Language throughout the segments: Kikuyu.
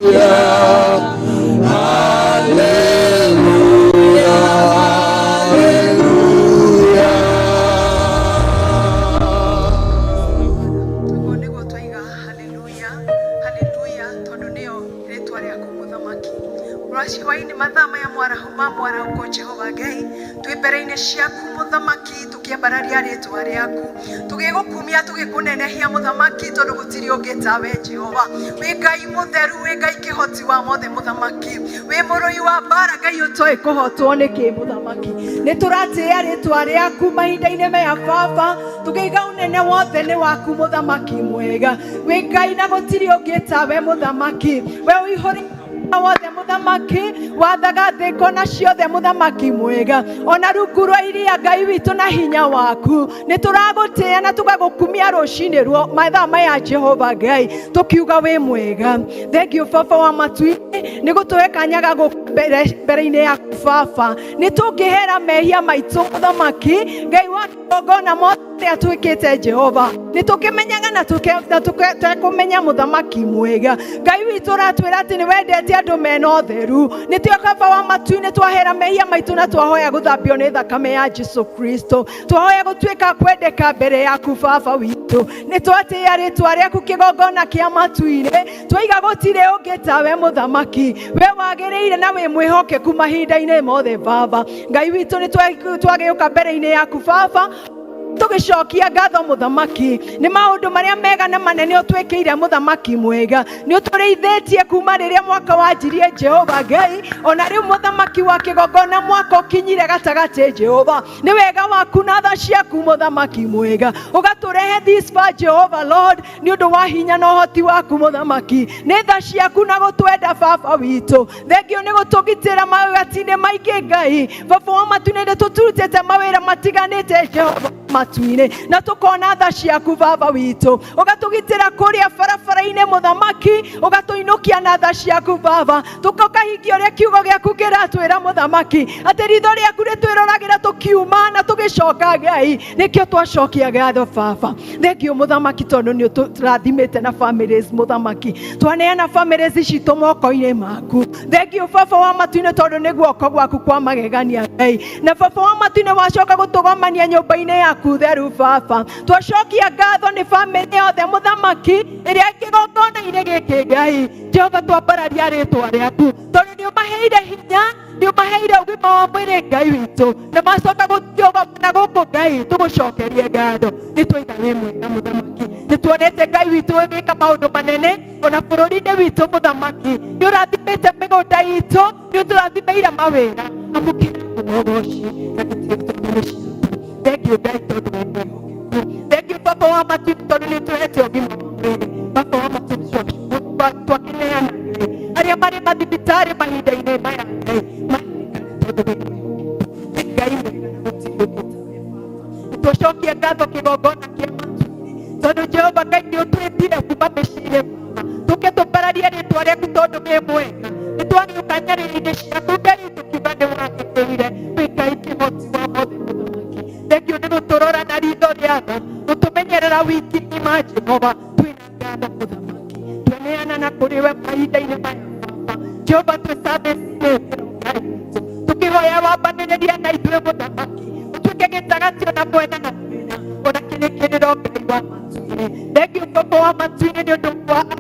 Hallelujah, hallelujah. Ũguo nĩguo twaiga haleluya, haleluya, tondũ nĩyo rĩtwa rĩaku, Mũthamaki. Hwaĩ-inĩ, mathaa maya mwaraho ma mwarahũko, Jehova Ngai, twĩ mbere-inĩ ciaku, Mũthamaki, tũkĩambararia rĩtwa rĩaku, tũgĩgũkumia, tũgĩkũnenehia, Mũthamaki, tondũ gũtirĩ ũngĩ tawe. Jehova, wĩ Ngai mũtheru, wĩ Ngai kĩhoti wa mothe. Mũthamaki, wĩ mũrũi wa mbara, Ngai ũtoĩ kũhotwo nĩkĩ. Mũthamaki, nĩ tũratĩĩa rĩtwa rĩaku mahinda-inĩ maya, Baba, tũkĩiga ũnene wothe nĩ waku. Mũthamaki mwega, wĩ Ngai na gũtirĩ ũngĩ tawe. Mũthamaki, we ũihũrĩ wothe. Mũthamaki, wathaga thĩ kona ciothe. Mũthamaki mwega, ona rungu rwa iria, Ngai witũ, na hinya waku nĩ tũragũtĩĩa na tũgagũkumia rũcinĩ ruo mathaa maya. Jehova Ngai, tũkiuga wĩ mwega. Thengiũ, Baba wa matu-inĩ, nĩ gũtũhe kanya ga gũka mbere-inĩ yaku. Baba, nĩ tũngĩhera mehia maitũ. Mũthamaki Ngai wa kĩgongona, mothe twĩkĩte, Jehova, nĩ tũkĩmenyaga na tũtekũmenya. Mũthamaki mwega, Ngai witũ, ũratwĩra atĩ nĩ wendete andũ mena ũtheru. Nĩ tio, Baba wa matu-inĩ, twahera mehia maitũ na twahoya gũthambio nĩ thakame ya Jesu Kristo, twahoya gũtuĩka kwendeka mbere yaku. Baba witũ, nĩ twatĩĩa rĩtwa rĩaku kĩgongona kĩa matu-inĩ, twaiga gũtirĩ ũngĩ tawe. Mũthamaki, we wagĩrĩire na wĩ mwĩhokeku mahinda-inĩ mothe. Baba Ngai witũ, nĩ twagĩũka mbere-inĩ yaku, Baba, tũgĩcokia ngatho. Mũthamaki, nĩ maũndũ marĩa mega na manene ũtwĩkĩire. Mũthamaki mwega, nĩ ũtũrĩithĩtie kuma rĩrĩa mwaka wanjirie, Jehova Ngai, ona rĩu, Mũthamaki wa kĩgongona, mwaka ũkinyire gatagatĩ. Jehova, nĩ wega waku na tha ciaku. Mũthamaki mwega, ũgatũrehe this far, Jehova Lord, nĩ ũndũ wa hinya na ũhoti waku. Mũthamaki, nĩ tha ciaku na gũtwenda. Baba witũ, thengio nĩ gũtũgitĩra mawĩra-inĩ maingĩ. Ngai Baba wa matu-inĩ, nĩ tũturutĩte mawĩra matiganĩte, Jehova matu-inĩ, na tũkona tha ciaku. Baba witũ, ũgatũgitĩra kũrĩa barabara-inĩ. Mũthamaki, ũgatũinũkia na tha ciaku. Baba, tũkahingia ũrĩa kiugo gĩaku kĩratwĩra. Mũthamaki, atĩ ritho rĩaku rĩtwĩroragĩra tũkiuma na tũgĩcoka. Ngai, nĩkĩo twacokia ngatho. Baba, thengio, Mũthamaki, tondũ nĩ ũtũrathimĩte na families. Mũthamaki, twaneana families citũ moko-inĩ maku. Thengio, Baba wa matu-inĩ, tondũ nĩ guoko gwaku kwa magegania. Ngai na Baba wa matu-inĩ, wacoka gũtũgomania nyũmba-inĩ yaku theru. Baba, twacokia ngatho nĩ famĩlĩ yothe, Mũthamaki, ĩrĩa kĩgongona-inĩ gĩkĩ. Ngai Jehova, twambararia rĩtwa rĩaku tondũ nĩ ũmaheire hinya, nĩ ũmaheire ũgima wa mwĩrĩ, Ngai witũ, na macoka gũthiũgomana gũkũ. Ngai, tũgũcokerie ngatho. Nĩ twaiga wĩ mwega. Mũthamaki, nĩ tuonete Ngai witũ ũgĩka maũndũ manene ona bũrũri-inĩ witũ. Mũthamaki, nĩ ũrathimĩte mĩgũnda itũ, nĩ ũtũrathimĩire mawĩra. Amũkĩra ũgoci na gĩtĩo tondũ nĩ ciaku. Thengio, Ngai, tondũ wĩ mwĩhokeku. Thengio, Baba wa matu, tondũ nĩ ũtũhete ũgima wa mwĩrĩ. Baba wa matu, twakĩneana Ngai arĩa marĩ mathibitarĩ mahinda-inĩ maya. Ngai, mahingane tondũ wĩ mwĩhokeku. Nĩ Ngai mwega na gũtirĩ ũngĩ tawe. Baba, twacokia ngatho kĩgongona kĩa matu-inĩ tondũ, Jehova Ngai, nĩ ũtwĩtire kuma mĩciĩ-inĩ, Baba, tũke tũmbararie rĩtwa rĩaku tondũ wĩ mwega. Nĩ twagĩũka nyarĩrĩ-inĩ ciaku, Ngai, tũkiuga nĩ wagĩrĩire, wĩ Ngai kĩhoti wa mothe. Mũthamaki, thengio nĩ gũtũrora na ritho rĩa tha, gũtũmenyerera wiki ng'ima. Jehova, twĩna ngatho. Mũthamaki, tweneana na kũrĩ we mahinda-inĩ maya. Baba Jehova, twĩ service-inĩ ĩno, Ngai witũ, tũkĩhoya wambanĩrĩria na ithuĩ. Mũthamaki, ũtuĩke gĩtagati ona mwena na mwena ona kĩrĩkĩrĩro. Ngai wa matu-inĩ, thengio, Baba wa matu-inĩ, nĩ ũndũ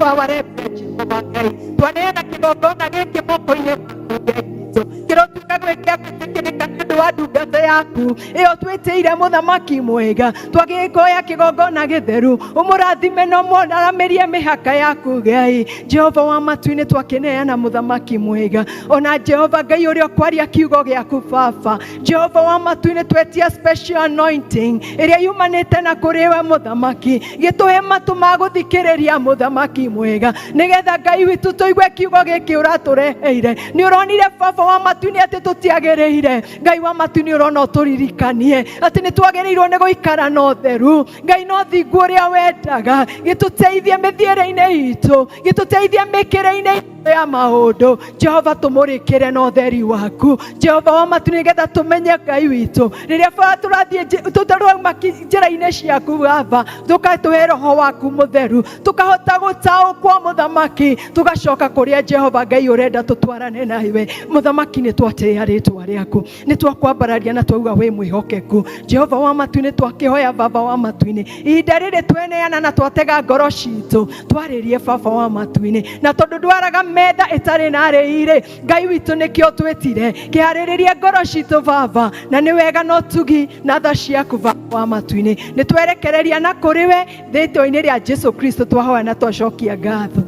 wa awarembe. Jehova Ngai, twaneana kĩgongona gĩkĩ moko-inĩ maku. Ngai witũ, kĩrotuĩka gwĩ kĩa gwĩtĩkĩrĩka nĩ ũndũ wa ndungata yaku ĩyo twĩtĩire. Mũthamaki mwega, twagĩkoya kĩgongona gĩtheru, ũmũrathime na ũmũaramĩrie mĩhaka yaku. Ngai Jehova wa matu-inĩ, twakĩneana, Mũthamaki mwega, ona Jehova Ngai ũrĩa ũkwaria kiugo gĩaku. Baba Jehova wa matu-inĩ, twetia special anointing ĩrĩa yumanĩte na kũrĩ we. Mũthamaki, gĩtũhe matũ ma gũthikĩrĩria, Mũthamaki mwega, nĩgetha, Ngai witũ, tũigue kiugo gĩkĩ ũratũreheire. Nĩ ũronire, Baba wa matu-inĩ, atĩ tũtiagĩrĩire. Ngai wa matu-inĩ, ũrona ũtũririkanie atĩ nĩ twagĩrĩirwo nĩ gũikara na ũtheru, Ngai, no thingu ũrĩa wendaga. Gĩtũteithie mĩthiĩre-inĩ itũ, gĩtũteithie mĩkĩre-inĩ. Ya maũndũ Jehova tũmũrĩkĩre na ũtheri waku Jehova wa matu nĩgetha tũmenye Ngai witũ rĩrĩa baba tũrathiĩ tũrauma njĩra-inĩ ciaku Baba tũkatũhe roho waku mũtheru tũkahota gũtaũkwo mũthamaki tũgacoka kũrĩa Jehova Ngai ũrenda tũtwarane nawe mũthamaki nĩ twatĩĩa rĩtwa rĩaku nĩ twakwambararia na twauga wĩ mwĩhokeku Jehova wa matu nĩ twakĩhoya Baba wa matu-inĩ ihinda rĩrĩ tweneana na twatega ngoro citũ twarĩrie Baba wa matu-inĩ na tondũ ndwaraga metha ĩtarĩ na arĩi-rĩ Ngai witũ nĩkĩo twĩtire kĩharĩrĩrie ngoro citũ Baba na nĩ wega na ũtugi na tha ciaku Baba wa matu-inĩ nĩ twerekereria na kũrĩ we rĩtwa-inĩ rĩa Jesu Kristo twahoya na twacokia ngatho.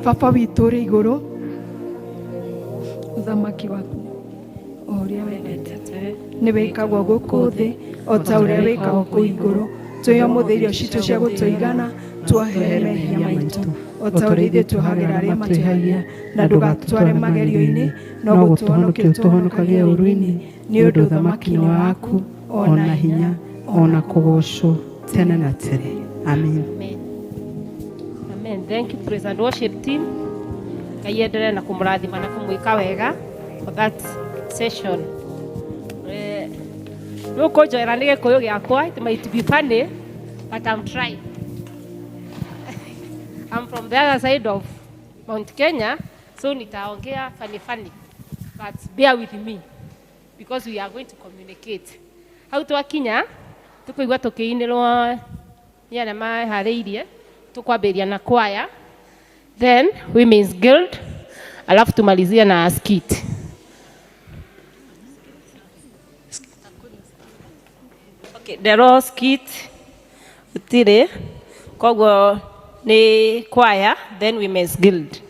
Baba witũ ũrĩ igũrũ, ũthamaki waku o ũrĩa wendete nĩ wĩkagwo gũkũ thĩ o ta ũrĩa wĩkagwo kũu igũrũ. Tũhe ũmũthĩ irio citũ cia gũtũigana, tuohere mehia maitũ o ta ũrĩa ithuĩ tuohagĩra arĩa matwĩhagia, na ndũgatũtware magerio-inĩ no gũtũhonokia ũtũhonokagie ũũru-inĩ, nĩ ũndũ ũthamaki nĩ waku ona hinya ona kũgocwo tene na tene. Amen. Amen. Amen. Thank you, praise and worship team. Ngai endelee na kumurathima na kumwika wega for that session. Nĩ ũkũnjoera nĩ gĩkũyũ gĩakwa, it might be funny, but I'm trying. I'm from the other side of Mount Kenya, so nitaongea funny funny, but bear with me because we are going to communicate. Hau twakinya tukuigua tukiinirwo nĩ arĩa maharĩirie, tukwambĩrĩria na choir, then Women's Guild, alafu tumalizie na skit. Okay, ndero skit gũtirĩ, koguo nĩ choir then Women's Guild.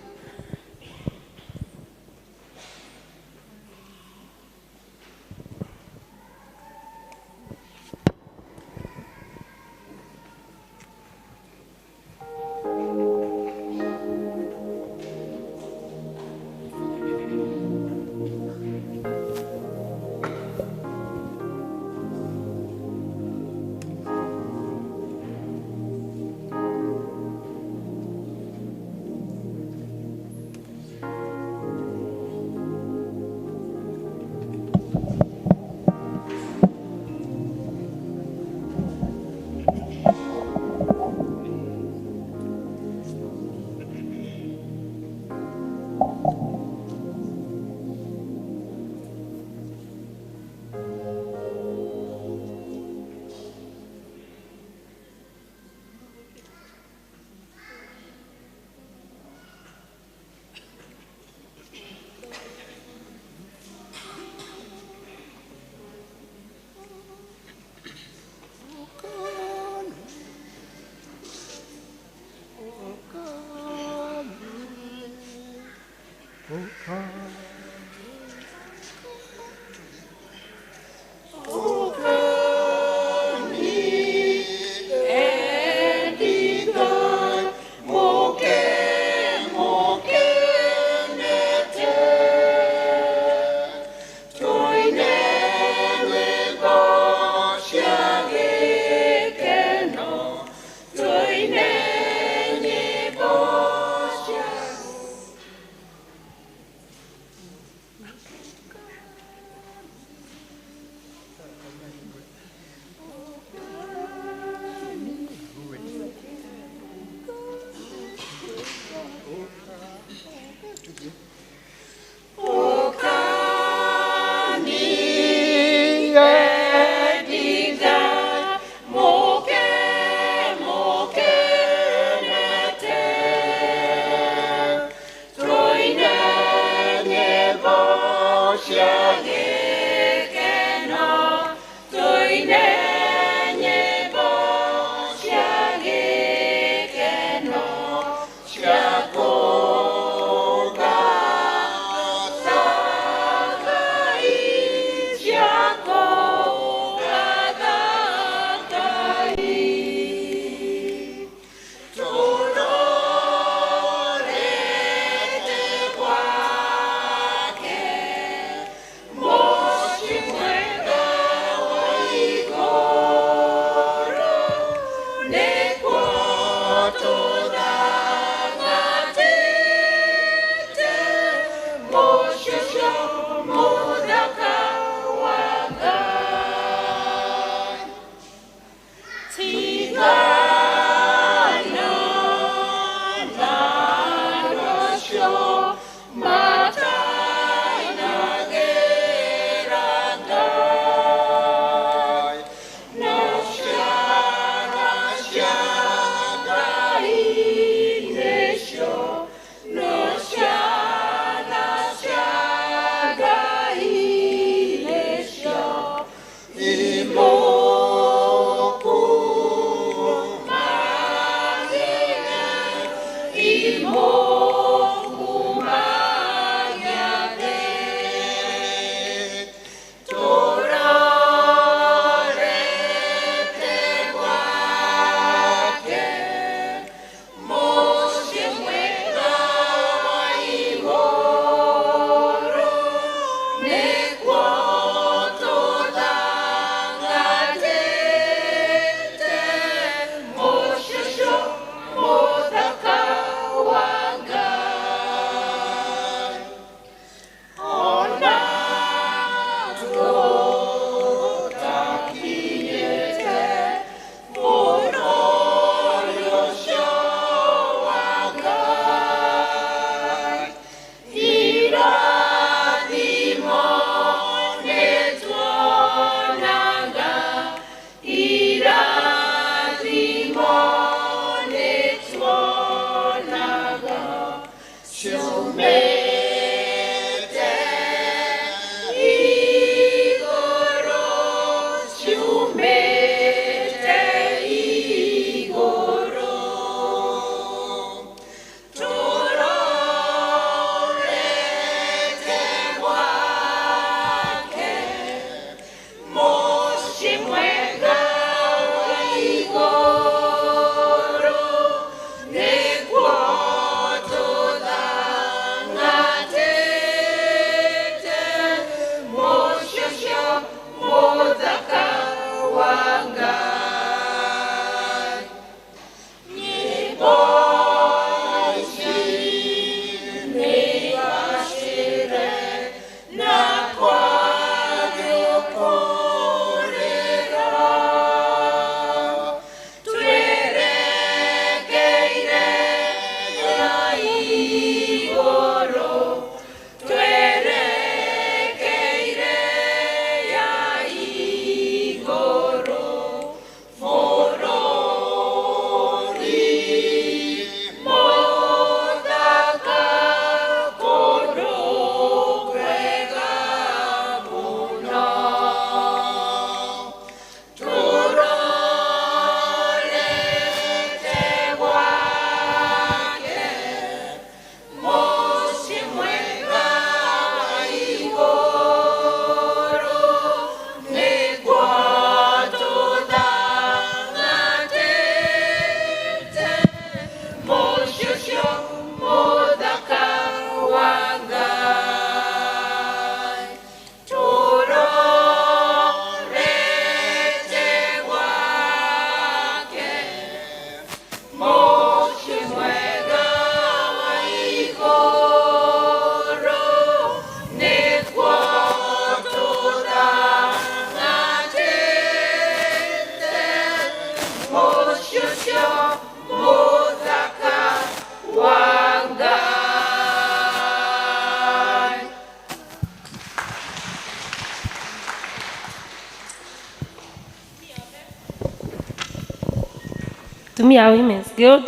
Atumia a Women's Guild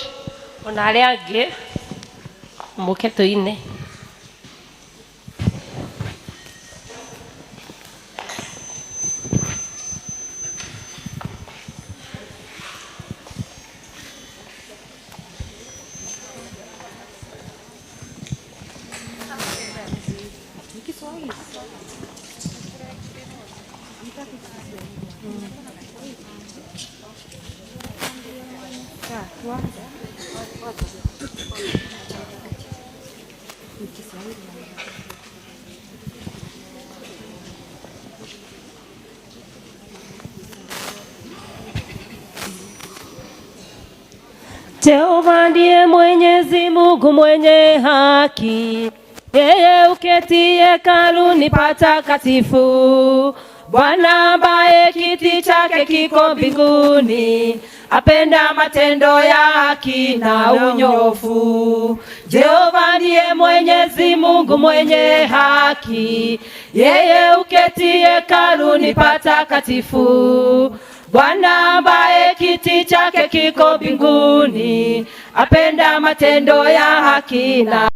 ona arĩa angĩ mũke tũine. Jehova ndiye Mwenyezi Mungu mwenye haki, yeye uketie hekaluni patakatifu. Bwana ambaye kiti chake kiko mbinguni, apenda matendo ya haki na unyofu. Jehova ndiye Mwenyezi Mungu mwenye haki, yeye uketie hekaluni patakatifu. Bwana ambaye kiti chake kiko mbinguni, apenda matendo ya haki na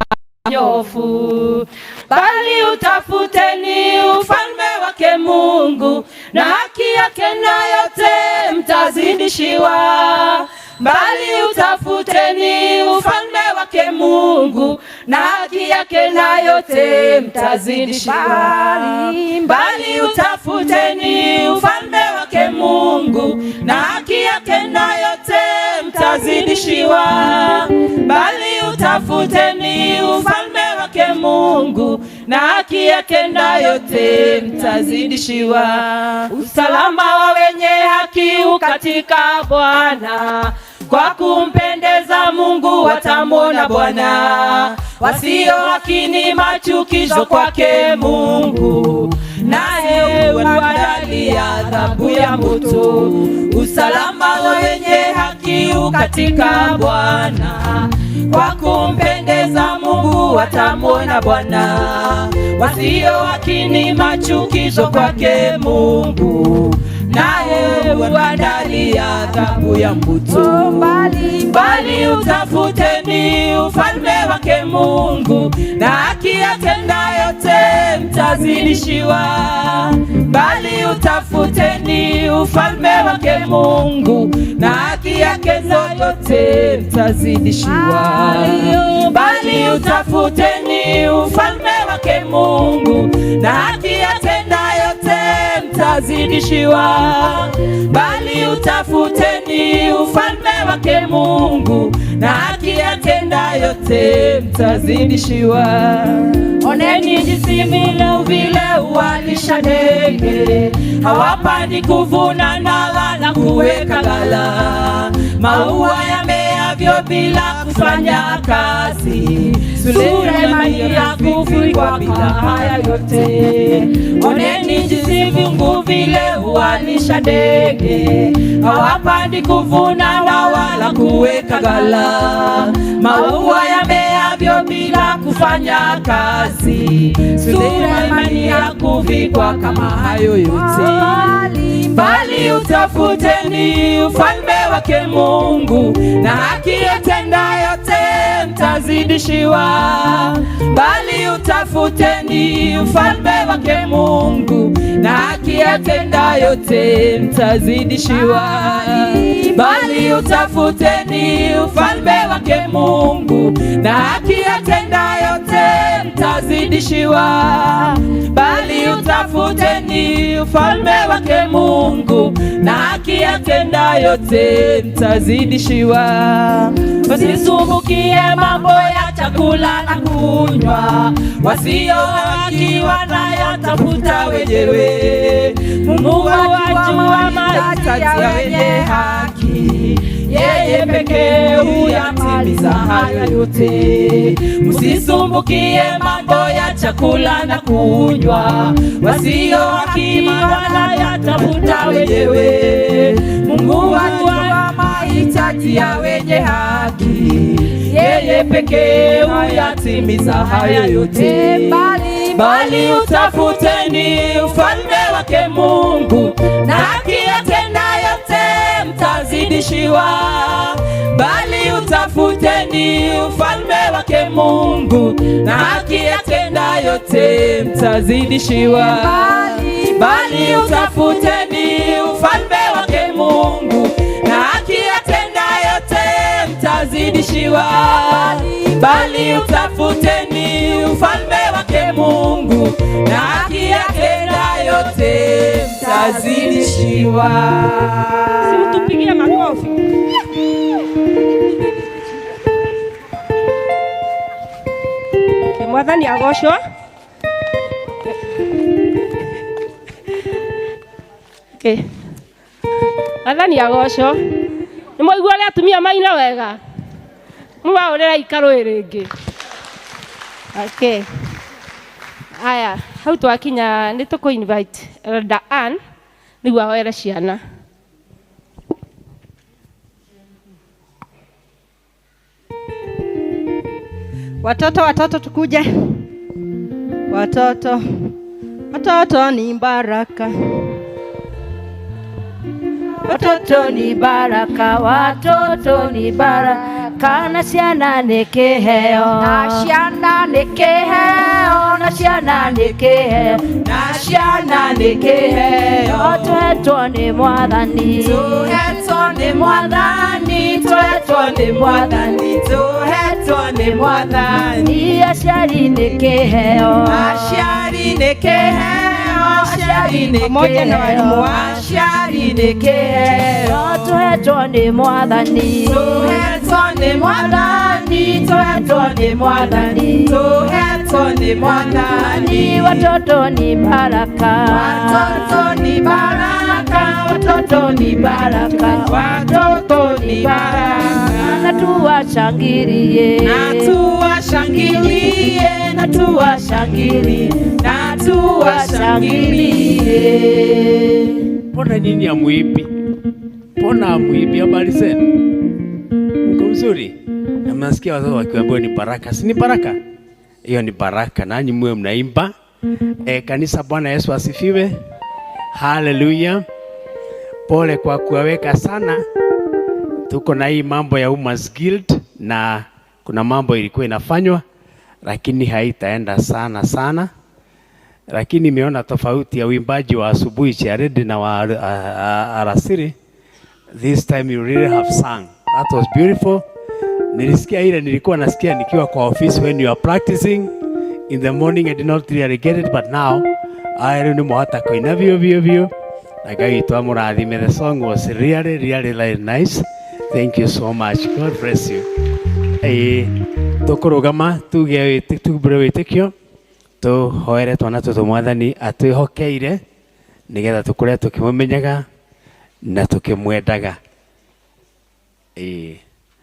nyofu. Bali utafuteni ufalme wake Mungu na haki yake, na yote mtazidishiwa. Bali utafuteni ufalme wake Mungu na haki yake, na yote mtazidishiwa. Bali utafuteni ufalme wake Mungu na haki yake, na yote mtazidishiwa. Bali utafuteni ufalme wake Mungu na haki yake, na yote mtazidishiwa. Usalama wa wenye haki ukatika Bwana, kwa kumpendeza Mungu watamwona Bwana. Wasio haki ni machukizo kwake Mungu, naye huandalia adhabu ya moto. Usalama wa wenye haki ukatika Bwana, kwa kumpendeza Mungu watamwona Bwana. Wasio haki ni machukizo kwake Mungu, naye huandalia adhabu ya moto. Bali utafuteni ufalme wake Mungu na haki yake, na yote mtazidishiwa. Bali utafuteni ufalme wake Mungu na haki yake, na yote mtazidishiwa. Bali utafuteni ufalme wake Mungu na haki yake, na yote mtazidishiwa. Bali utafuteni ufalme wake Mungu na haki yake, na yote mtazidishiwa. Oneni jinsi vile vile huwalisha ndege, hawapandi kuvuna na wala kuweka ghala. Maua yameavyo bila kufanya kazi, Sulemani hakuvikwa bila haya yote. Oneni jinsi Mungu vile huwalisha ndege, hawapandi kuvuna na wala kuweka ghala. Maua yameavyo bila kufanya kazi, Sulemani hakuvikwa kama hayo yote. Bali utafuteni ufalme wake Mungu na haki yake, na yote mtazidishiwa. Bali utafuteni ufalme wake Mungu na haki yake, na yote mtazidishiwa. Bali utafuteni ufalme wake Mungu na haki yake, na yote mtazidishiwa. Bali utafuteni ufalme wake Mungu na haki yake, na yote mtazidishiwa. Msisumbukie mambo ya chakula na kunywa, wasio haki wanayatafuta wenyewe. Mungu wajua mahitaji ya wenye haki, yeye pekee huyatimiza hayo yote. Msisumbukie mambo ya chakula na kunywa, wasio haki wanayatafuta wenyewe. Mungu wajua mahitaji ya wenye haki, yeye pekee huyatimiza hayo yote. Bali utafuteni ufalme wake Mungu na haki yake, na yote mtazidishiwa. Bali utafuteni ufalme wake Mungu na haki yake, na yote mtazidishiwa. Bali utafuteni ufalme wake Mungu na haki yake, na yote mtazidishiwa. Bali utafuteni ufalme wake Mungu na haki yake, na yote mtazidishiwa. Si mtupigie makofi. Mwathani agocwo. Okay. Mwathani agocwo. Nĩ mwaigua ũrĩa atumia maina wega? Mũmahũrĩra ikarũĩ rĩngĩ. Okay. Aya, hau twakinya nĩ tũkũ invite Elder Ann nĩguo ahoere ciana. Watoto, watoto tukuje. Watoto, watoto ni baraka. Watoto ni baraka, watoto ni baraka, na ciana nĩ kĩheo. Na ciana nĩ kĩheo, na ciana nĩ kĩheo, na ciana nĩ kĩheo. Tũhetwo nĩ Mwathani, tũhetwo nĩ Mwathani, tũhetwo nĩ Mwathani, tũhetwo nĩ Mwathani. Aciari nĩ kĩheo, aciari nĩ kĩheo, aciari nĩ Pamoja na walimu wao. aciari nĩ kĩheo. Tũhetwo nĩ Mwathani, tũhetwo nĩ Mwathani, tũhetwo nĩ Mwathani, tũhetwo nĩ Mwathani. Watoto ni baraka, watoto ni baraka, watoto ni baraka, watoto ni baraka. Na tuwashangilie, na tuwashangilie, na tuwashangilie, na tuwashangilie. Mbona nyinyi hamuibi? Mbona hamuibi? Habari zenu? Mko mzuri? Na mnasikia watoto wakiambiwa ni baraka. Si ni baraka? Hiyo ni baraka. Nanyi mwe mnaimba. Kanisa, Bwana Yesu asifiwe. Hallelujah. Pole kwa kuwaweka sana. Tuko na hii mambo ya Women's Guild na kuna mambo ilikuwa inafanywa lakini haitaenda sana sana. Lakini nimeona tofauti ya uimbaji wa asubuhi charedi na wa alasiri. This time you really have sung. That was beautiful. Nilisikia ile nilikuwa nasikia nikiwa kwa office when you are practicing in the morning. I did not really get it, but now I really know hata koina vio vio vio. Na Ngai witũ amũrathime. The song was really really really nice. Thank you so much. God bless you. Tũkũrũgama tuge tumbure wĩtĩkio tũhoere twana tũtũ Mwathani atwĩhokeire nĩgetha tũkũre tũkĩmũmenyaga na tũkĩmwendaga.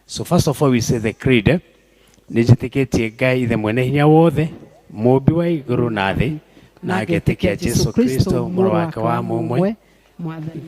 So first of all we say the creed. Nĩ njĩtĩkĩtie Ngai Ithe mwene hinya wothe, mũũmbi wa igũrũ na thĩ, na ngetĩkia Jesu Kristo mũrũ wake wa mũmwe, Mwathani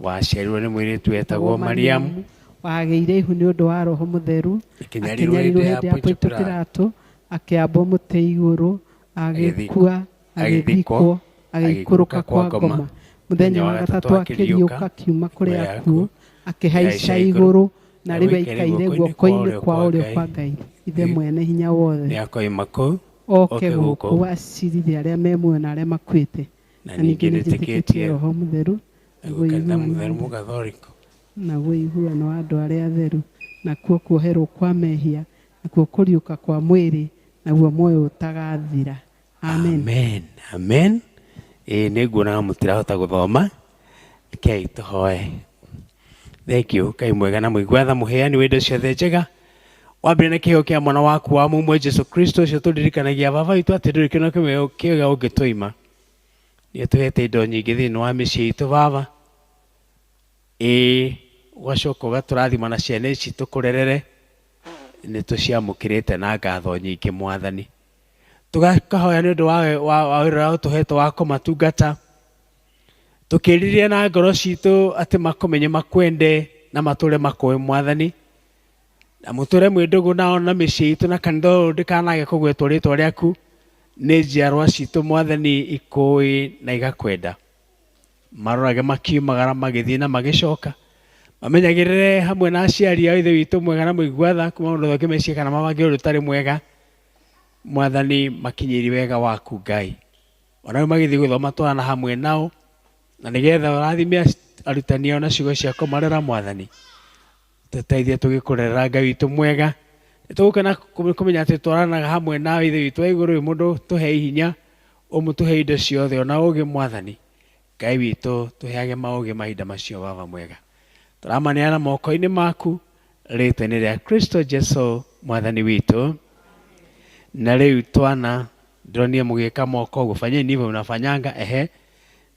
waciarirwo nĩ mũirĩtu wetagwo Mariamu, wagĩire ihu nĩ ũndũ wa Roho Mũtheru, akĩnyarirwo akĩnyarirwo hĩndĩ ya hĩndĩ ya Pontio Pontio Pilato, Pilato, akĩambwo mũtĩ igũrũ, agĩkua, agĩthikwo, agĩikũrũka kwa ngoma. Mũthenya wa gatatũ akĩriũka akiuma kũrĩ akuũ, akĩhaica igũrũ, na rĩu aikaire guoko-inĩ kwa ũrĩo kwa Ngai Ithe mwene hinya wothe, nĩ akoima kũu oke gũkũ acirithie arĩa me muoyo na arĩa makuĩte. Na Na ningĩ ningĩ nĩ nĩtĩkĩtie njĩtĩkĩtie Roho Mũtheru, naguo kanitha mũtheru mũgathoriko, naguo ũiguano wa andũ arĩa atheru, nakuo kuoherwo kwa mehia, nakuo kũriũka kwa mwĩrĩ, naguo muoyo ũtagathira. Amen. Amen. Amen. Nĩ nguonaga mũtirahota gũthoma. Rekei tũhoe. Thank you. Ngai mwega na mũigua tha, mũheani wa indo ciothe njega. Wambere na kĩheo kĩa mwana waku wa mũmwe Jesu Kristo, ũcio tũririkanagia baba witũ atĩ ndũrĩ kĩno kĩmwe kĩega ũngĩtũima. Nĩ ũtũhete indo nyingĩ thĩinĩ wa mĩciĩ itũ baba. Ũgacoka ũgatũrathima na ciana ici tũkũrerere. Nĩ tũciamũkĩrĩte na ngatho nyingĩ Mwathani. Tũgakahoya nĩ ũndũ wa wĩra ũrĩa ũtũhete wa kũmatungata. Tũkĩrirĩria na ngoro citũ atĩ makũmenye, makwende na matũre makũĩ Mwathani. Na mũtũre mwĩ ndũgũ nao na mĩciĩ itũ na kanitha ũyũ ndĩkanage kũgwetwo rĩtwa rĩaku. Nĩ njiarwa citũ Mwathani ikũĩ na igakwenda. Marorage makiumagara magĩthiĩ na magĩcoka. Mamenyagĩrĩre hamwe na aciari ao, Ithe witũ mwega na mũigua tha, kuma ũndũ ũthũkie meciria kana mabange ũndũ ũtarĩ mwega. Mwathani, makinyĩrie wega waku Ngai. Ona rĩu magĩthiĩ gũthoma twana hamwe nao, na nĩgetha ũrathime arutani ao na ciugo cia kũmarera. Mwathani, tũteithie tũgĩkũrerera Ngai witũ mwega. Nĩtũgũkena kũmenya atĩ twaranaga hamwe nawe, Ithe witũ wa igũrũ. Wĩ mũndũ tũhe hinya, ũmũtũhe indo ciothe ona ũgĩ. Mwathani Ngai witũ, tũheage maũgĩ mahinda macio. Baba mwega, tũramaneana moko-inĩ maku rĩtwa-inĩ rĩa Kristo Jesu Mwathani witũ. Na rĩu twana, ndĩronire mũgĩka moko ũguo, fanyeni hivyo mnafanyanga. Ehe,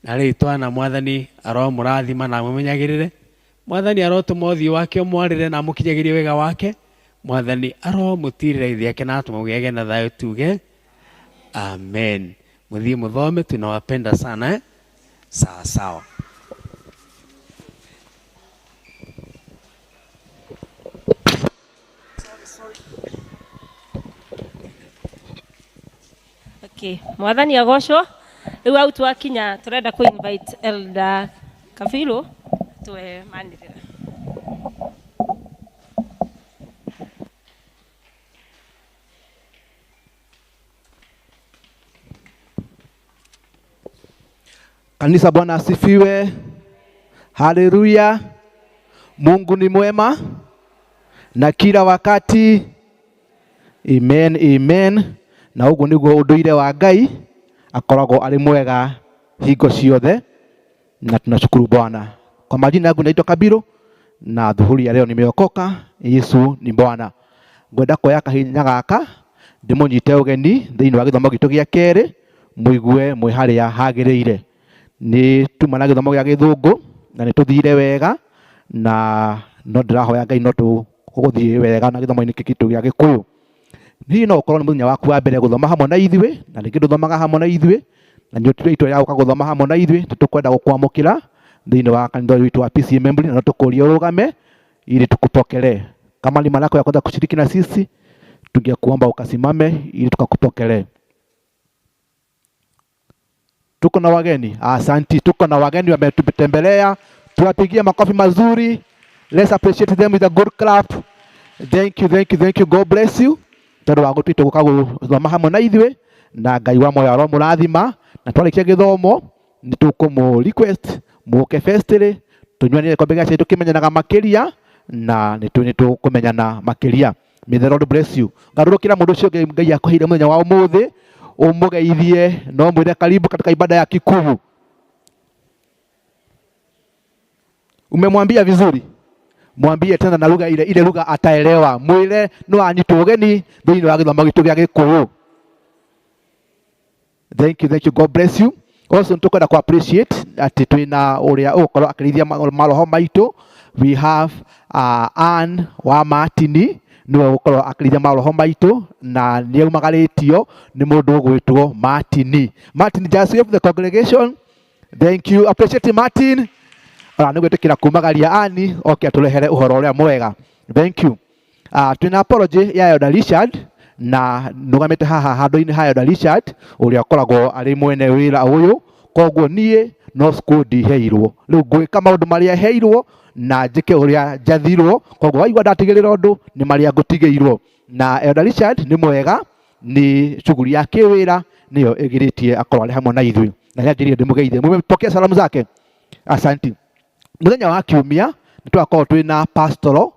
na rĩu twana, Mwathani aromũrathima na amũmenyagĩrĩre. Mwathani arotũma ũthiũ wake ũmwarĩre na amũkinyagĩrie wega wake. Mwathani aromũtirĩra ithe ake na atũma mũgĩage na thayũ. Tuge amen. Mũthiĩ mũthome, tunawapenda sana, eh? Sawa sawa. Okay, Mwathani agocwo. Rĩu hau twakinya tũrenda kũ invite Elder Kabiru tuwe manĩrĩra. Kanisa, Bwana asifiwe. Haleluya. Mungu ni mwema na kila wakati. Amen, amen. Na ũguo nĩguo ũndũire wa Ngai, akoragwo arĩ mwega hingo ciothe, na tunashukuru Bwana. Kwa majina yangu naitwa Kabiru na dhuhuri ya leo nimeokoka. Yesu ni Bwana. Ngwenda kuoya kahinya gaka ndĩmũnyite ũgeni thĩinĩ wa gĩthomo gitũ gĩa kerĩ, mũigue mwĩ harĩa hagĩrĩire. Nĩ tuma na gĩthomo gĩa gĩthũngũ na nĩ tũthire wega, na no ndĩrahoya Ngai no tũgũthiĩ wega na gĩthomo-inĩ gĩkĩ gitũ gĩa gĩkũyũ. Hihi no ũkorwo nĩ mũthenya waku wa mbere gũthoma hamwe na ithuĩ, na rĩngĩ ndũthomaga hamwe na ithuĩ, na nĩ ũtuire itua rĩa gũka gũthoma hamwe na ithuĩ, nĩ tũkwenda gũkwamũkĩra thĩinĩ wa kanitha ũyũ witũ wa PCEA Membley, na no tũkũrie ũrũgame ili tukupokelee. Kama ni mara yako ya kwanza kushiriki na sisi, tungekuomba ukasimame ili tukakupokelee. Tuko na wageni. Asanti, tuko na wageni wametutembelea. Tuwapigie makofi mazuri. Let's appreciate them with a good clap. Thank you, thank you, thank you. God bless you. Tondũ wa gũtuĩte gũka gũthoma hamwe na ithuĩ, na Ngai wa moyo aromũrathima. Na twarĩkia gĩthomo nĩ tũkũmũ request mũke festĩrĩ tũnyuanĩre gĩkombe gĩa cai, tũkĩmenyanaga makĩria, na nĩ tũkũmenyana makĩria. May the Lord bless you. Garũrũkĩra mũndũ ũcio ũngĩ Ngai akũheire mũthenya wa ũmũthĩ, ũmũgeithie no mwĩre karibu katika ibada ya Kikuyu. Umemwambia vizuri? Mwambie tena na lugha ile ile, lugha ataelewa. Mwĩre nĩ wanyitwo ũgeni thĩinĩ wa gĩthomo gitũ gĩa Gĩkũyũ. Thank you, thank you. God bless you. Also nĩtũkwenda ku appreciate atĩ twĩna ũrĩa ũgũkorwo akĩrĩithia maroho maitũ. We have Ann wa Martini, nĩwe ũgũkorwo akĩrĩithia maroho maitũ, na nĩ aumagarĩtio nĩ mũndũ ũgwĩtwo Martini. Martin, just wave the congregation. Thank you. Appreciate Martin. Ora nĩ gwĩtĩkĩra kumagaria Ani oke atũrehere ũhoro ũrĩa mwega. Thank you. Twĩna apology ya Elder Richard, na nũgamĩte haha handũ-inĩ ha Elder Richard ũrĩa ũkoragwo arĩ mwene wĩra ũyũ. Koguo niĩ no school ndiheirwo, rĩu ngwĩka maũndũ marĩa heirwo na njĩke ũrĩa njathirwo. Koguo waigua ndatigĩrĩra ũndũ, nĩ marĩa ngũtigĩirwo. Na Elder Richard nĩ mwega, nĩ shughuli ya kĩwĩra nĩyo ĩgirĩtie akorwo arĩ hamwe na ithuĩ, na nĩanjĩrire ndĩmũgeithie. Mũmepokea salamu zake? Asanti. Mũthenya wa kiumia nĩ tũgakorwo twĩna pastoral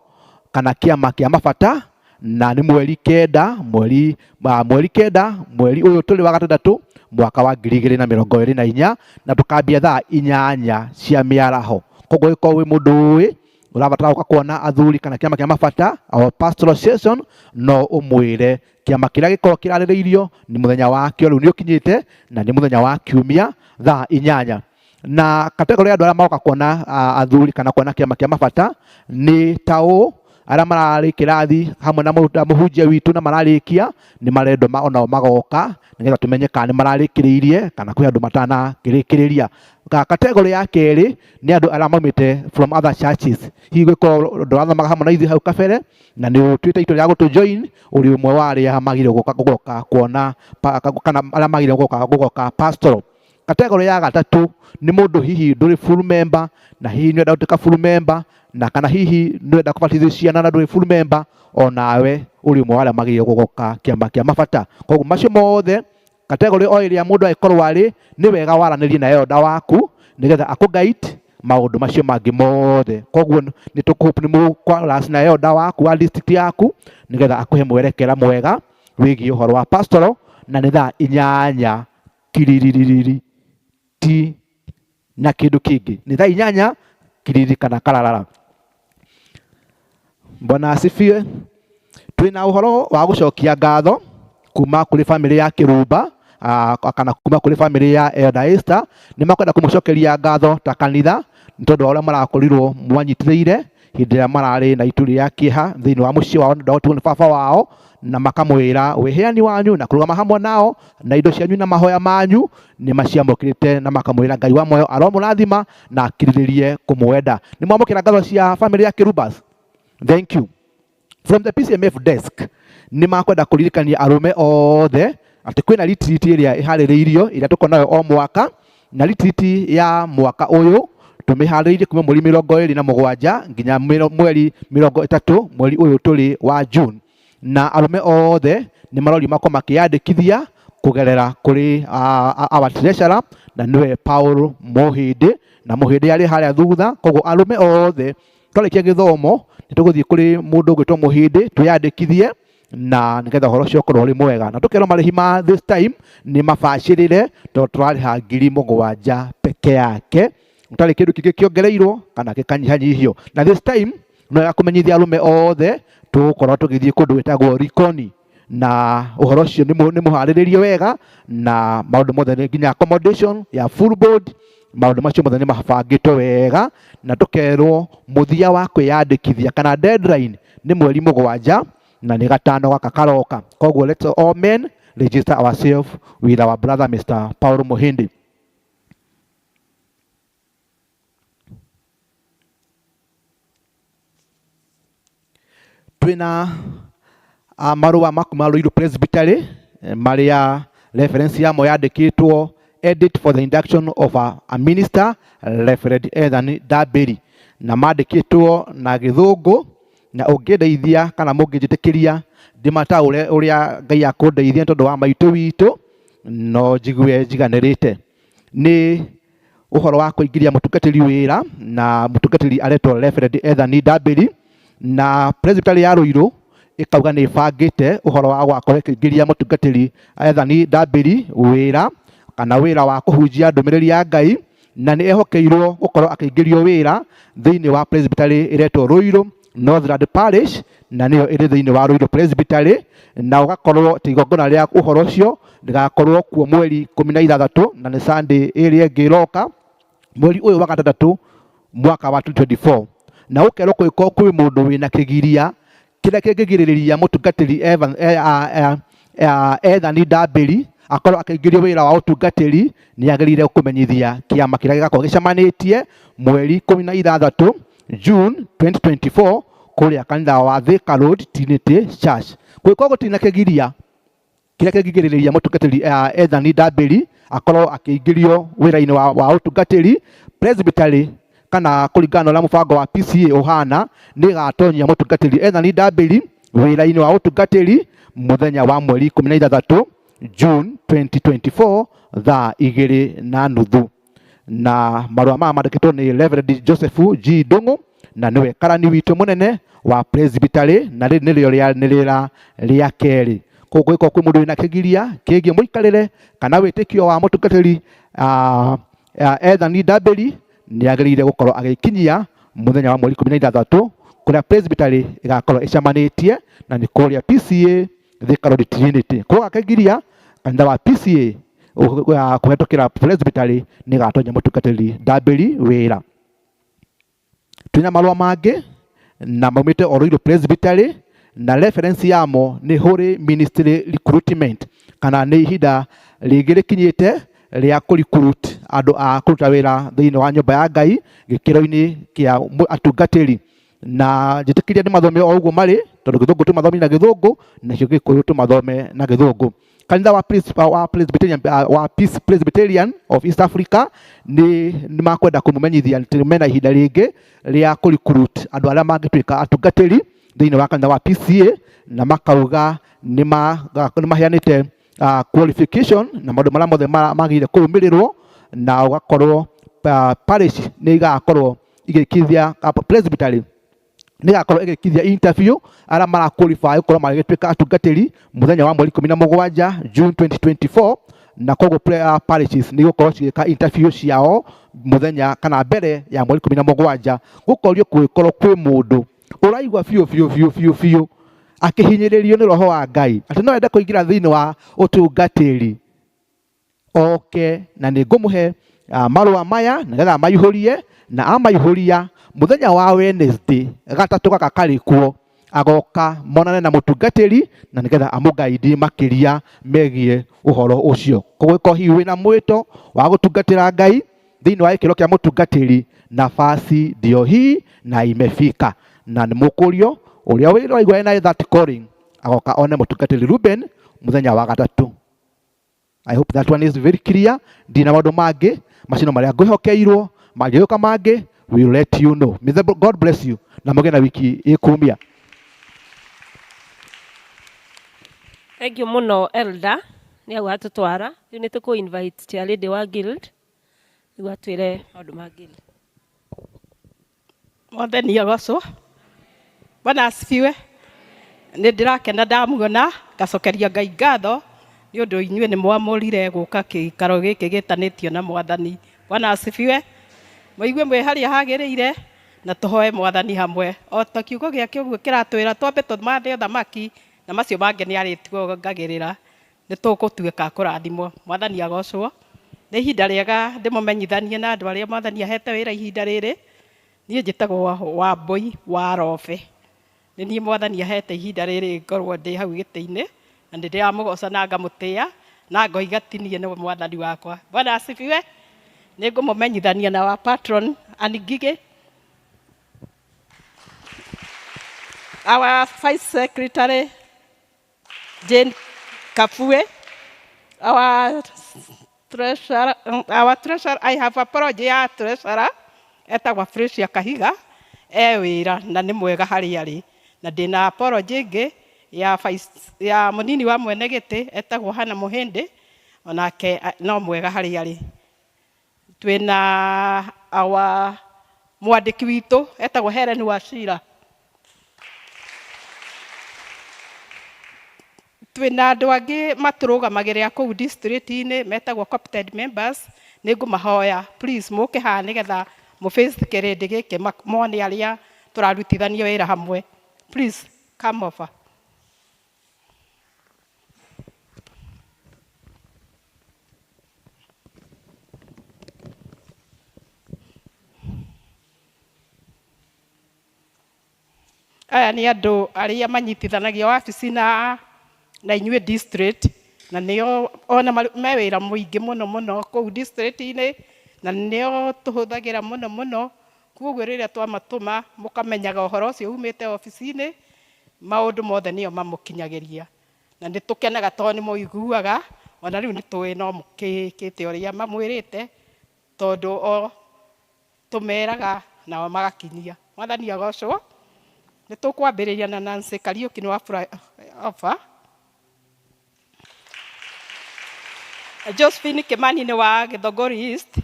kana kĩama kĩa mabata, na nĩ 9 mweri 9 mweri ũyũ tũrĩ wa gatandatũ mwaka wa 2024, na tũkambia thaa 8 cia mĩaraho. Koguo ũngĩkorwo wĩ mũndũ ũĩ ũrabatara gũka kuona athuri kana kĩama kĩa mabata, our pastoral session, no ũmwĩre kĩama kĩrĩa gĩkorwo kĩrarĩrĩirio nĩ mũthenya wakĩo rĩu nĩ ũkinyĩte, na nĩ mũthenya wa kiumia thaa 8. Na kategori ya andũ arĩa maroka kuona athuri kana kuona kĩama kĩa mabata nĩ ta ũũ: arĩa mararĩ kĩrathi hamwe na mũhunjia witũ na mararĩkia, nĩ marendwo onao magoka nĩgetha tũmenye kana nĩ mararĩkĩrĩirie kana kwĩ andũ matanakĩrĩkĩrĩria. Kategori ya kerĩ nĩ andũ arĩa maumĩte from other churches. Hihi gwĩkorwo ndũrathomaga hamwe na ithuĩ hau kabere na nĩ ũtuĩte itua rĩa gũtũ join, ũrĩ ũmwe wa arĩa magĩrĩirwo gũka kuona kana arĩa magĩrĩirwo gũka pastoral. Kategori ya gatatũ nĩ mũndũ hihi ndũrĩ full member na hihi nĩ ũrenda gũtuĩka full member. Na kana hihi nĩũrenda kũbatithio ciana na ndũrĩ full member, onawe ũrĩ ũmwe wa arĩa magĩrĩirwo gũgoka kĩama kĩa mabata. Koguo macio mothe category o ĩrĩa mũndũ angĩkorwo arĩ, nĩ wega waranĩrie na elder waku nĩgetha akũ guide maũndũ macio mangĩ mothe. Koguo nĩ tũkũhope nĩ mũkwaras na elder waku wa district yaku nĩgetha akũhe mwerekera mwega wĩgiĩ ũhoro wa pastoral. Na nĩ thaa 8 kiriririri, ti na kĩndũ kĩngĩ, nĩ thaa 8 kiriri kana kararara. Bwana asifiwe. Twĩna ũhoro wa gũcokia ngatho kuma kũrĩ famĩlĩ ya Kĩrumba, kana kuma kũrĩ famĩlĩ ya Elder Esther. Nĩ makwenda kũmũcokeria ngatho ta kanitha nĩ tondũ wa ũrĩa marakorirwo mwanyitĩrĩire hĩndĩ ĩrĩa mararĩ na itu rĩa kĩeha thĩinĩ wa mũciĩ wao nĩ ũndũ wa gũtigwo nĩ baba wao, na makamwĩra wĩheani wanyu na kũrũgama hamwe nao na indo cianyu na mahoya manyu nĩ maciamũkĩrĩte, na makamwĩra Ngai wa muoyo aromũrathima na akirĩrĩrie kũmwenda. Nĩ mwamũkĩra ngatho cia famĩlĩ ya Kĩrumbas? Thank you. From the PCMF desk nĩ makwenda kũririkania arũme othe atĩ kwĩna retreat ĩrĩa ĩharĩrĩirio ĩrĩa tũkoragwo nayo o mwaka, na retreat ya mwaka ũyũ tũmĩharĩrĩirie kuma mweri 27 nginya mweri 30 mweri ũyũ tũrĩ wa June. Na arũme othe nĩ marorio makorwo makĩyandĩkithia kũgerera kũrĩ our treasurer, na nĩwe Paul Mũhĩndĩ, na Mũhĩndĩ arĩ harĩa thutha. Koguo arũme othe twarĩkia gĩthomo nĩ tũgũthiĩ kũrĩ mũndũ ũgwĩtwo Mũhĩndĩ twĩyandĩkithie, na nĩgetha ũhoro ũcio ũkorwo ũrĩ mwega. Na tũkerwo marĩhi ma this time nĩ mabacĩrĩre tondũ tũrarĩha 7,000 peke yake, gũtarĩ kĩndũ kĩngĩ kĩongereirwo kana gĩkanyihanyihio. Na this time no wega kũmenyithia arũme othe tũgũkorwo tũgĩthiĩ kũndũ gwĩtagwo Likoni, na ũhoro ũcio nĩ mũharĩrĩrie wega, na maũndũ mothe nĩ nginya accommodation ya full board, maũndũ macio mothe nĩ mabangĩtwo wega. Na tũkerwo mũthia wa kwĩyandĩkithia kana deadline nĩ mweri 7 na nĩ gatano gaka karoka. Koguo let's all men register ourselves with our brother Mr. Paul Muhindi. Twĩna marũa ma kuma Ruiru Presbytery marĩa reference yamo yandĩkĩtwo edit for the induction of a minister Reverend Ethan Ndambĩri, na mandĩkĩtwo na gĩthũngũ, na ũngĩndeithia kana mũngĩnjĩtĩkĩria ndĩmataũre ũrĩa Ngai akũndeithia nĩ tondũ wa maitũ witũ, no njigue njiganĩrĩte. Nĩ ũhoro wa kũingĩria mũtungatĩri wĩra, na mũtungatĩri aretwo Reverend Ethan Ndambĩri, na Presbytery ya Ruiru ĩkauga nĩ ĩbangĩte ũhoro wa gũgakorwo ĩkĩingĩria mũtungatĩri Ethan Ndambĩri wĩra, kana wĩra wa kũhunjia ndũmĩrĩri ya Ngai, na nĩ ehokeirwo gũkorwo akĩingĩrio wĩra thĩinĩ wa Presbytery ĩretwo Ruiru Northland Parish, na nĩyo ĩrĩ thĩinĩ wa Ruiru Presbytery, na ũgakorwo atĩ igongona rĩa ũhoro ũcio rĩgakorwo kuo mweri 16, na nĩ Sunday ĩrĩa ĩngĩ ĩroka mweri ũyũ wa gatandatũ mwaka wa 2024. Na ũkerwo kũngĩkorwo kwĩ mũndũ wĩna kĩgiria kĩrĩa kĩngĩgirĩrĩria mũtungatĩri Ethan Ndambĩri akorwo akĩingĩrio wĩra wa ũtungatĩri, nĩ agĩrĩire kũmenyithia kĩama kĩrĩa gĩgakorwo gĩcemanĩtie mweri 16 June 2024 kũrĩa kanitha wa Thika Road Trinity Church. Kũngĩkorwo gũtirĩ na kĩgiria kĩrĩa kĩngĩgirĩrĩria mũtungatĩri Ethan Ndambĩri akorwo akĩingĩrio wĩra-inĩ wa ũtungatĩri, Presbytery kana kũringana na ũrĩa mũbango wa PCA ũhana, nĩ ĩgatonyia mũtungatĩri Ethan Ndambĩri wĩra-inĩ wa ũtungatĩri mũthenya wa mweri 16 June 2024 thaa 2:30. Na marũa maya mandĩkĩtwo nĩ Reverend Joseph G Ndung'u, na nĩwe karani witũ mũnene wa Presbytery, na rĩrĩ nĩrĩo rĩra rĩa kerĩ. Koguo kũngĩkorwo kwĩ mũndũ wĩna kĩgiria kĩgiĩ mũikarĩre kana wĩtĩkio wa mũtungatĩri Ethan Ndambĩri, nĩ agĩrĩire gũkorwo agĩkinyia mũthenya wa mweri 16 kũrĩa Presbytery ĩgakorwo ĩcemanĩtie, na nĩ kũrĩa PCA Thika Road Trinity. Koguo gakĩgiria kanitha wa PCA kũhetũkĩra Presbytery nĩ ĩgatonya mũtungatĩri Ndambĩri wĩra. Twĩna marũa mangĩ na maumĩte o Ruiru Presbytery, na reference yamo nĩ Holy Ministry Recruitment, kana nĩ ihinda rĩngĩ rĩkinyĩte rĩa kũ recruit andũ a kũruta wĩra thĩinĩ wa nyũmba ya Ngai gĩkĩro-inĩ kĩa atungatĩri. Na njĩtĩkĩria nĩ mathome o ũguo marĩ, tondũ gĩthũngũ tũmathome na gĩthũngũ, nakĩo gĩkũyũ tũmathome na gĩthũngũ. Kanitha wa wa Presbyterian, wa Peace Presbyterian of East Africa nĩ makwenda kũmũmenyithia atĩ mena ihinda rĩngĩ rĩa kũ recruit andũ arĩa mangĩtuĩka atungatĩri thĩinĩ wa kanitha wa PCA, na makauga nĩ maheanĩte qualification na maũndũ marĩa mothe magĩrĩire kũrũmĩrĩrwo, na ũgakorwo parish nĩ igakorwo igĩkithia, presbytery nĩ igakorwo ĩgĩkithia interview arĩa mara qualify gũkorwo magĩtuĩka atungatĩri mũthenya wa mweri 17 June 2024, na koguo parishes nĩ igũkorwo cigĩka interview ciao mũthenya kana mbere ya mweri 17. Gũkorio kũngĩkorwo kwĩ mũndũ ũraigua biũ biũ biũ biũ biũ akĩhinyĩrĩrio nĩ roho wa Ngai atĩ no ende kũingĩra thĩinĩ wa ũtungatĩri, oke na nĩ ngũmũhe marũa maya nĩgetha amaihũrie, na amaihũria mũthenya wa Wednesday gatatũ gaka karĩ kuo agoka monane na mũtungatĩri na nĩgetha amũgaidi makĩria megiĩ ũhoro ũcio. Koguo ĩkorwo hihi wĩna mwĩto wa gũtungatĩra Ngai thĩinĩ wa gĩkĩro kĩa mũtungatĩri, nafasi ndio hii na imefika, na nĩ mũkũrio ũrĩa ũraigua ena that calling agoka one mũtungatĩri Ruben mũthenya wa gatatũ. I hope that one is very clear. Ndina maũndũ mangĩ macino marĩa ngwĩhokeirwo mangĩũka mangĩ, we will let you know. May the God bless you na mũgĩe na wiki ĩkumia. Thank you mũno elder nĩ hau hatũtwara. Rĩu nĩ tũkũ invite chair lady wa guild nĩguo atwĩre maũndũ ma guild. Mwathani agocwo. Bwana asifiwe. Nĩ ndĩrakena ndamuona, ngacokeria Ngai ngatho nĩ ũndũ inyuĩ nĩ mwamũrire gũka gĩikaro gĩkĩ gĩtanĩtio na Mwathani. Bwana asifiwe. Mũigue mwĩ harĩa hagĩrĩire na tũhoe Mwathani hamwe. O ta kiugo gĩake ũguo kĩratwĩra twambe tũmathe ũthamaki na macio mangĩ nĩ arĩtuongagĩrĩra, nĩ tũgũtuĩka a kũrathimwo. Mwathani agocwo. Nĩ ihinda rĩega ndĩmũmenyithanie na andũ arĩa Mwathani ahete wĩra ihinda rĩrĩ. Niĩ njĩtagwo Wambũi wa Robe. Nĩ niĩ Mwathani ahete ihinda rĩrĩ ngorwo ndĩ hau gĩtĩ-inĩ, na nĩ ndĩramũgoca na ngamũtĩa na ngoiga ti niĩ nĩwe Mwathani wakwa. Bwana asifiwe. Nĩ ngũmũmenyithania na wa patron Ann Ngigĩ, our vice secretary Jane Kafue, our treasurer, I have apology ya treasurer etagwo Fresia Kahiga, e wĩra na nĩ mwega harĩa arĩ, na ndĩna apology ĩngĩ ya vice, ya mũnini wa mwene gĩtĩ etagwo Hannah Mũhĩndĩ, onake no mwega harĩa arĩ. Twĩna our mwandĩki witũ etagwo Helen Wachira. Twĩna andũ angĩ matũrũgamagĩrĩra kũu district-inĩ metagwo co-opted members, nĩ ngũmahoya please mũke haha nĩgetha mũface kĩrĩndĩ gĩkĩ mone arĩa tũrarutithania wĩra hamwe. Please come over. Aya nĩ andũ arĩa manyitithanagia wabici na inyuĩ district, na nĩo ona me wĩra mũingĩ mũno mũno kũu district-inĩ, na nĩo tũhũthagĩra mũno mũno. Koguo rĩrĩa twamatũma mũkamenyaga ũhoro ũcio umĩte obici-inĩ, maũndũ mothe nĩo mamũkinyagĩria, na nĩ tũkenaga tondũ nĩ mũiguaga, ona rĩu nĩ tũĩ no mũkĩkĩte ũrĩa mamwĩrĩte, tondũ o tũmeraga nao magakinyia. Mwathani agocwo. Nĩ tũkwambĩrĩria na Nancy Kariũki nĩ wa Ofa. Josephine Kimani nĩ wa Githogori East.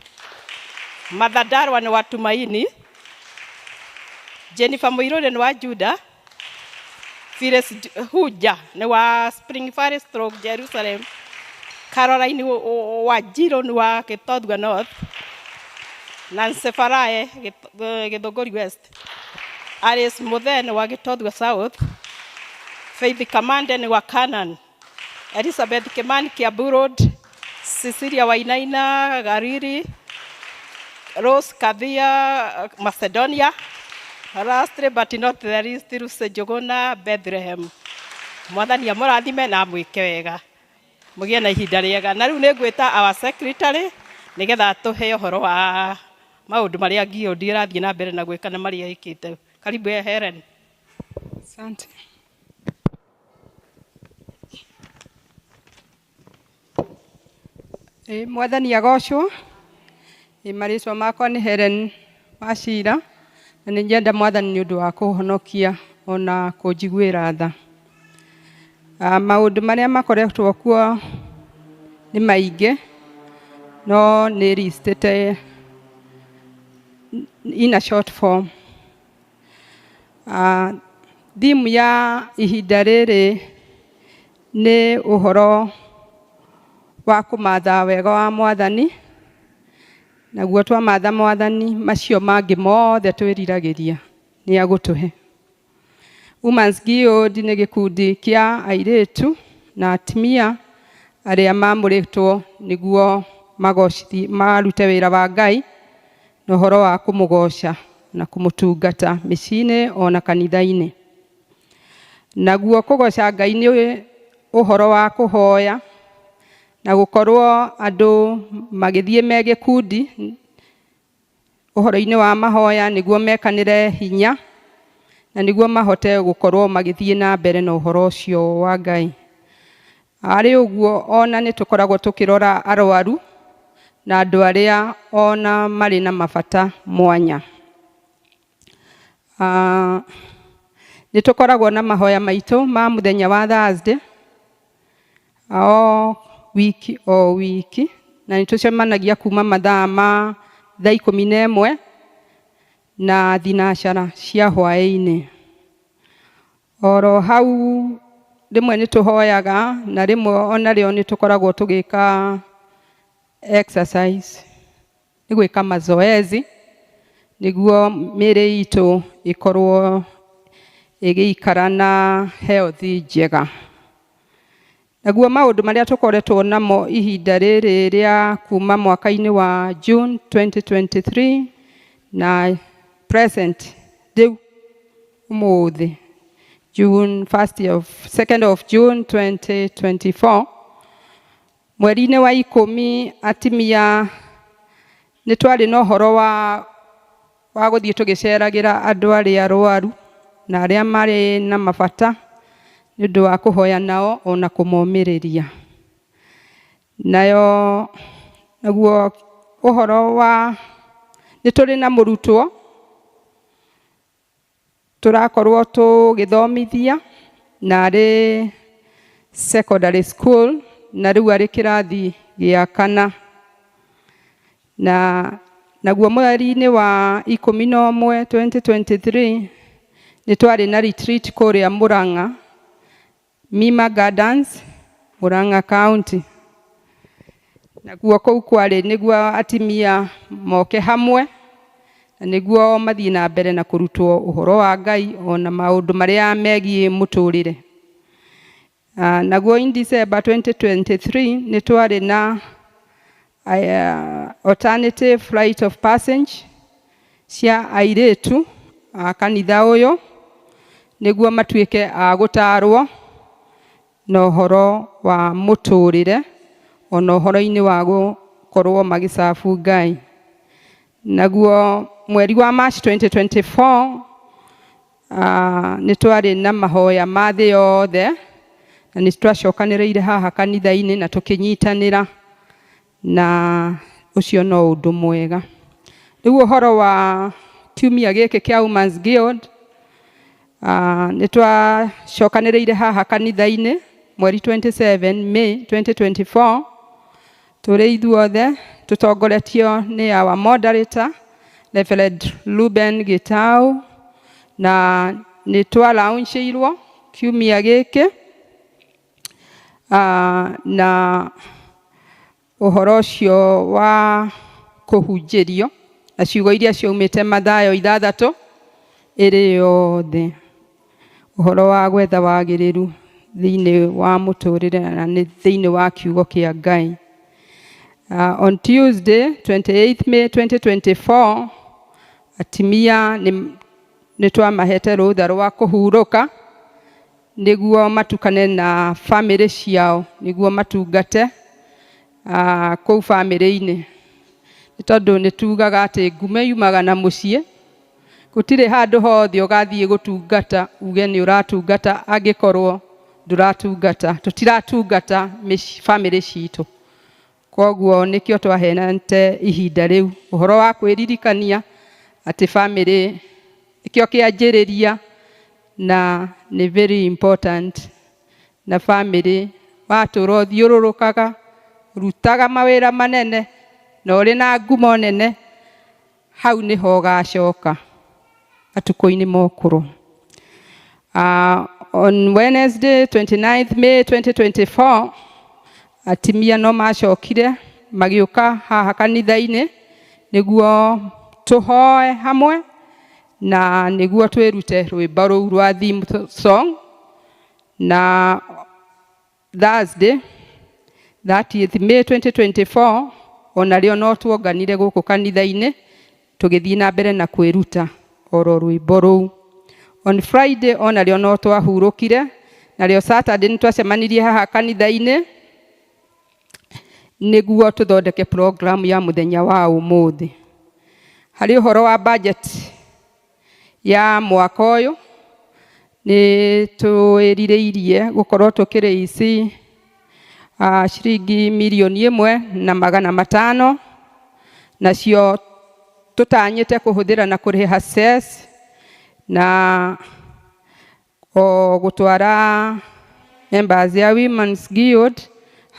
Martha Darwa nĩ wa Tumaini. Jennifer Mũirũrĩ nĩ wa Juda. Phyllis Huja nĩ wa Spring Valley stroke Jerusalem. Caroline wa Njirũ nĩ wa Gĩtothua North. Nancy Farae Githogori West. Alice Muthee nĩ wa Gĩtothua South. Faith Kamande nĩ wa Canaan. Elizabeth Kimani Kiambu Road. Cecilia Wainaina Gariri. Rose Kathia Macedonia. Lastly but not the least, Lucy Njuguna Bethlehem. Mwathani amũrathime na amwĩke wega, mũgĩe na ihinda rĩega. Na rĩu nĩ ngwĩta our secretary nĩgetha atũhe ũhoro wa maũndũ marĩa guild ĩrathiĩ na mbere na gwĩka na marĩa ĩkĩte. Karibu Helen. Asante. Ĩ, Mwathani agocwo. Ĩ, marĩtwa makwa nĩ Helen Wachira na nĩ nyenda Mwathani nĩ ũndũ wa kũhonokia ona kũnjiguĩra tha. Maũndũ marĩa makoretwo kuo nĩ maingĩ no nĩ listĩte in a short form. Theme ya ihinda rĩrĩ nĩ ũhoro wa kũmatha wega wa Mwathani, naguo twamatha Mwathani macio mangĩ mothe twĩriragĩria nĩ agũtũhe. Women's Guild nĩ gĩkundi kĩa airĩtu na atumia arĩa mamũrĩtwo nĩguo magocithie marute wĩra wa Ngai na ũhoro wa kũmũgoca na kũmũtungata mĩciĩ-inĩ ona kanitha-inĩ. Naguo kũgoca Ngai nĩ ũhoro wa kũhoya na gũkorwo andũ magĩthiĩ me gĩkundi ũhoro-inĩ wa mahoya nĩguo mekanĩre hinya na nĩguo mahote gũkorwo magĩthiĩ na mbere na ũhoro ũcio wa Ngai. Arĩ ũguo ona nĩ tũkoragwo tũkĩrora arwaru na andũ arĩa ona marĩ na mabata mwanya. Nĩ tũkoragwo na mahoya maitũ ma mũthenya wa Thursday o wiki o wiki, na nĩ tũcemanagia kuma mathaa ma thaa 11 na thinacara cia hwaĩ-inĩ. Oro hau rĩmwe nĩ tũhoyaga na rĩmwe ona rĩo nĩ tũkoragwo tũgĩka exercise, nĩ gwĩka mazoezi nĩguo mĩĩrĩ itũ ĩkorwo ĩgĩikara na health njega. Naguo maũndũ marĩa tũkoretwo namo ihinda rĩrĩ rĩa kuma mwaka-inĩ wa June 2023 na present rĩu ũmũthĩ June 1st of 2nd of June 2024, mweri-inĩ wa 10 atimia nĩ twarĩ na ũhoro wa gũthiĩ tũgĩceragĩra andũ arĩa arwaru na arĩa marĩ na mabata nĩ ũndũ wa kũhoya nao ona kũmomĩrĩria. Nayo naguo ũhoro wa nĩ tũrĩ na mũrutwo tũrakorwo tũgĩthomithia na arĩ secondary school na rĩu arĩ kĩrathi gĩa kana. Na naguo mweri-inĩ wa 11 2023 nĩ twarĩ na retreat kũrĩa Murang'a, Mima Gardens, Murang'a County. Naguo kũu kwarĩ nĩguo atimia moke hamwe na nĩguo mathiĩ na mbere na kũrutwo ũhoro wa Ngai ona maũndũ marĩa megiĩ mũtũrĩre. Naguo in December 2023 nĩ twarĩ na alternative rite of passage cia airĩtu a kanitha ũyũ nĩguo matuĩke a gũtarwo na ũhoro wa mũtũrĩre ona ũhoro-inĩ wa gũkorwo magĩcabu Ngai. Naguo mweri wa March 2024 nĩ twarĩ na mahoya ma thĩ yothe na nĩ twacokanĩrĩire haha kanitha-inĩ na tũkĩnyitanĩra, na ũcio no ũndũ mwega. Rĩu ũhoro wa kiumia gĩkĩ kĩa Women's Guild, nĩ twacokanĩrĩire haha kanitha-inĩ mweri 27 May 2024 tũrĩ ithuothe tũtongoretio nĩ our moderator Reverend Ruben Gitau, na nĩ twalaunchĩirwo kiumia gĩkĩ na ũhoro ũcio wa kũhunjĩrio na ciugo iria ciaumĩte Mathayo 6 ĩrĩ yothe, ũhoro wa gwetha wagĩrĩru thĩinĩ wa mũtũrĩre na nĩ thĩinĩ wa kiugo kĩa Ngai. On Tuesday 28 May 2024 atimia nĩ twamahete rũtha rwa kũhurũka nĩguo matukane na famĩlĩ ciao nĩguo matungate kũu famĩlĩ-inĩ, nĩ tondũ nĩ tugaga atĩ ngume yumaga na mũciĩ. Gũtirĩ handũ hothe ũgathiĩ gũtungata uge nĩ ũratungata angĩkorwo ndũratungata. Tũtiratungata famĩlĩ citũ. Koguo nĩkĩo twaheanĩte ihinda rĩu ũhoro wa kwĩririkania atĩ bamĩrĩ nĩkĩo kĩanjĩrĩria na nĩ very important na bamĩrĩ watũra ũthiũrũrũkaga rutaga mawĩra manene na ũrĩ na ngumo nene hau nĩho ũgacoka matukũ-inĩ ma ũkũrũ. On Wednesday 29th May 2024 atimia no macokire magĩũka haha kanitha-inĩ nĩguo tũhoe hamwe na nĩguo twĩrute rwĩmbo rũu rwa theme song. Na Thursday 30th May 2024 onarĩo no tuonganire gũkũ kanitha-inĩ tũgĩthiĩ na mbere na kwĩruta oro rwĩmbo rũu. On Friday onarĩo no twahurũkire, narĩo Saturday nĩ twacemanirie haha kanitha-inĩ nĩguo tũthondeke program ya mũthenya wa ũmũthĩ. Harĩ ũhoro wa budget ya mwaka ũyũ nĩ twĩrirĩirie gũkorwo tũkĩrĩici ciringi mirioni 1,500, nacio tũtanyĩte kũhũthĩra na kũrĩha cess na o gũtwara members ya Women's Guild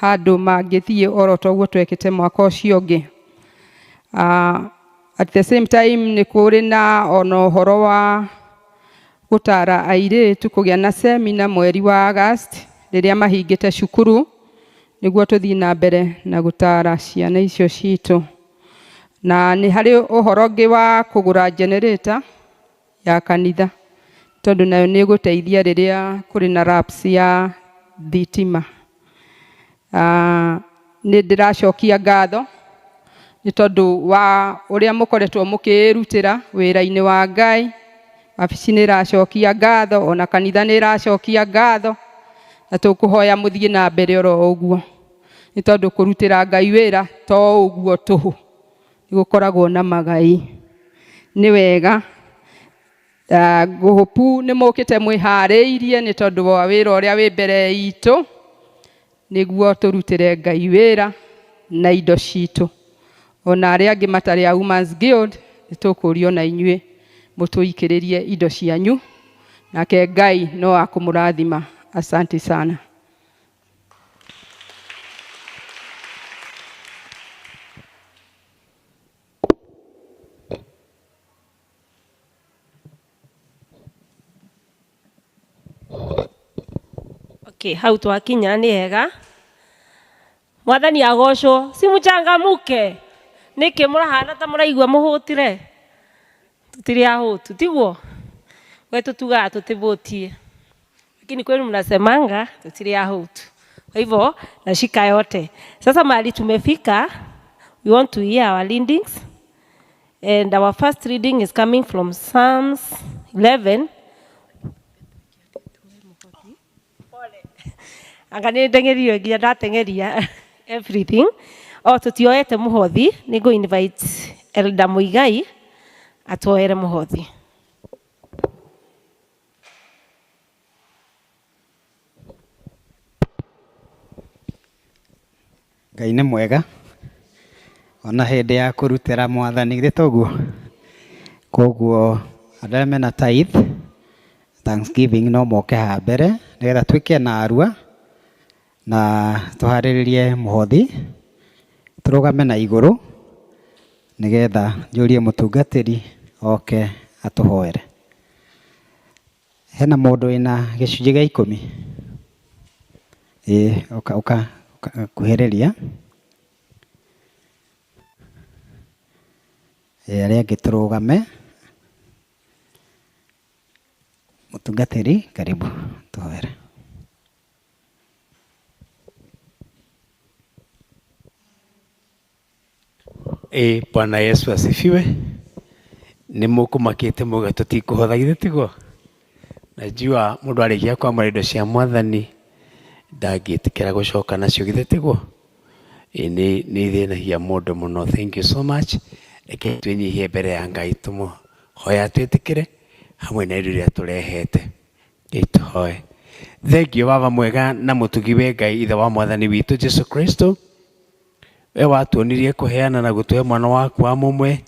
handũ mangĩthiĩ oro toguo twekĩte mwaka ũcio ũngĩ. At the same time nĩ kũrĩ na ona ũhoro wa gũtara airĩtu kũgĩa na semina mweri wa August rĩrĩa mahingĩte cukuru nĩguo tũthiĩ na mbere na gũtara ciana icio citũ. Na nĩ harĩ ũhoro ũngĩ wa kũgũra generator ya kanitha tondũ nayo nĩ ĩgũteithia rĩrĩa kũrĩ na lapse ya thitima. Nĩ ndĩracokia ngatho nĩ tondũ wa ũrĩa mũkoretwo mũkĩĩrutĩra wĩra-inĩ wa Ngai. Wabici nĩ ĩracokia ngatho, ona kanitha nĩ ĩracokia ngatho, na tũkũhoya mũthiĩ na mbere oro ũguo nĩ tondũ kũrutĩra Ngai wĩra to ũguo tũhũ, nĩ gũkoragwo na magai. Nĩ wega. Ngũhũpu nĩ mũkĩte mwĩharĩirie nĩ tondũ wa wĩra ũrĩa wĩ mbere itũ nĩguo tũrutĩre Ngai wĩra na indo citũ. Ona arĩa angĩ matarĩ a Women's Guild nĩ tũkũrio na inyuĩ mũtũikĩrĩrie indo cianyu, nake Ngai no akũmũrathima. Asante sana. Okay, hau twakinya nĩ hega. Mwathani agocwo, si mũchangamuke. Nĩkĩ mũrahana ta mũraigua mũhũtire? Tũtirĩ ahũtu, tiguo? We tũtugaga tũtĩbũtie. Lakini kweli mnasemanga tũtirĩ ahũtu. Kwa hivyo nashika yote. Sasa mahali tumefika, we want to hear our readings. And our first reading is coming from Psalms 11. Anga nĩ ndeng'erio nginya ndateng'eria everything. O tũtioete mũhothi, nĩ ngũ invite Elder Muigai atuoere mũhothi. Ngai nĩ mwega ona hĩndĩ ya kũrutĩra mwathani githĩ toguo. Koguo andũ arĩa mena tithe thanksgiving no moke haha mbere nĩgetha twĩke na arua na tũharĩrĩrie mũhothi, tũrũgame na igũrũ nĩgetha njũrie mũtungatĩri oke atũhoere. Hena mũndũ wĩna gĩcunjĩ gĩa 10? Ĩĩ, ũka ũka kuhĩrĩria. Ĩĩ, arĩa angĩ tũrũgame. Mũtungatĩri, karibu tũhoere. Ĩĩ, Bwana Yesu asifiwe. Nĩ mũkũmakĩte muga tũtikũhotha githĩ tiguo? Najua mũndũ arĩkia kwamũra indo cia mwathani ndangĩtĩkĩra gũcoka nacio githĩ tiguo? Ĩĩ, nĩ ithĩnagia mũndũ mũno. Thank you so much. Reke twĩnyihie mbere ya Ngai tũmũhoya twĩtĩkĩre hamwe na indo iria tũrehete. Ngai tũhoe. Thengiũ Baba mwega na mũtugi wĩ Ngai ithe wa mwathani witũ Jesu Kristo. We watuonirie kũheana na gũtũhe mwana waku wa mũmwe.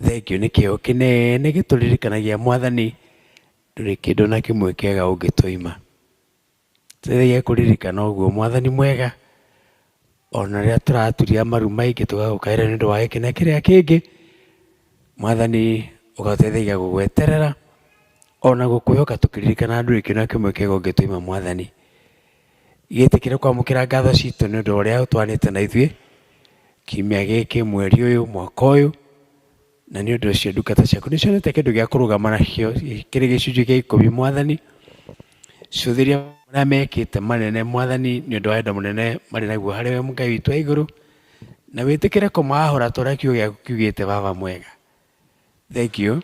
Thengiũ nĩ kĩheo kĩnene gĩtũririkanagia Mwathani ndũrĩ kĩndũ na kĩmwe kĩega ũngĩtũima. Tũteithagia kũririkana ũguo Mwathani mwega, ona rĩrĩa tũraturia maru maingĩ tũgagũkaĩra nĩ ũndũ wa gĩkĩ na kĩrĩa kĩngĩ, Mwathani ũgateithagia gũgweterera ona gũkwĩhoka tũkĩririkana ndũrĩ kĩndũ na kĩmwe kĩega ũngĩtũima Mwathani. Gĩtĩkĩre kwamũkĩra ngatho citũ nĩ ũndũ wa ũrĩa ũtwanĩte na ithuĩ kiumia gĩkĩ, mweri ũyũ, mwaka ũyũ, na nĩ ũndũ ũcio ndungata ciaku nĩ cionete kĩndũ gĩa kũrũgama nakĩo kĩrĩ gĩcunjĩ kĩa ikũmi Mwathani. Cũthĩria marĩa mekĩte manene Mwathani nĩ ũndũ wa wendo mũnene marĩ naguo harĩ we Ngai witũ wa igũrũ, na wĩtĩkĩre kũmaahũra ta ũrĩa kiugo gĩaku kiugĩte Baba mwega. Thank you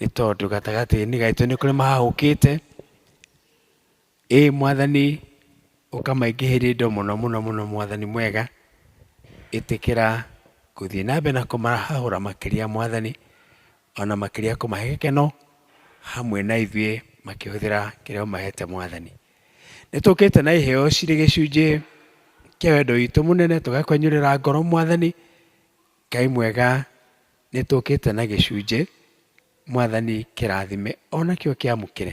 nĩ tondũ gatagatĩ-inĩ gaitũ nĩ kũrĩ mahahũkĩte. Ĩĩ Mwathani ũkamaingĩhĩria indo mũno mũno mũno Mwathani mwega. Ĩtĩkĩra gũthiĩ na mbere na kũmahahũra makĩria Mwathani, ona makĩria kũmahe gĩkeno hamwe na ithuĩ makĩhũthĩra kĩrĩa ũmahete Mwathani. Nĩ tũkĩte na iheo cirĩ gĩcunjĩ kĩa wendo witũ mũnene tũgakwenyũrĩra ngoro Mwathani. Ngai mwega nĩ tũkĩte na gĩcunjĩ Mwathani kĩrathime onakĩo kĩamũkĩre.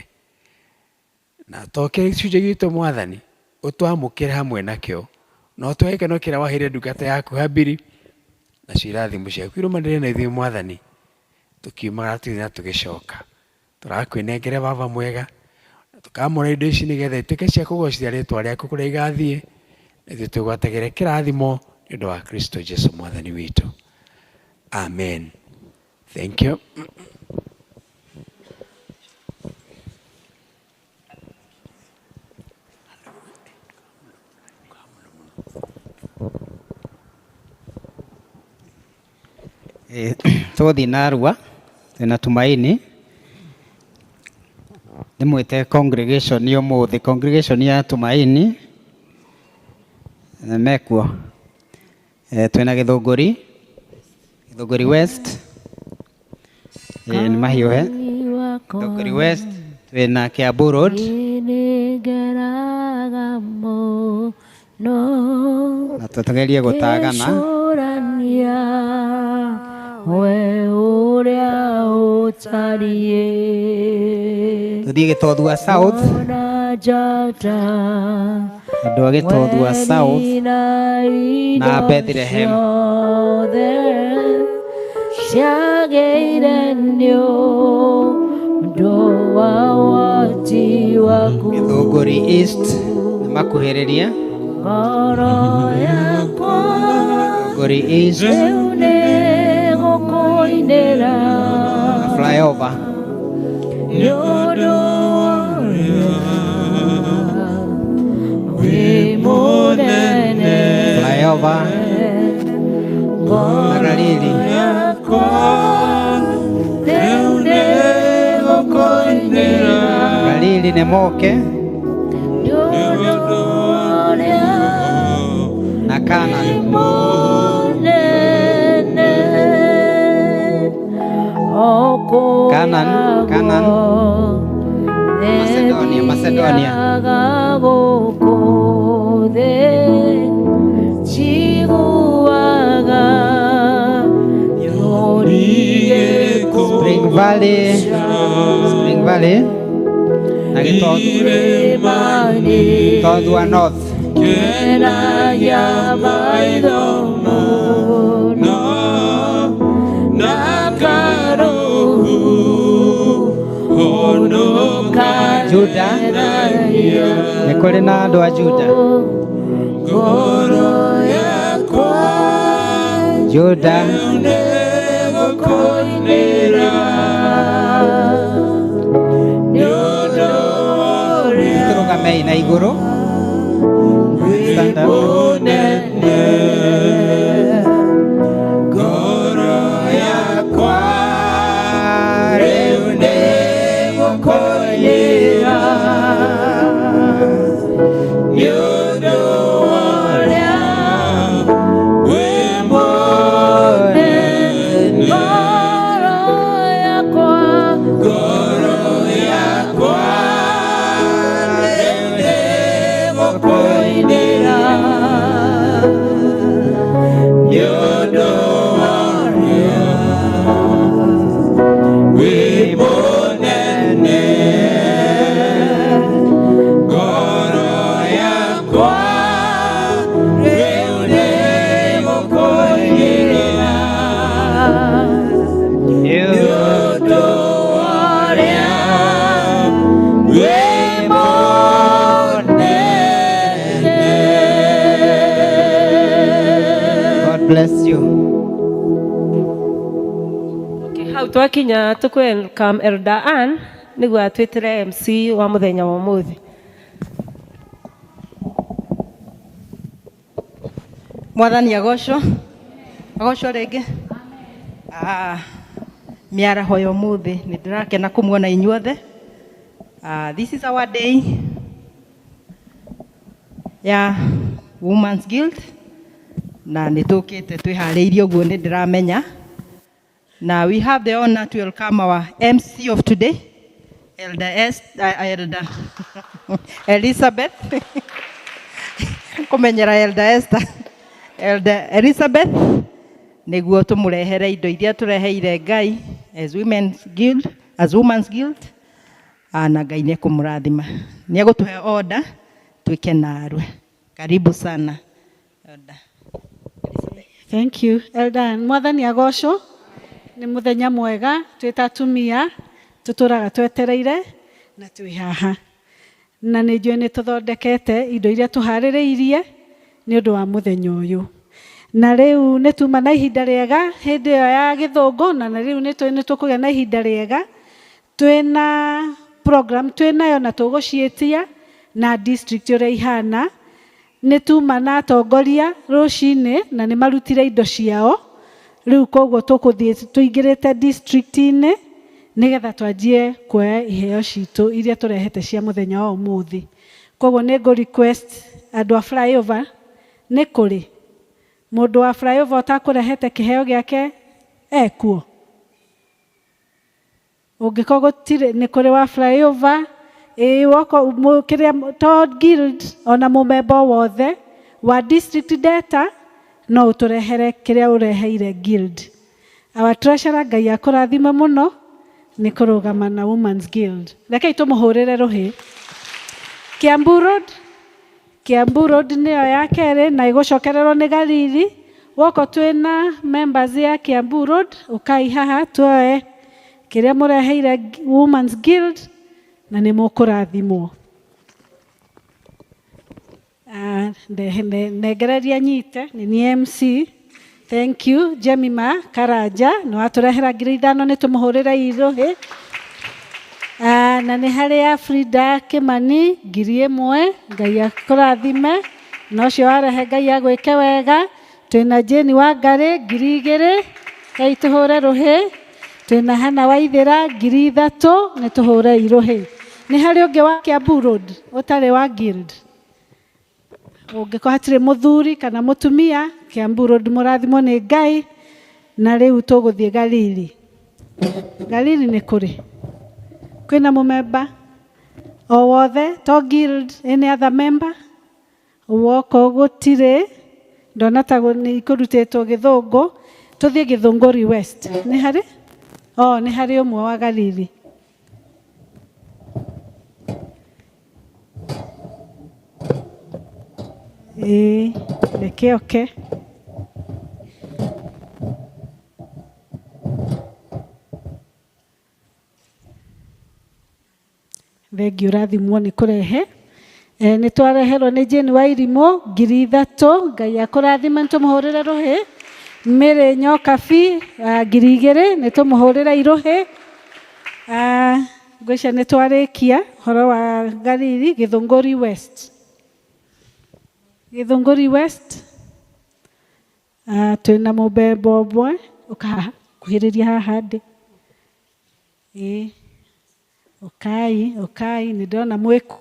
Na to gĩcunjĩ gitũ Mwathani, ũtwamũkĩre hamwe nakĩo, na ũtũhe gĩkeno kĩrĩa waheire ndungata yaku Habili, nacio irathimo ciaku irũmanĩrĩre na ithuĩ Mwathani, tũkiumagara tũgĩthiĩ na tũgĩcoka. Tũrakwĩnengere Baba mwega, na tũkamũra indo ici nĩgetha ituĩke cia kũgocithia rĩtwa rĩaku kũrĩa igathiĩ, na ithuĩ twĩgwatagĩre kĩrathimo nĩ ũndũ wa Kristo Jesu Mwathani witũ. Amen. Thank you. Tũgũthiĩ narua twĩna Tumaini ndĩmwĩte congregation ũmũthĩ, congregation ya Tumaini mekuo. Twĩna Gĩthũngũri, Gĩthũngũri West, nĩ mahiũhe, Gĩthũngũri West, twĩna Kiambu Road, na tũgerie gũtagana. Tũthiĩ Gĩtothua South, andũ a Gĩtothua South na Bethlehem. Gĩthũngũri East nĩ makuhĩrĩria. Gĩthũngũri East na flyover. Flyover na Galili. Galili nĩ moke na Canaan. Canaan, Canaan. Macedonia, Macedonia. Spring Valley, Spring Valley na Gĩtothua North. Juda nĩ kũrĩ na andũ a Juda. Juda tũrũgamei na igũrũ. Stand up. ũndũ ũrĩa wĩ mũnene. God bless you. Okay, hau twakinya tũkũ welcome Elder Ann nĩguo atwĩtĩre MC wa mũthenya wa ũmũthĩ. Mwathani agocwo, agocwo rĩngĩ. Ah, mĩaraho ya ũmũthĩ nĩ ndĩrakena kũmuona inyuothe. Ah, this is our day ya Women's Guild na nĩ tũkĩte twĩharĩirie ũguo nĩ ndĩramenya. Na we have the honor to welcome our MC of today, Elder, S, Elder Elizabeth kũmenyera Elder Esther, Elder Elizabeth nĩguo tũmũrehere indo iria tũreheire Ngai as Women's Guild, as Women's Guild. Ah, na Ngai nĩ ekũmũrathima, nĩ egũtũhe order twĩke narua. Karibu sana Elder. Thank you. Elder, mwathani agocwo nĩ mũthenya mwega twĩ ta atumia tũtũraga twetereire na twĩ haha na nĩ njũĩ nĩ tũthondekete indo iria tũharĩrĩirie nĩ ũndũ wa mũthenya ũyũ na rĩu nĩ tuma na ihinda rĩega hĩndĩ ĩyo ya gĩthũngũ na rĩu nĩ tũkũgĩa na ihinda rĩega twĩna program twĩnayo na tũgũciĩtia na district ũrĩa ihana nĩ tuma na atongoria rũcinĩ na nĩ marutire indo ciao rĩu koguo tũkũthiĩ tũingĩrĩte district-inĩ nĩgetha twanjie kuoya iheo citũ iria tũrehete cia mũthenya wa ũmũthĩ. Koguo nĩ ngũ request andũ a flyover nĩ kũrĩ mũndũ wa flyover ũtakũrehete kĩheo gĩake ekuo? Ũngĩkorwo gũtirĩ nĩ kũrĩ wa flyover ĩĩ woko kĩrĩa to guild ona mũmemba o wothe wa district data no ũtũrehere kĩrĩa ũreheire guild. Our treasurer Ngai akũrathime mũno nĩ kũrũgama na Women's Guild. Rekei tũmũhũrĩre rũhĩ. Kiambu Road, Kiambu Road nĩyo ya kerĩ na ĩgũcokererwo nĩ Galili. Woko twĩna members ya Kiambu Road, ũkai haha tuoe kĩrĩa mũreheire Women's Guild na nĩ mũkũrathimwo. Ah, ndengereria nyite nĩ niĩ MC. Thank you Jemima Karanja nĩ watũrehera 5,000 nĩ tũmũhũrĩre irũhĩ. Ah, na nĩ harĩ ya Frida Kimani 1,000 Ngai akũrathime na ũcio warehe Ngai agwĩke wega. Twĩna Jane Wangari 2,000 Ngai tũhũre rũhĩ. Twĩna Hannah Waithĩra 3,000 nĩ tũhũre irũhĩ. Nĩ harĩ ũngĩ wa Kiambu Road ũtarĩ wa guild? Ũngĩkorwo hatirĩ mũthuri kana mũtumia Kiambu Road mũrathimwo nĩ Ngai. Na rĩu tũgũthiĩ Galili. Galili nĩ kũrĩ kwĩna mũmemba o wothe to guild any other member? Woko gũtirĩ ndona ta nĩ kũrutĩtwo gĩthũngũ tũthiĩ Gĩthũngũri West nĩ harĩ oh nĩ harĩ ũmwe wa Galili. Ĩĩ reke oke. Thengiũ ũrathimwo nĩ kũrehe. Nĩ twareherwo nĩ Jane wa Irimũ 3,000 Ngai akũrathime nĩ tũmũhũrĩre rũhĩ. Mary Nyokabi 2,000 nĩ tũmũhũrĩre irũhĩ. Ah, ngwĩciria nĩ twarĩkia ũhoro wa Galili. Gĩthũngũri West, Gĩthũngũri West. Ah, twĩna mũmbemba ũmwe ũka haha kuhĩrĩria haha ndĩ. Ĩĩ ũkai ũkai nĩ ndĩrona mwĩku.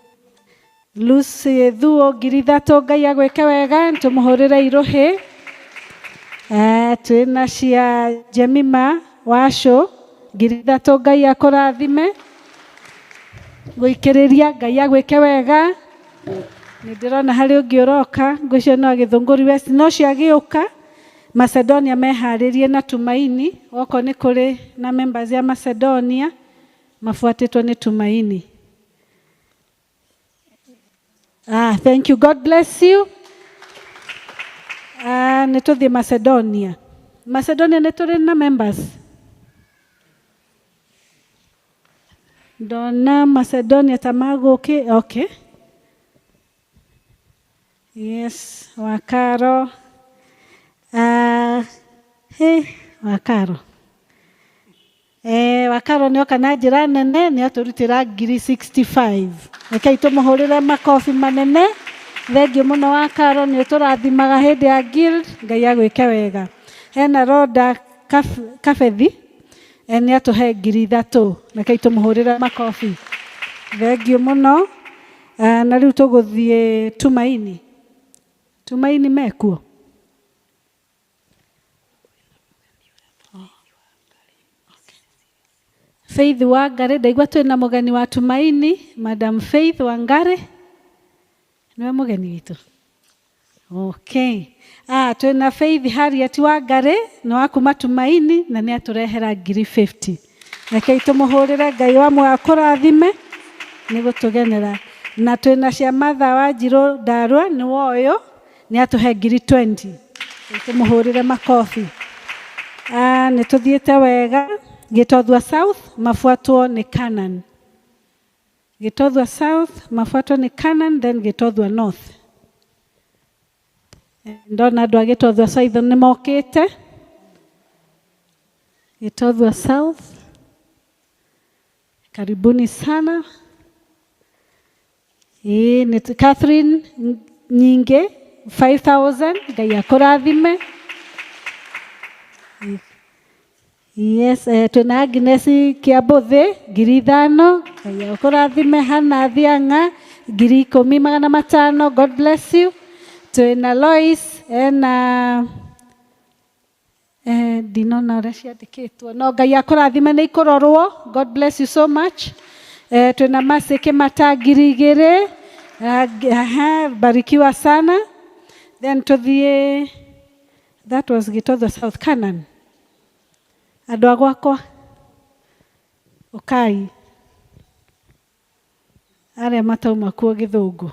Lucy Thuo 3,000 Ngai agwĩke wega nĩ tũmũhũrĩre irũhĩ. Eh, twĩna cia Jemima Wacũ 3,000 Ngai akũrathime gũikĩrĩria Ngai agwĩke wega. Nĩ ndĩrona harĩ ũngĩ ũroka ngwĩciria no Gĩthũngũri West no ũcio agĩũka Macedonia meharĩrie na Tumaini okorwo nĩ kũrĩ na members ya Macedonia mabuatĩtwo nĩ Tumaini. Ah, thank you. God bless you. Ah, nĩ tũthiĩ Macedonia. Macedonia nĩ tũrĩ na members. Ndona Macedonia ta magũkĩ okay. Yes, Wakaro. Hey, Wakaro. Wakaro nĩ oka na njĩra nene nĩ atũrutĩra ngiri 65. Rekei tũmũhũrĩre makobi manene. Thengiũ mũno Wakaro nĩ ũtũrathimaga hĩndĩ ya guild. Ngai agwĩke wega. Hena Roda Kabethi nĩ atũhe 3000. Rekei tũmũhũrĩre makobi. Thengiũ mũno. Na rĩu tũgũthiĩ Tumaini. Tumaini mekuo? Faith Wangari, ndaigua twĩna mũgeni wa Tumaini, Madam Faith Wangari. Nĩwe mũgeni witũ. Okay. Twĩna Faith Harriet Wangari, nĩ wa kuma Tumaini na nĩ atũrehera ngiri 50. Rekei tũmũhũrĩre Ngai wa muoyo akũrathime nĩ gũtũgenera. Na twĩna cia Martha Wanjirũ Ndarwa nĩ woyo nĩ atũhe ngiri 20. Tũmũhũrĩre makobi. Nĩ tũthiĩte wega. Gĩtothua South mafuatwo nĩ Canaan. Gĩtothua South mafuatwo nĩ Canaan then Gĩtothua North. Ndona andũ a Gĩtothua South nĩ mokĩte. Gĩtothua South, karibuni sana. Ĩĩ, Catherine Nyingĩ 5000, Ngai akũrathime. Yes, twĩna Agnes Kĩambũthĩ 5000, Ngai akũrathime. Hannah Thiang'a 10,500, God bless you. Twĩna Lois ena ndinona ũrĩa ciandĩkĩtwo no Ngai akũrathime nĩ ikũrorwo, God bless you so much. Twĩna Mercy Kĩmata 2000, barikiwa sana. Then tũthiĩ, that was Gĩtothua South, Canaan. Andũ a gwakwa ũkai arĩa matauma kuo Gĩthũngũ.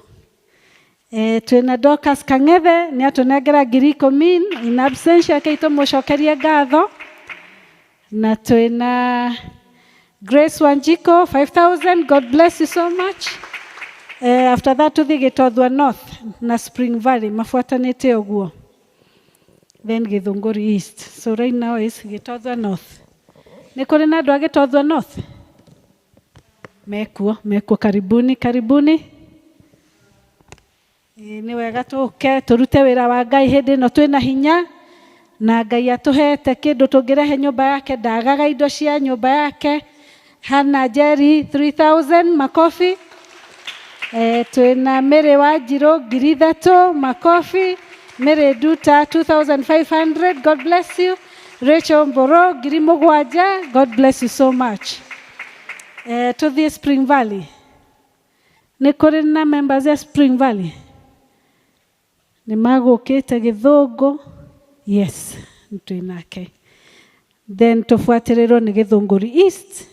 Twĩna Dorcas Kang'ethe nĩ atũnengera 10,000 in absentia, rekei tũmũcokerie ngatho. Na twĩna Grace Wanjiko 5000, God bless you so much. After that tũthiĩ Gĩtothua North na Spring Valley mabuatanĩte ũguo. Then Gĩthũngũri East. So right now is Gĩtothua North. Nĩ kũrĩ na andũ a Gĩtothua North? Mekuo, mekuo, karibuni, karibuni. Nĩ wega tũke tũrute wĩra wa Ngai hĩndĩ ĩno twĩna hinya na Ngai atũhete kĩndũ tũngĩrehe nyũmba yake, ndagaga indo cia nyũmba yake. Hannah Jerry 3000, makobi. Twĩna Mary Wanjirũ 3000, makobi. Mary Nduta 2500, God bless you. Rachel Mboro 7,000, God bless you so much. Tũthiĩ Spring Valley. Nĩ kũrĩ na members ya Spring Valley? Nĩ magũkĩte Gĩthũngũ? Yes, twĩ nake. Then tũbuatĩrĩrwo nĩ Gĩthũngũri East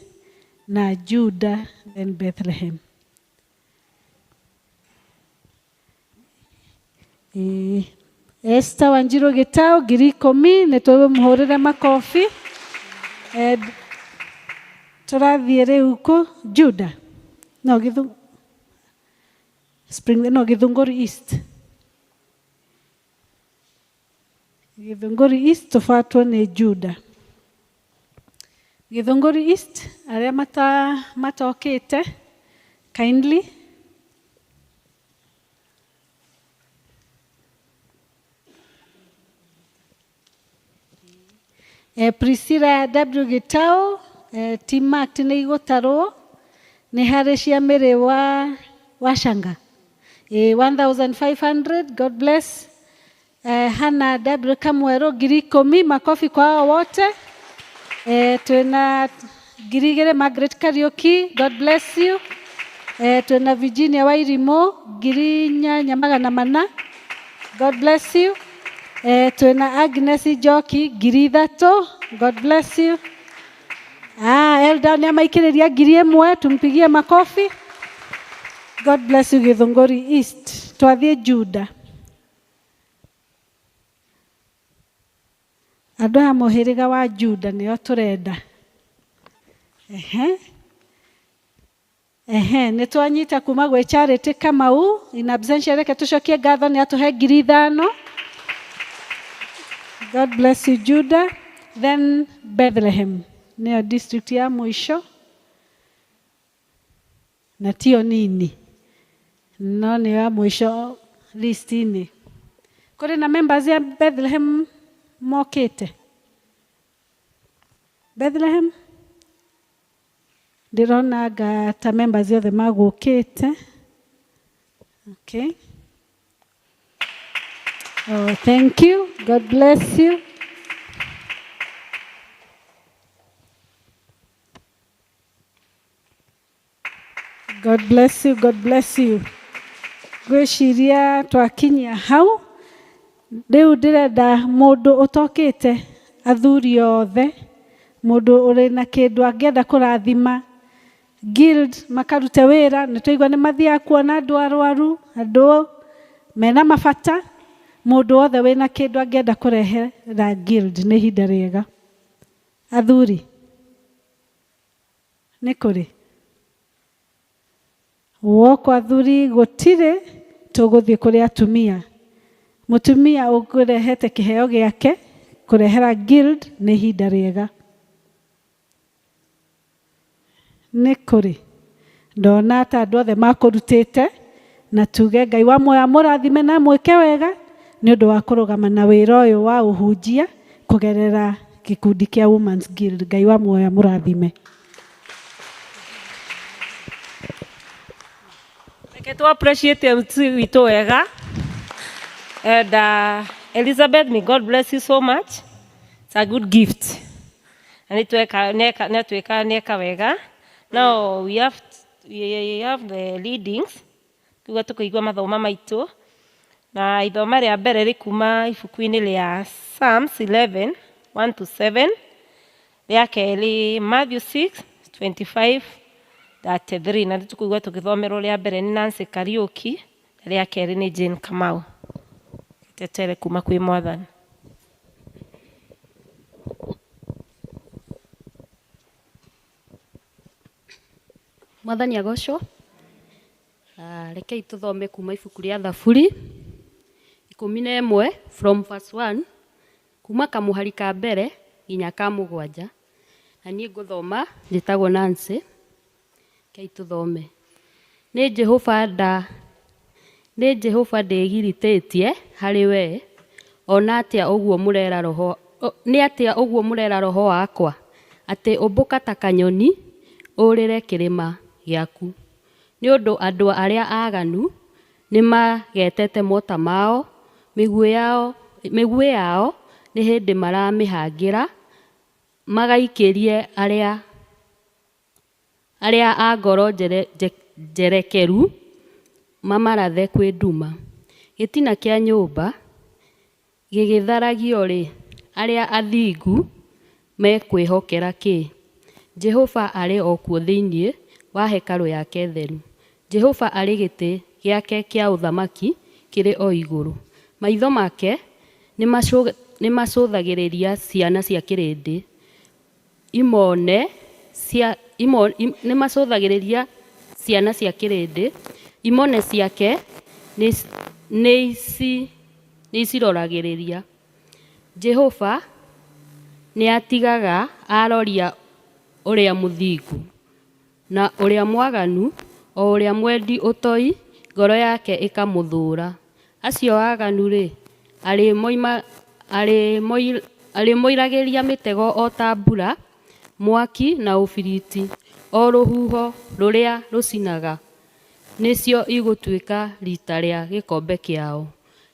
na Judah then Bethlehem. Esther Wanjirũ Gĩtaũ 10,000, nĩ tũmũhũrĩre makobi. Tũrathiĩ rĩu kũ Judah. No Spring, no Gĩthũngũri East. Gĩthũngũri East tũbuatwo nĩ Judah. Gĩthũngũri East arĩa matokĩte kindly. Priscilla W Gĩtaũ, T-Mark nĩ igũtarwo, nĩ harĩ cia Mary wa Wachanga. 1500, God bless. Hannah W Kamwerũ 10,000, makofi kwa hao wote. Twĩna 2,000 Margaret Kariuki, God bless you. Twĩna Virginia Wairimu 8,400, God bless you. Twĩna Agnes Njoki 3,000, God bless you. Elda nĩ amaikĩrĩria 1,000, tumpigie makofi. God bless you Gĩthũngũri East. Twathiĩ Judah. Andũ aya mũhĩrĩga wa Judah nĩo tũrenda. Ehe. Ehe, nĩ twanyita kuma gwĩ Charity Kamau in absentia, reke tũcokie ngatho nĩ atũhe 5,000. God bless you Judah. Then Bethlehem nĩyo district ya mũico na tiyo nini no nĩyo ya mũico list-inĩ. Kũrĩ na members ya Bethlehem mokĩte? Bethlehem ndĩrona anga ta members othe magũkĩte. Okay. Oh, thank you. God bless you. God bless you, God bless you. Ngwĩciria twakinyia hau rĩu ndĩrenda mũndũ ũtokĩte athuri othe mũndũ ũrĩ na kĩndũ angĩenda kũrathima guild makarute wĩra nĩ twaigua nĩ mathiaga kuona andũ arwaru andũ mena mabata mũndũ wothe wĩna kĩndũ angĩenda kũrehera guild nĩ ihinda rĩega athuri nĩ kũrĩ woko athuri gũtirĩ tũgũthiĩ kũrĩ atumia mũtumia ũkũrehete kĩheo gĩake kũrehera guild nĩ ihinda rĩega nĩ kũrĩ ndona ta andũ othe makũrutĩte na tuge Ngai wa muoyo amũrathime na amwĩke wega nĩ ũndũ wa kũrũgama na wĩra ũyũ wa ũhunjia kũgerera gĩkundi kĩa Women's Guild. Ngai wa muoyo amũrathime. Reke tu appreciate MC witũ wega. And Elizabeth, may God bless you so much. It's a good gift. Na nĩ tweka neka nĩ tweka neka wega. Now we have the readings. Tuga tũkũigua mathoma maitũ. Na ithoma rĩa mbere rĩkuma ibuku-inĩ rĩa Psalms 11 1 to 7. Rĩa kerĩ Matthew 6 25 33 na nĩtũkũigua tũgĩthomerwo rĩa mbere nĩ Nancy Kariũki na rĩa kerĩ nĩ Jane Kamau. Tetere kuma kwĩ Mwathani. Mwathani agocwo. Rekei tũthome kuma ibuku rĩa Thaburi 11 from verse 1 kuma kamũhari ka mbere nginya ka mũgwanja. Na niĩ ngũthoma njĩtagwo Nancy. Rekei tũthome. Nĩ Jehova nda nĩ Jehova ndĩgiritĩtie harĩ we ona atĩa ũguo mũrera roho nĩ atĩa ũguo mũrera roho wakwa atĩ ũmbũka ta kanyoni ũrĩre kĩrĩma gĩaku nĩ ũndũ andũ arĩa aganu nĩmagetete mota mao mĩguĩ yao nĩ hĩndĩ maramĩhangĩra magaikĩrie arĩa arĩa a ngoro njerekeru mamarathe kwĩ nduma. Gĩtina kĩa nyũmba gĩgĩtharagio-rĩ, arĩa athingu mekwĩhokera kĩ? Jehova arĩ o kuo thĩinĩ wa hekarũ yake theru. Jehova arĩ gĩtĩ gĩake kĩa ũthamaki kĩrĩ o igũrũ. Maitho make nĩmacũthagĩrĩria ciana cia kĩrĩndĩ, imone cia nĩmacũthagĩrĩria ciana cia kĩrĩndĩ, imone ciake nĩiciroragĩrĩria. Jehova nĩatigaga aroria ũrĩa mũthingu, na ũrĩa mwaganu, o ũrĩa mwendi ũtoi, ngoro yake ĩkamũthũũra. Acio aganu-rĩ, arĩmoiragĩria mĩtego o ta mbura, mwaki na ũbiriti, o rũhuho rũrĩa rũcinaga, nĩcio igũtuĩka riita rĩa gĩkombe kĩao.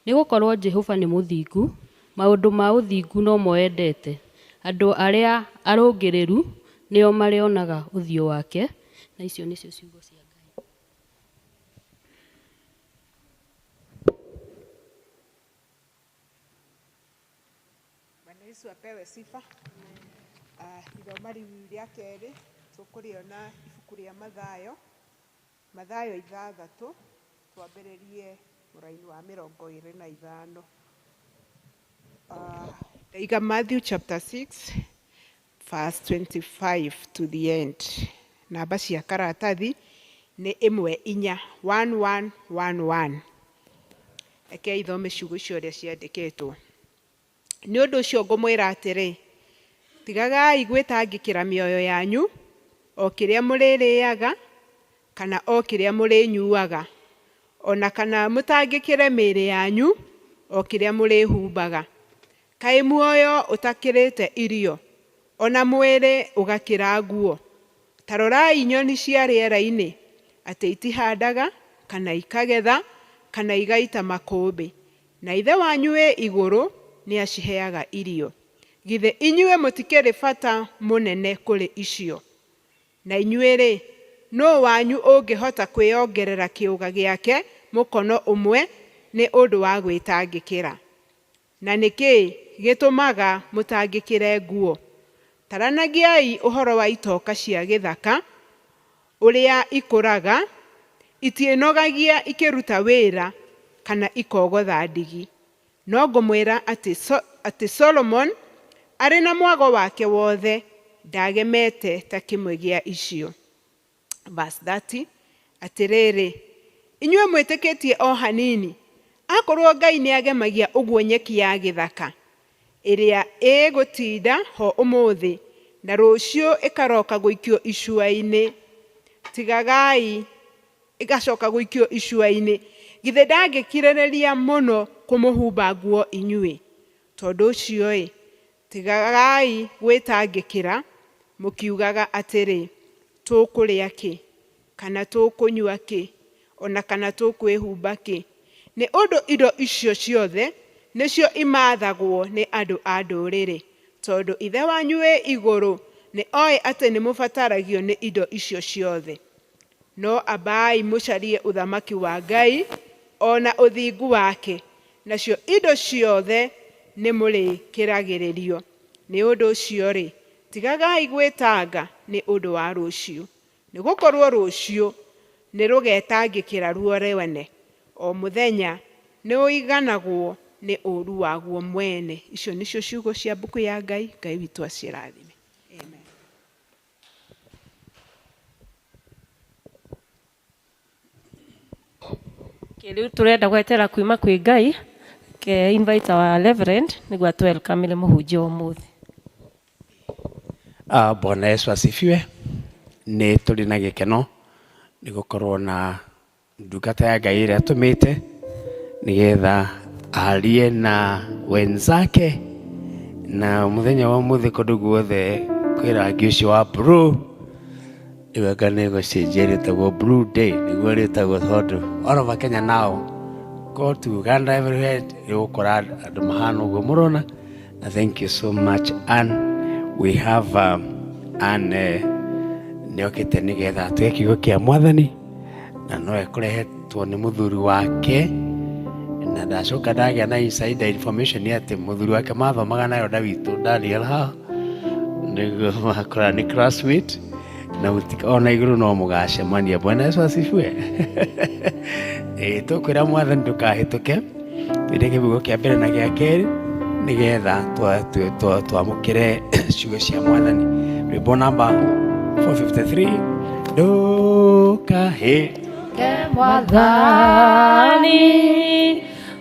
Nĩgũkorwo Jehova nĩ mũthingu, maũndũ ma ũthingu nomo endete, andũ arĩa arũngĩrĩru nĩo marĩonaga ũthiũ wake. Na icio nĩcio ciugo cia Ngai. Bwana Yesu apewe sifa. Ithoma rĩu rĩa kerĩ tũkũrĩona ibuku rĩa Mathayo, Mathayo 6, twambĩrĩrie mũraini wa 25. Ndaiga Matthew chapter 6 verse 25 to the end. Namba cia karatathi Nĩ ĩmwe inya 1111. Rekei thome ciugo icio ũrĩa ciandĩkĩtwo. Nĩ ũndũ ũcio ngũmwĩra atĩrĩ, tigagai gwĩtangĩkĩra mĩoyo yanyu, o kĩrĩa mũrĩrĩaga kana o kĩrĩa mũrĩnyuaga, o na kana mũtangĩkĩre mĩĩrĩ yanyu, o kĩrĩa mũrĩhumbaga. Kaĩ muoyo ũtakĩrĩte irio, o na mwĩrĩ ũgakĩra nguo? Ta rorai nyoni cia rĩera-inĩ, atĩ itihandaga kana ikagetha kana igaita makũmbĩ, na Ithe wanyu wĩ igũrũ nĩaciheaga irio. Githĩ inyuĩ mũtikĩrĩ bata mũnene kũrĩ icio? Na inyuĩ-rĩ, nũũ wanyu ũngĩhota kwĩongerera kĩũga gĩake mũkono ũmwe nĩ ũndũ wa gwĩtangĩkĩra? Na nĩ kĩĩ gĩtũmaga mũtangĩkĩre nguo? Taranagiai ũhoro wa itoka cia gĩthaka, ũrĩa ikũraga, itiĩnogagia ikĩruta wĩra kana ikogotha ndigi. No ngũmwĩra atĩ, atĩ Solomon arĩ na mwago wake wothe ndagemete ta kĩmwe gĩa icio. Verse 30, atĩrĩrĩ, inyuĩ mwĩtĩkĩtie o hanini, akorwo Ngai nĩagemagia ũguo nyeki ya gĩthaka, ĩrĩa ĩgũtinda ho ũmũthĩ na rũciũ ĩkaroka gũikio icua-inĩ, tigagai ĩgacoka gũikio icua-inĩ, githĩ ndangĩkirĩrĩria mũno kũmũhumba nguo inyuĩ? Tondũ ũcio-ĩ, tigagai gwĩtangĩkĩra mũkiugaga atĩrĩ, tũkũrĩa kĩ, kana tũkũnyua kĩ, o na kana tũkwĩhumba kĩ? Nĩ ũndũ indo icio ciothe nĩcio imathagwo nĩ andũ a ndũrĩrĩ, tondũ Ithe wanyu wĩ igũrũ nĩ oĩ atĩ nĩ mũbataragio nĩ indo icio ciothe. No ambai mũcarie ũthamaki wa Ngai o na ũthingu wake, nacio indo ciothe nĩ mũrĩkĩragĩrĩrio. Nĩ ũndũ ũcio-rĩ, tigagai gwĩtanga nĩ ũndũ wa rũciũ, nĩ gũkorwo rũciũ nĩ rũgetangĩkĩra ruo rwene. O mũthenya nĩ ũiganagwo nĩ ũũru waguo mwene. Icio nĩcio ciugo cia mbuku ya Ngai. Ngai witũ acirathime. Amen. Rĩu tũrenda gwetera kuima kwĩ Ngai, ke invite our reverend nĩguo atwelcome mũhunjia ũmũthĩ. Bwana Yesu asifiwe. Nĩ tũrĩ na gĩkeno nĩ gũkorwo na ndungata ya Ngai ĩrĩa atũmĩte nĩgetha arie na wenzake, na mũthenya wa ũmũthĩ kũndũ guothe kwĩ rangi ũcio wa blue. Rĩu anga nĩ gũcenjia rĩtagwo blue day, nĩguo rĩtagwo, tondũ all over Kenya now, go to Uganda, everywhere ũgũkora andũ mahana ũguo mũrona. Na thank you so much. And we have Ann nĩ okĩte nĩgetha atũhe kiugo kĩa Mwathani, na no ekũrehetwo nĩ mũthuri wake, na ndacoka ndagĩa na insider information atĩ mũthuri wake mathomaga nayo nda witũ Daniel haha, nĩguo makora nĩ classmate, na ona igũrũ no mũgacemania. Bwana Yesu asifiwe. Ĩĩ, tũkwĩra Mwathani ndũkahĩtũke twĩre kĩbugo kĩa mbere na gĩa kerĩ nĩgetha twamũkĩre ciugo cia Mwathani. Rwĩmbo namba 453, ndũkahĩtũke Mwathani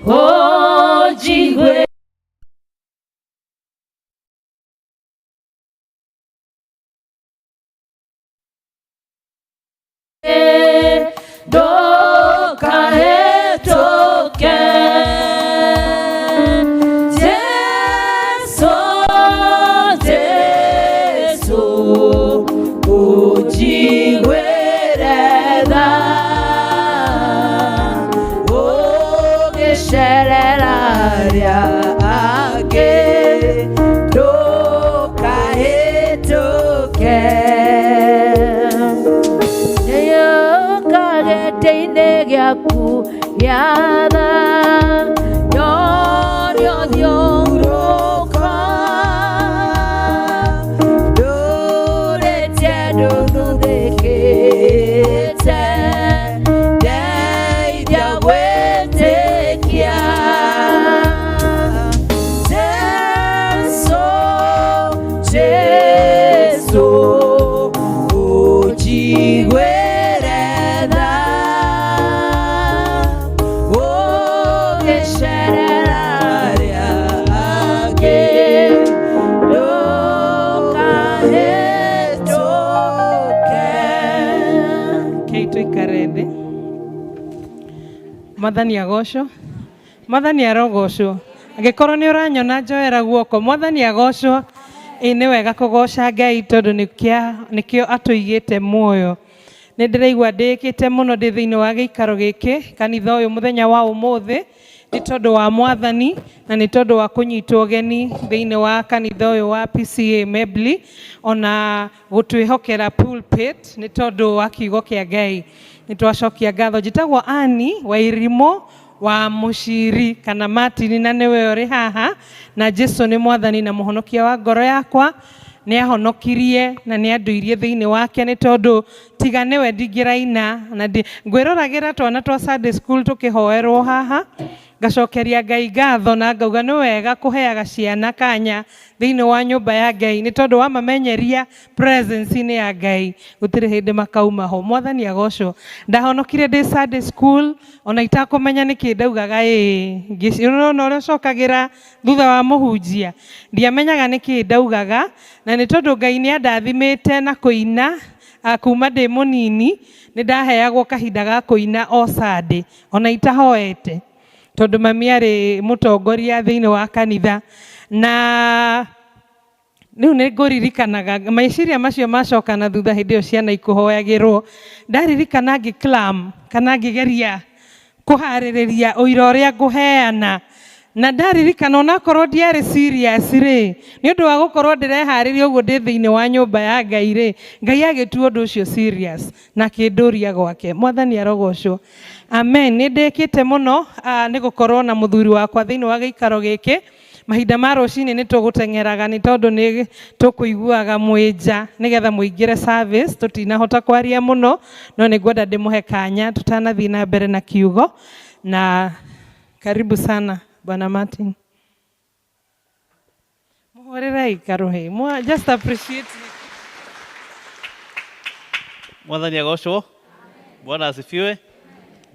ũnjigue. Ndũkahĩtũke Jesu, Jesu ũnjiguĩre tha, ũgĩcerera arĩa angĩ, ndũkahĩtũke. Nĩũka gĩtĩ-inĩ gĩaku gĩa tha, nyone ũthiũrũrũko, ndũrĩtie ndũthuthĩkĩte, ndeithia gwĩtĩkia. Jesu, Jesu ũnjiguĩre tha, Tũikare thĩ. Mwathani agocwo. Mwathani arogocwo. Angĩkorwo nĩ ũranyona njoera guoko, Mwathani agocwo. Ĩ nĩ wega kũgoca Ngai tondũ nĩkĩo atũigĩte muoyo. Nĩ ndĩraigua ndĩĩkĩte mũno ndĩ thĩinĩ wa gĩikaro gĩkĩ kanitha ũyũ mũthenya wa ũmũthĩ nĩ tondũ wa Mwathani na nĩ tondũ wa kũnyitwo ũgeni thĩinĩ wa kanitha ũyũ wa PCEA Mebli, ona gũtwĩhokera pulpit nĩ tondũ wa kiugo kĩa Ngai. Nĩ twacokia ngatho. Njĩtagwo Annie Wairimũ wa Mũciri kana Martin, na nĩwe ũrĩ haha, na Jesu nĩ Mwathani na Mũhonokia wa ngoro yakwa. Nĩ ahonokirie na nĩ andũirie thĩinĩ wake, nĩ tondũ tiga nĩwe ndingĩraina. Na ngwĩroragĩra twana twa Sunday school tũkĩhoerwo haha, ngacokeria Ngai ngatho na ngauga nĩ wega kũheaga ciana kanya thĩinĩ wa nyũmba ya Ngai, nĩ tondũ wamamenyeria presence-inĩ ya Ngai gũtirĩ hĩndĩ makauma ho. Mwathani agocwo. Ndahonokire ndĩ Sunday school ona itakũmenya nĩkĩ ndaugaga ĩĩ, ũrona ũrĩa ũcokagĩra thutha wa mũhunjia, ndiamenyaga nĩkĩ ndaugaga, na nĩ tondũ Ngai nĩ andathimĩte na kũina kuma ndĩ mũnini, nĩ ndaheagwo kahinda ga kũina o Sunday ona itahoete, tondũ mami arĩ mũtongoria thĩinĩ wa kanitha. Na rĩu nĩ ngũririkanaga meciria macio macoka na thutha hĩndĩ ĩyo ciana ikũhoyagĩrwo, ndaririkana ngĩclam kana ngĩgeria kũharĩrĩria ũira ũrĩa ngũheana, na ndaririkana onakorwo ndiarĩ serious rĩ, nĩ ũndũ wa gũkorwo ndĩreharĩria ũguo ndĩ thĩinĩ wa nyũmba ya Ngai rĩ, Ngai agĩtua ũndũ ũcio serious na akĩndũria gwake. Mwathani arogocwo. Amen. Nĩ ndĩkĩte mũno nĩ gũkorwo na mũthuri wakwa thĩinĩ wa gĩikaro gĩkĩ. Mahinda ma rũcinĩ nĩ tũgũteng'eraga nĩ tondũ nĩ tũkũiguaga mwĩ nja nĩgetha mũingĩre service, tũtinahota kwaria mũno, no nĩ ngwenda ndĩmũhe kanya tũtanathiĩ na mbere na kiugo. Na karibu sana Bwana Martin. Mũhũrĩrei karũhĩ. Just appreciate me. Mwathani agocwo. Bwana asifiwe.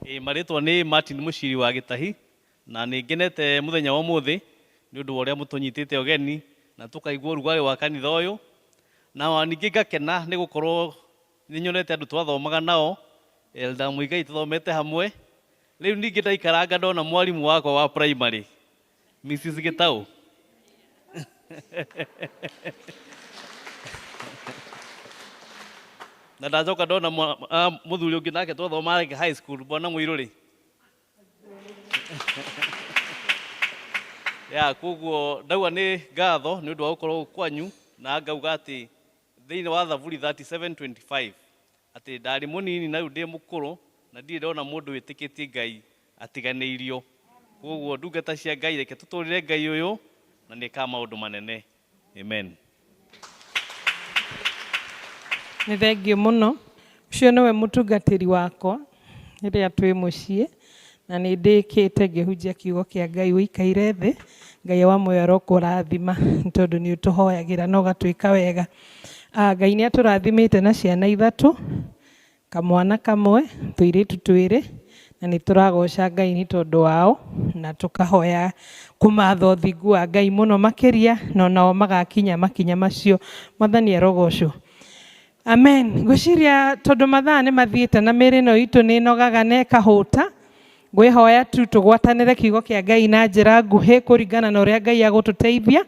Marĩtwa nĩ Martin Mũciri wa Gĩtahi, na nĩ ngenete mũthenya wa ũmũthĩ nĩ ũndũ wa ũrĩa mũtũnyitĩte ũgeni na tũkaigua ũrugarĩ wa kanitha ũyũ, na ningĩ ngakena nĩ gũkorwo nĩ nyonete andũ twathomaga nao, Elder Muigai tũthomete hamwe. Rĩu ningĩ ndaikaranga ndona mwarimũ wakwa wa primary, Mrs. Gĩtaũ. Na ndacoka ndona mũthuri ũngĩ nake twathomaga high school, Bwana Mũirũrĩ. Ya, koguo ndauga nĩ ngatho nĩ ũndũ wa gũkorwo kwanyu, na ngauga atĩ thĩinĩ wa Thaburi 37:25 atĩ ndarĩ mũnini na rĩu ndĩ mũkũrũ na ndirĩ ndona mũndũ wĩtĩkĩtie Ngai atiganĩirio. Koguo ndungata cia Ngai, reke tũtũrĩre Ngai ũyũ na nĩ ekaga maũndũ manene. Amen. Nĩ thengiũ mũno. Ũcio nĩwe mũtungatĩri wakwa rĩrĩa twĩ mũciĩ, na nĩ ndĩkĩte ngĩhunjia kiugo kĩa Ngai ũikaire thĩ. Ngai wa muoyo arokũrathima nĩ tondũ nĩ ũtũhoyagĩra na ũgatwĩka wega. Ngai nĩ atũrathimĩte na ciana ithatũ, kamwana kamwe, tũirĩtu twĩrĩ, na nĩ tũragoca Ngai nĩ tondũ wao, na tũkahoya kũmatha ũthingu wa Ngai mũno makĩria, na onao magakinya makinya macio. Mwathani arogocwo. Amen. Ngwĩciria tondũ mathaa nĩ mathiĩte na mĩĩrĩ ĩno itũ nĩ ĩnogaga na ĩkahũta, ngwĩhoya tu tũgwatanĩre kiugo kĩa Ngai na njĩra nguhĩ kũringana na ũrĩa Ngai agũtũteithia,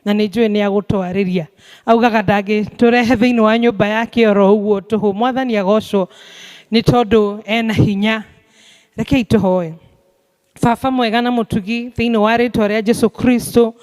na nĩ njũĩ nĩ agũtwarĩria. Augaga ndangĩtũrehe thĩinĩ wa nyũmba yake oro ũguo tũhũ. Mwathani agocwo nĩ tondũ ena hinya. Rekei tũhoe. Baba mwega na mũtugi, thĩinĩ wa rĩtwa rĩa Jesu Kristo,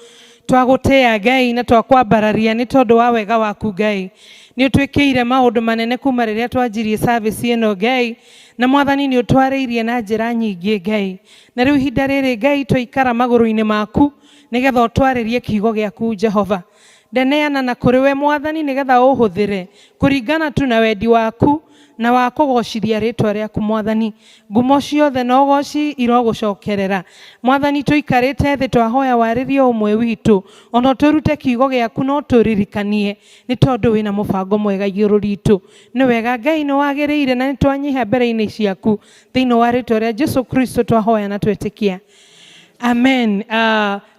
twagũtĩĩa Ngai na twakwambararia nĩ tondũ wa wega waku Ngai. Nĩ ũtwĩkĩire maũndũ manene kuma rĩrĩa twanjirie service ĩno Ngai, na Mwathani nĩ ũtwarĩirie na njĩra nyingĩ Ngai. Na rĩu ihinda rĩrĩ Ngai twaikara magũrũ-inĩ maku nĩgetha ũtwarĩrie kiugo gĩaku Jehova. Ndeneana na kũrĩ we Mwathani nĩgetha ũhũthĩre kũringana tu na wendi waku na wa kũgocithia rĩtwa rĩaku Mwathani. Ngumo ciothe na ũgoci irogũcokerera. Mwathani tũikarĩte thĩ twahoya warĩrie ũmwe witũ, ona ũtũrute kiugo gĩaku no tũririkanie nĩ tondũ wĩna mũbango mwega igũrũ ritũ. Nĩ wega Ngai, nĩ wagĩrĩire na nĩ twanyiha mbere-inĩ ciaku. Thĩinĩ wa rĩtwa rĩa Jesu Kristo twahoya na twetĩkia. Amen.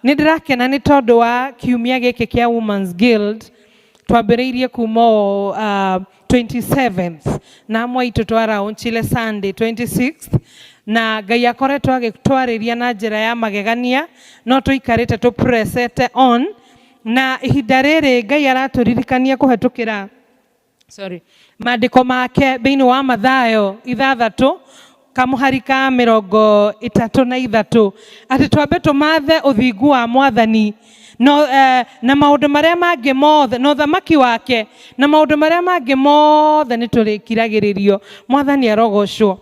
Nĩ ndĩrakena nĩ tondũ wa kiumia gĩkĩ kĩa Women's Guild, Twambĩrĩirie kuma o 27th na amwe aitũ twaraũnchire Sunday 26th, na Ngai akoretwo agĩtwarĩria na njĩra ya magegania, no tũikarĩte tũpresete on, na ihinda rĩrĩ Ngai aratũririkania kũhetũkĩra, sorry, maandĩko make thĩinĩ wa Mathayo 6 kamũhari ka 33, atĩ twambe tũmathe ũthingu wa Mwathani no, na maũndũ marĩa mangĩ mothe, na ũthamaki wake, na maũndũ marĩa mangĩ mothe nĩ tũrĩkiragĩrĩrio. Mwathani arogocwo.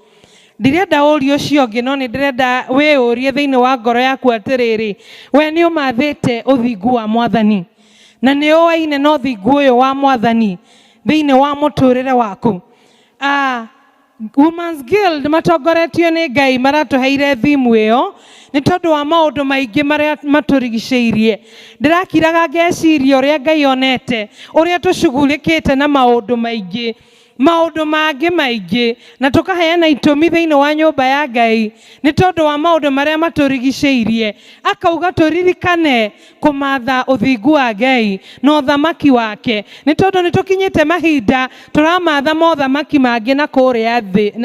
Ndirenda ũrie ũcio ũngĩ, no nĩ ndĩrenda wĩyũrie thĩinĩ wa ngoro yaku atĩrĩrĩ, we nĩ ũmathĩte ũthingu wa Mwathani na nĩ ũaine na ũthingu ũyũ wa Mwathani thĩinĩ wa mũtũrĩre waku? Women's Guild matongoretio nĩ Ngai maratũheire thimu ĩyo nĩ tondũ wa maũndũ maingĩ marĩa matũrigicĩirie. Ndĩrakiraga ngeciria ũrĩa Ngai onete ũrĩa tũcugurĩkĩte na maũndũ maingĩ, maũndũ mangĩ maingĩ, na tũkaheana itũmi thĩinĩ wa nyũmba ya Ngai nĩ tondũ wa maũndũ marĩa matũrigicĩirie. Akauga tũririkane kũmatha ũthingu wa Ngai na ũthamaki wake, nĩ tondũ nĩ tũkinyĩte mahinda tũramatha mothamaki mangĩ na kũrĩa thĩ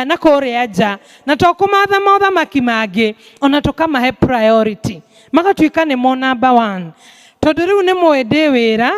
na kũrĩa nja, na to kũmatha mothamaki mangĩ, ona tũkamahe priority, magatuĩka nĩmo number 1. Tondũ rĩu nĩ mũĩ ndĩ wĩra,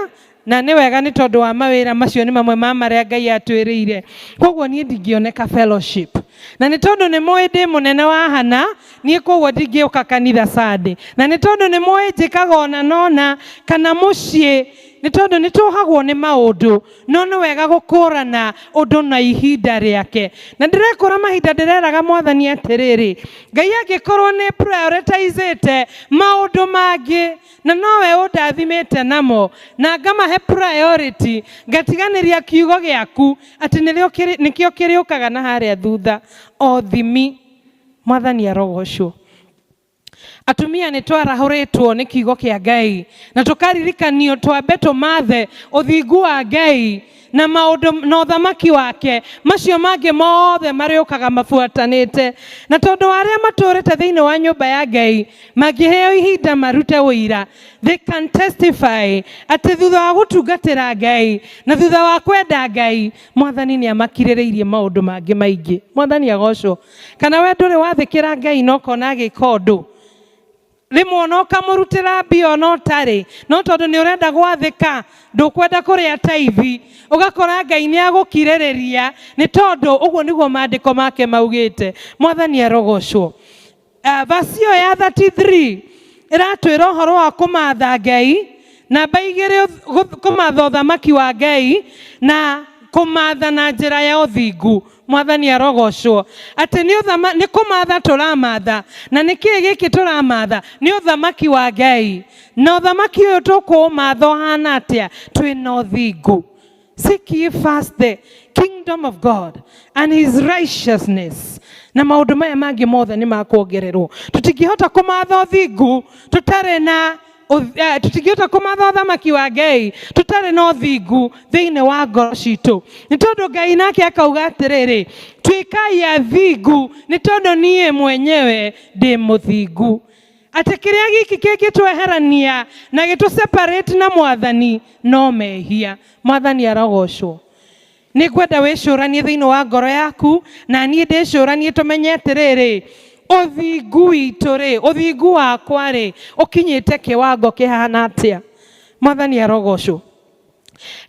na nĩ wega nĩ tondũ wa mawĩra macio nĩ mamwe ma marĩa Ngai atwĩrĩire. Koguo niĩ ndingĩoneka fellowship, na nĩ tondũ nĩ mũĩ ndĩ mũnene wa Hana, niĩ koguo ndingĩũka kanitha Sunday, na nĩ tondũ nĩ mũĩ njĩkaga ona nona kana mũciĩ, nĩ tondũ nĩ tũhagwo nĩ maũndũ, no nĩ wega gũkũrana ũndũ na ihinda rĩake. Na ndĩrekũra mahinda ndĩreraga Mwathani atĩrĩrĩ, Ngai angĩkorwo nĩ prioritizĩte maũndũ mangĩ na nowe ũndathimĩte namo, na ngamahe priority, ngatiganĩria kiugo gĩaku atĩ nĩkĩo kĩrĩũkaga na harĩa thutha o thimi. Mwathani arogocwo. Atumia nĩ twarahũrĩtwo nĩ kiugo kĩa Ngai na tũkaririkanio twambe tũmathe ũthingu wa Ngai na maũndũ na ũthamaki wake, macio mangĩ mothe marĩũkaga mabuatanĩte. Na tondũ wa arĩa matũrĩte thĩinĩ wa nyũmba ya Ngai mangĩheo ihinda marute ũira, they can testify atĩ thutha wa gũtungatĩra Ngai na thutha wa kwenda Ngai, Mwathani nĩ amakirĩrĩirie maũndũ mangĩ maingĩ. Mwathani agocwo. Kana we ndũrĩ wathĩkĩra Ngai na ũkona agĩka ũndũ rĩmwe ona ũkamũrutĩra mbia ona ũtarĩ, no tondũ nĩ ũrenda gwathĩka, ndũkwenda kũrĩa taithi, ũgakora Ngai nĩ agũkirĩrĩria, nĩ tondũ ũguo nĩguo maandĩko make maugĩte. Mwathani arogocwo. Verse ĩyo ya 33 ĩratwĩra ũhoro wa kũmatha Ngai, namba 2 kũmatha ũthamaki wa Ngai na kũmatha na njĩra ya ũthingu. Mwathani arogocwo. Atĩ nĩ kũmatha tũramatha, na nĩ kĩĩ gĩkĩ tũramatha? Nĩ ũthamaki wa Ngai. Na ũthamaki ũyũ tũkũũmatha ũhana atĩa? Twĩna ũthingu. Seek ye first the kingdom of God and his righteousness, na maũndũ maya mangĩ mothe nĩ makuongererwo. Tũtingĩhota kũmatha ũthingu tũtarĩ na tũtingĩhota kũmatha ũthamaki wa Ngai tũtarĩ na ũthingu thĩinĩ wa ngoro citũ, nĩ tondũ Ngai nake akauga atĩrĩrĩ, tuĩkai athingu nĩ tondũ niĩ mwenyewe ndĩ mũthingu. Atĩ kĩrĩa gĩkĩ kĩngĩtweherania na gĩtũ separate na Mwathani no mehia. Mwathani arogocwo. Nĩ ngwenda wĩcũranie thĩinĩ wa ngoro yaku, na niĩ ndĩcũranie, tũmenye atĩrĩrĩ, ũthingu witũ rĩ, ũthingu wakwa rĩ, ũkinyĩte kĩwango kĩhana atĩa? Mwathani arogocwo.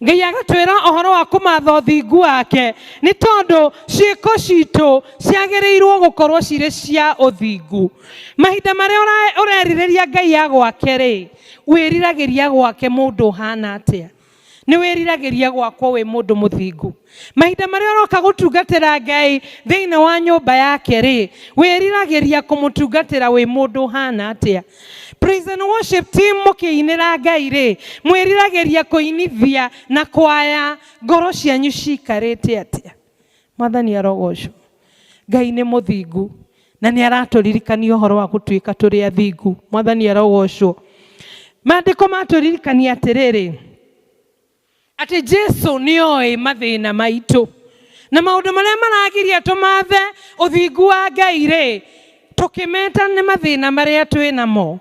Ngai agatwĩra ũhoro wa kũmatha ũthingu wake, nĩ tondũ ciĩko citũ ciagĩrĩirwo gũkorwo cirĩ cia ũthingu. Mahinda marĩa ũrerirĩria Ngai agwake rĩ, wĩriragĩria gwake mũndũ ũhana atĩa? Nĩ wĩriragĩria gwakwo wĩ mũndũ mũthingu. Mahinda marĩa ũroka gũtungatĩra Ngai thĩinĩ wa nyũmba yake rĩ, wĩriragĩria kũmũtungatĩra wĩ mũndũ ũhana atĩa? Praise and worship team mũkĩinĩra Ngai rĩ, mwĩriragĩria kũinithia na kwaya ngoro cianyu cikarĩte atĩa? Mwathani arogocwo. Ngai nĩ mũthingu na nĩ aratũririkania ũhoro wa gũtuĩka tũrĩ athingu. Mwathani arogocwo. Maandĩko matũririkania atĩrĩrĩ, atĩ Jesu nĩ oĩ mathĩna maitũ na maũndũ marĩa maragiria tũmathe ũthingu wa Ngai rĩ, tũkĩmeta nĩ mathĩna marĩa twĩ namo.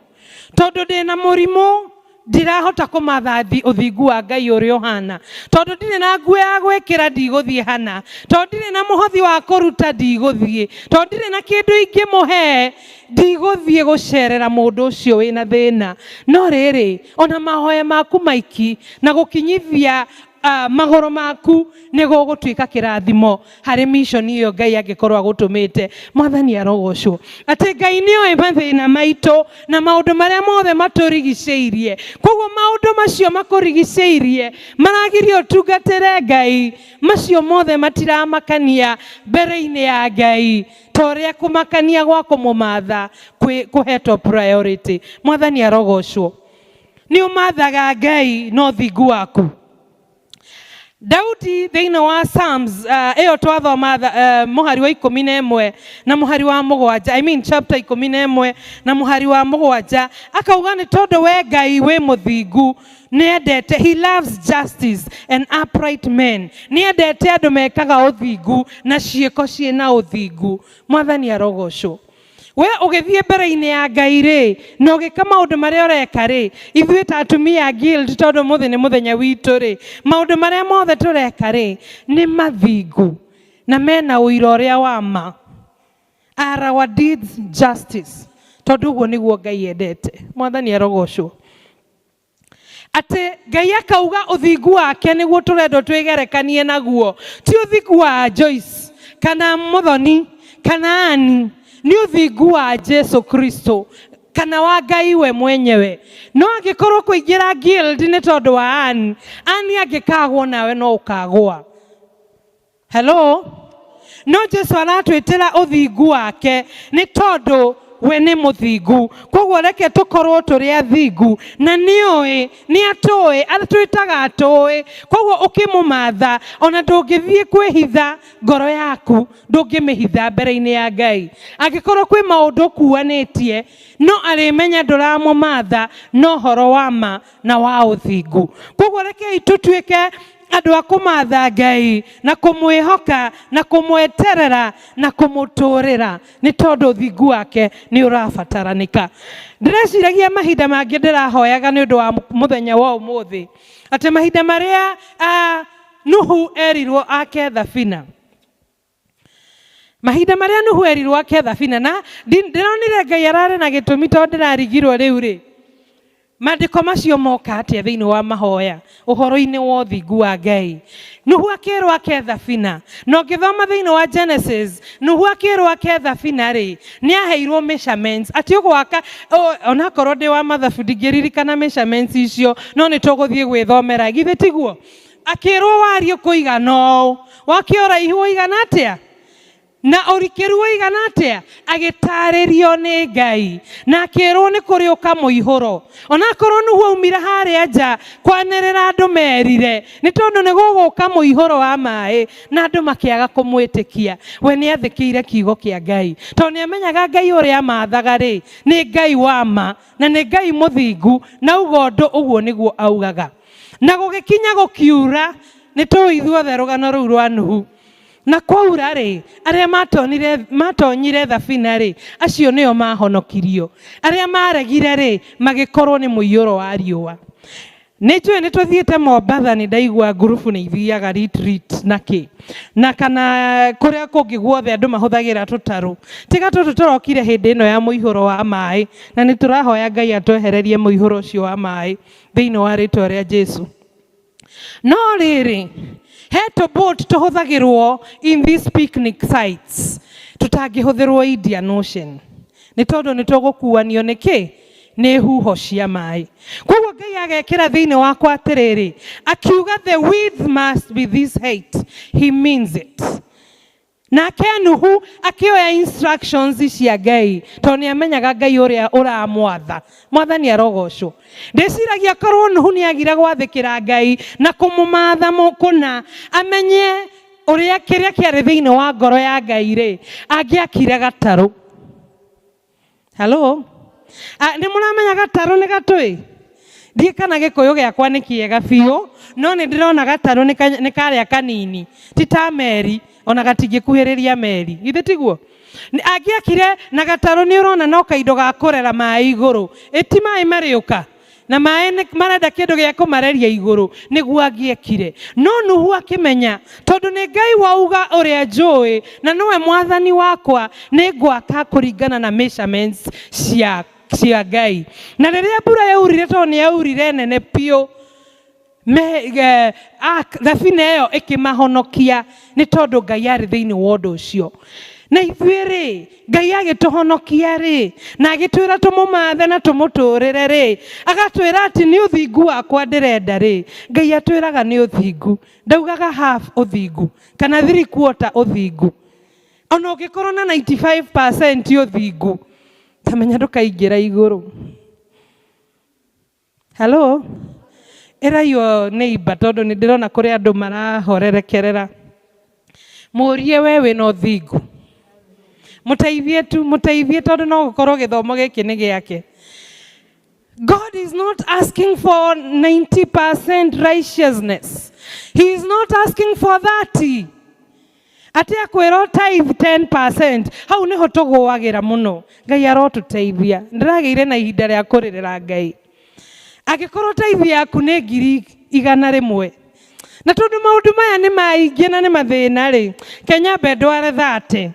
Tondũ ndĩna mũrimũ Ndirahota kũmatha ũthingu wa Ngai ũrĩa ũhana, tondũ ndirĩ na nguo ya gwĩkĩra ndigũthiĩ hana, tondũ ndirĩ na mũhothi wa kũruta ndigũthiĩ, tondũ ndirĩ na kĩndũ ingĩmũhe ndigũthiĩ gũcerera mũndũ ũcio wĩna thĩna. No rĩrĩ, ona mahoya maku maiki na gũkinyithia magũrũ maku nĩ gũgũtuĩka kĩrathimo harĩ mission ĩyo Ngai angĩkorwo agũtũmĩte. Mwathani arogocwo atĩ Ngai nĩ oĩ mathĩna maitũ na maũndũ marĩa mothe matũrigicĩirie. Koguo maũndũ macio makũrigicĩirie maragiria ũtungatĩre Ngai, macio mothe matiramakania mbere-inĩ ya Ngai ta ũrĩa kũmakania gwa kũmũmatha kũhetwo priority. Mwathani arogocwo. Nĩ ũmathaga Ngai na ũthingu waku. Daudi thĩinĩ wa Psalms ĩyo twathoma mũhari wa 11 na mũhari wa 7, I mean chapter 11 na mũhari wa 7, akauga nĩ tondũ we Ngai wĩ mũthingu, nĩendete, he loves justice and upright men, nĩendete andũ mekaga ũthingu na ciĩko ciĩna ũthingu. Mwathani arogocwo. We ũgĩthiĩ mbere-inĩ ya Ngai rĩ, na ũgĩka maũndũ marĩa ũreka rĩ, ithuĩ ta atumia a guild, tondũ ũmũthĩ nĩ mũthenya witũ rĩ, maũndũ marĩa mothe tũreka rĩ, nĩ mathingu na mena ũira ũrĩa wa ma. Are our deeds justice? Tondũ ũguo nĩguo Ngai endete. Mwathani arogocwo. Atĩ Ngai akauga ũthingu wake nĩguo tũrendwo twĩgerekanie naguo, ti ũthingu wa Joyce kana Muthoni kana Ani, nĩ ũthingu wa Jesu Kristo kana wa Ngai we mwenyewe. No angĩkorwo kũingĩra guild nĩ tondũ wa Ani, Ani angĩkagwo nawe no ũkagwa. Hello? No Jesu aratwĩtĩra ũthingu wake nĩ tondũ we nĩ mũthingu. Koguo reke tũkorwo tũrĩ athingu, na nĩoĩ, nĩ atũĩ, atwĩtaga atũĩ. Koguo ũkĩmũmatha, ona ndũngĩthiĩ kwĩhitha ngoro yaku, ndũngĩmĩhitha mbere-inĩ ya Ngai. Angĩkorwo kwĩ maũndũ ũkuanĩtie, no arĩmenya ndũramũmatha na ũhoro wa ma na wa ũthingu. Koguo rekei tũtuĩke andũ a kũmatha Ngai na kũmwĩhoka na kũmweterera na kũmũtũrĩra, nĩ tondũ ũthingu wake nĩ ũrabataranĩka. Ndĩreciragia mahinda mangĩ ndĩrahoyaga nĩ ũndũ wa mũthenya wa ũmũthĩ, atĩ mahinda marĩa Nuhu erirwo ake thabina, mahinda marĩa Nuhu erirwo ake thabina, na ndĩronire Ngai ararĩ na gĩtũmi tondũ ndĩrarigirwo rĩu rĩ, maandĩko macio moka atĩa thĩinĩ wa mahoya ũhoro-inĩ wa ũthingu wa Ngai. Nuhu akĩrwo ake thabina, na ũngĩthoma thĩinĩ wa Genesis, Nuhu akĩrwo ake thabina rĩ, nĩ aheirwo measurements atĩ ũgwaka, onakorwo ndĩ wa mathabu ndingĩririkana measurements icio, no nĩ tũgũthiĩ gwĩthomera, githĩ tiguo? Akĩrwo wariĩ kũigana ũũ, wake ũraihu ũigana atĩa, na ũrikĩru ũigana atĩa, agĩtarĩrio nĩ Ngai, na akĩrwo nĩ kũrĩũka mũihũro. Onakorwo Nuhu aumire harĩa nja kwanĩrĩra andũ merire, nĩ tondũ nĩ gũgũka mũihũro wa maĩ, na andũ makĩaga kũmwĩtĩkia. We nĩ athĩkĩire kiugo kĩa Ngai, tondũ nĩ amenyaga Ngai ũrĩa amathaga rĩ, nĩ Ngai wa ma, na nĩ Ngai mũthingu, na auga ũndũ ũguo nĩguo augaga. Na gũgĩkinya gũkiura, nĩ tũĩ ithuothe rũgano rũu rwa Nuhu. Na kwaura rĩ, arĩa matonyire thabina rĩ, acio nĩo mahonokirio. Arĩa maregire rĩ, magĩkorwo nĩ mũiyũro wa riũa. Nĩ njũĩ nĩ tũthiĩte Mombatha, nĩ ndaigua ngurubu nĩ ithiaga retreat na kĩ, na kana kũrĩa kũngĩ guothe andũ mahũthagĩra tũtarũ. Tiga tũtũ tũrokire hĩndĩ ĩno ya mũihũro wa maĩ, na nĩ tũrahoya Ngai atwehererie mũihũro ũcio wa maĩ thĩinĩ wa rĩtwa rĩa Jesu. No rĩrĩ, he tũ boat tũhũthagĩrwo in these picnic sites tũtangĩhũthĩrwo Indian Ocean, nĩ tondũ nĩ tũgũkuanio nĩ kĩ? Nĩ huho cia maĩ. Koguo Ngai agekĩra thĩinĩ wakwa atĩrĩrĩ, akiuga the width must be this height, he means it. Nake Nuhu akĩoya instructions cia Ngai, tondũ nĩ amenyaga Ngai ũrĩa ũramwatha. Mwathani arogocwo. Ndĩciragia korwo Nuhu nĩ agire gwathĩkĩra Ngai na kũmũmatha kũna, amenye ũrĩa kĩrĩa kĩarĩ thĩinĩ wa ngoro ya Ngai rĩ, angĩakire gatarũ. Hello? Nĩ mũramenya gatarũ nĩ gatũĩ? Ndiĩ kana gĩkũyũ gĩakwa nĩ kĩega biũ, no nĩ ndĩrona gatarũ nĩ karĩa kanini, ti ta meri, ona gatingĩkuhĩrĩria meri. Githĩ tiguo? Angĩakire na gatarũ nĩ ũrona no kaindo ga kũrera maĩ igũrũ. Ĩ ti maĩ marĩũka? Na maĩ marenda kĩndũ gĩa kũmareria igũrũ nĩguo angĩekire. No Nuhu akĩmenya tondũ nĩ Ngai wauga ũrĩa njũĩ na nĩwe mwathani wakwa, nĩ ngwaka kũringana na measurements cia cia Ngai. Na rĩrĩa mbura yaurire, tondũ nĩ yaurire nene biũ, thabina ĩyo ĩkĩmahonokia nĩ tondũ Ngai arĩ thĩinĩ wa ũndũ ũcio. Na ithuĩ rĩ, Ngai agĩtũhonokia rĩ, na agĩtwĩra tũmũmathe na tũmũtũrĩre rĩ, agatwĩra atĩ nĩ ũthingu wakwa ndĩrenda rĩ, Ngai atwĩraga nĩ ũthingu. Ndaugaga half ũthingu kana 3/4 ũthingu. Ona ũngĩkorwo na 95% ũthingu, ta menya ndũkaingĩra igũrũ. Hello? Ĩraiywo neighbor tondũ nĩ ndĩrona kũrĩ andũ marahorerekerera. Mũrie we wĩna ũthingu. Mũteithie tu, mũteithie tondũ no gũkorwo gĩthomo gĩkĩ nĩ gĩake. God is not asking for 90% righteousness. He is not asking for 30. Atĩ akwĩra tithe 10%, hau nĩho tũgũagĩra mũno. Ngai arotũteithia. Ndĩragĩire na ihinda rĩa kũrĩrĩra Ngai. Angĩkorwo tithe yaku nĩ ngiri igana rĩmwe, na tondũ maũndũ maya nĩ maingĩ na nĩ mathĩna rĩ, Kenya mbe ndware 30.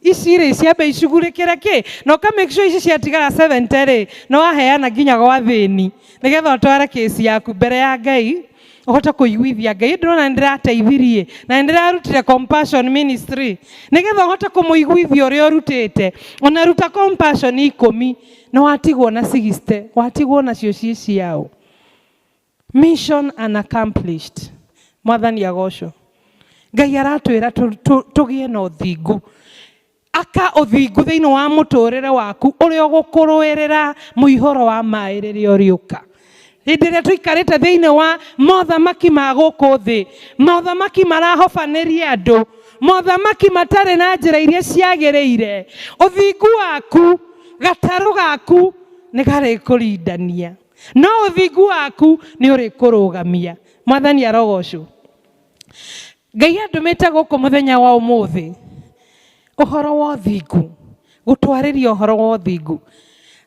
Ici rĩ, ciambe icugurĩkĩre kĩ? Na ũka make sure ici ciatigara 70 rĩ, nĩ waheana nginya gwa thĩni, nĩgetha ũtware kĩci yaku mbere ya Ngai, ũhote kũiguithia Ngai. Ndĩrona nĩ ndĩrateithirie na nĩ ndĩrarutire Compassion Ministry, nĩgetha ũhote kũmũiguithia ũrĩa ũrutĩte. Ona ruta Compassion 10, na watigwo na 60, watigwo nacio ciĩ ciao. Mission unaccomplished. Mwathani agocwo. Ngai aratwĩra tũgĩe na ũthingu. Aka ũthingu thĩinĩ wa mũtũrĩre waku ũrĩa ũgũkũrũĩrĩra mũihũro wa maĩ rĩrĩa ũrĩũka. Hĩndĩ ĩrĩa tũikarĩte thĩinĩ wa mothamaki ma gũkũ thĩ, mothamaki marahobanĩria andũ, mothamaki matarĩ na njĩra iria ciagĩrĩire, ũthingu waku, gatarũ gaku nĩ karĩkũrindania. No ũthingu waku nĩ ũrĩkũrũgamia. Mwathani arogocwo. Ngai andũmĩte gũkũ mũthenya wa ũmũthĩ ũhoro wa ũthingu, gũtwarĩria ũhoro wa ũthingu.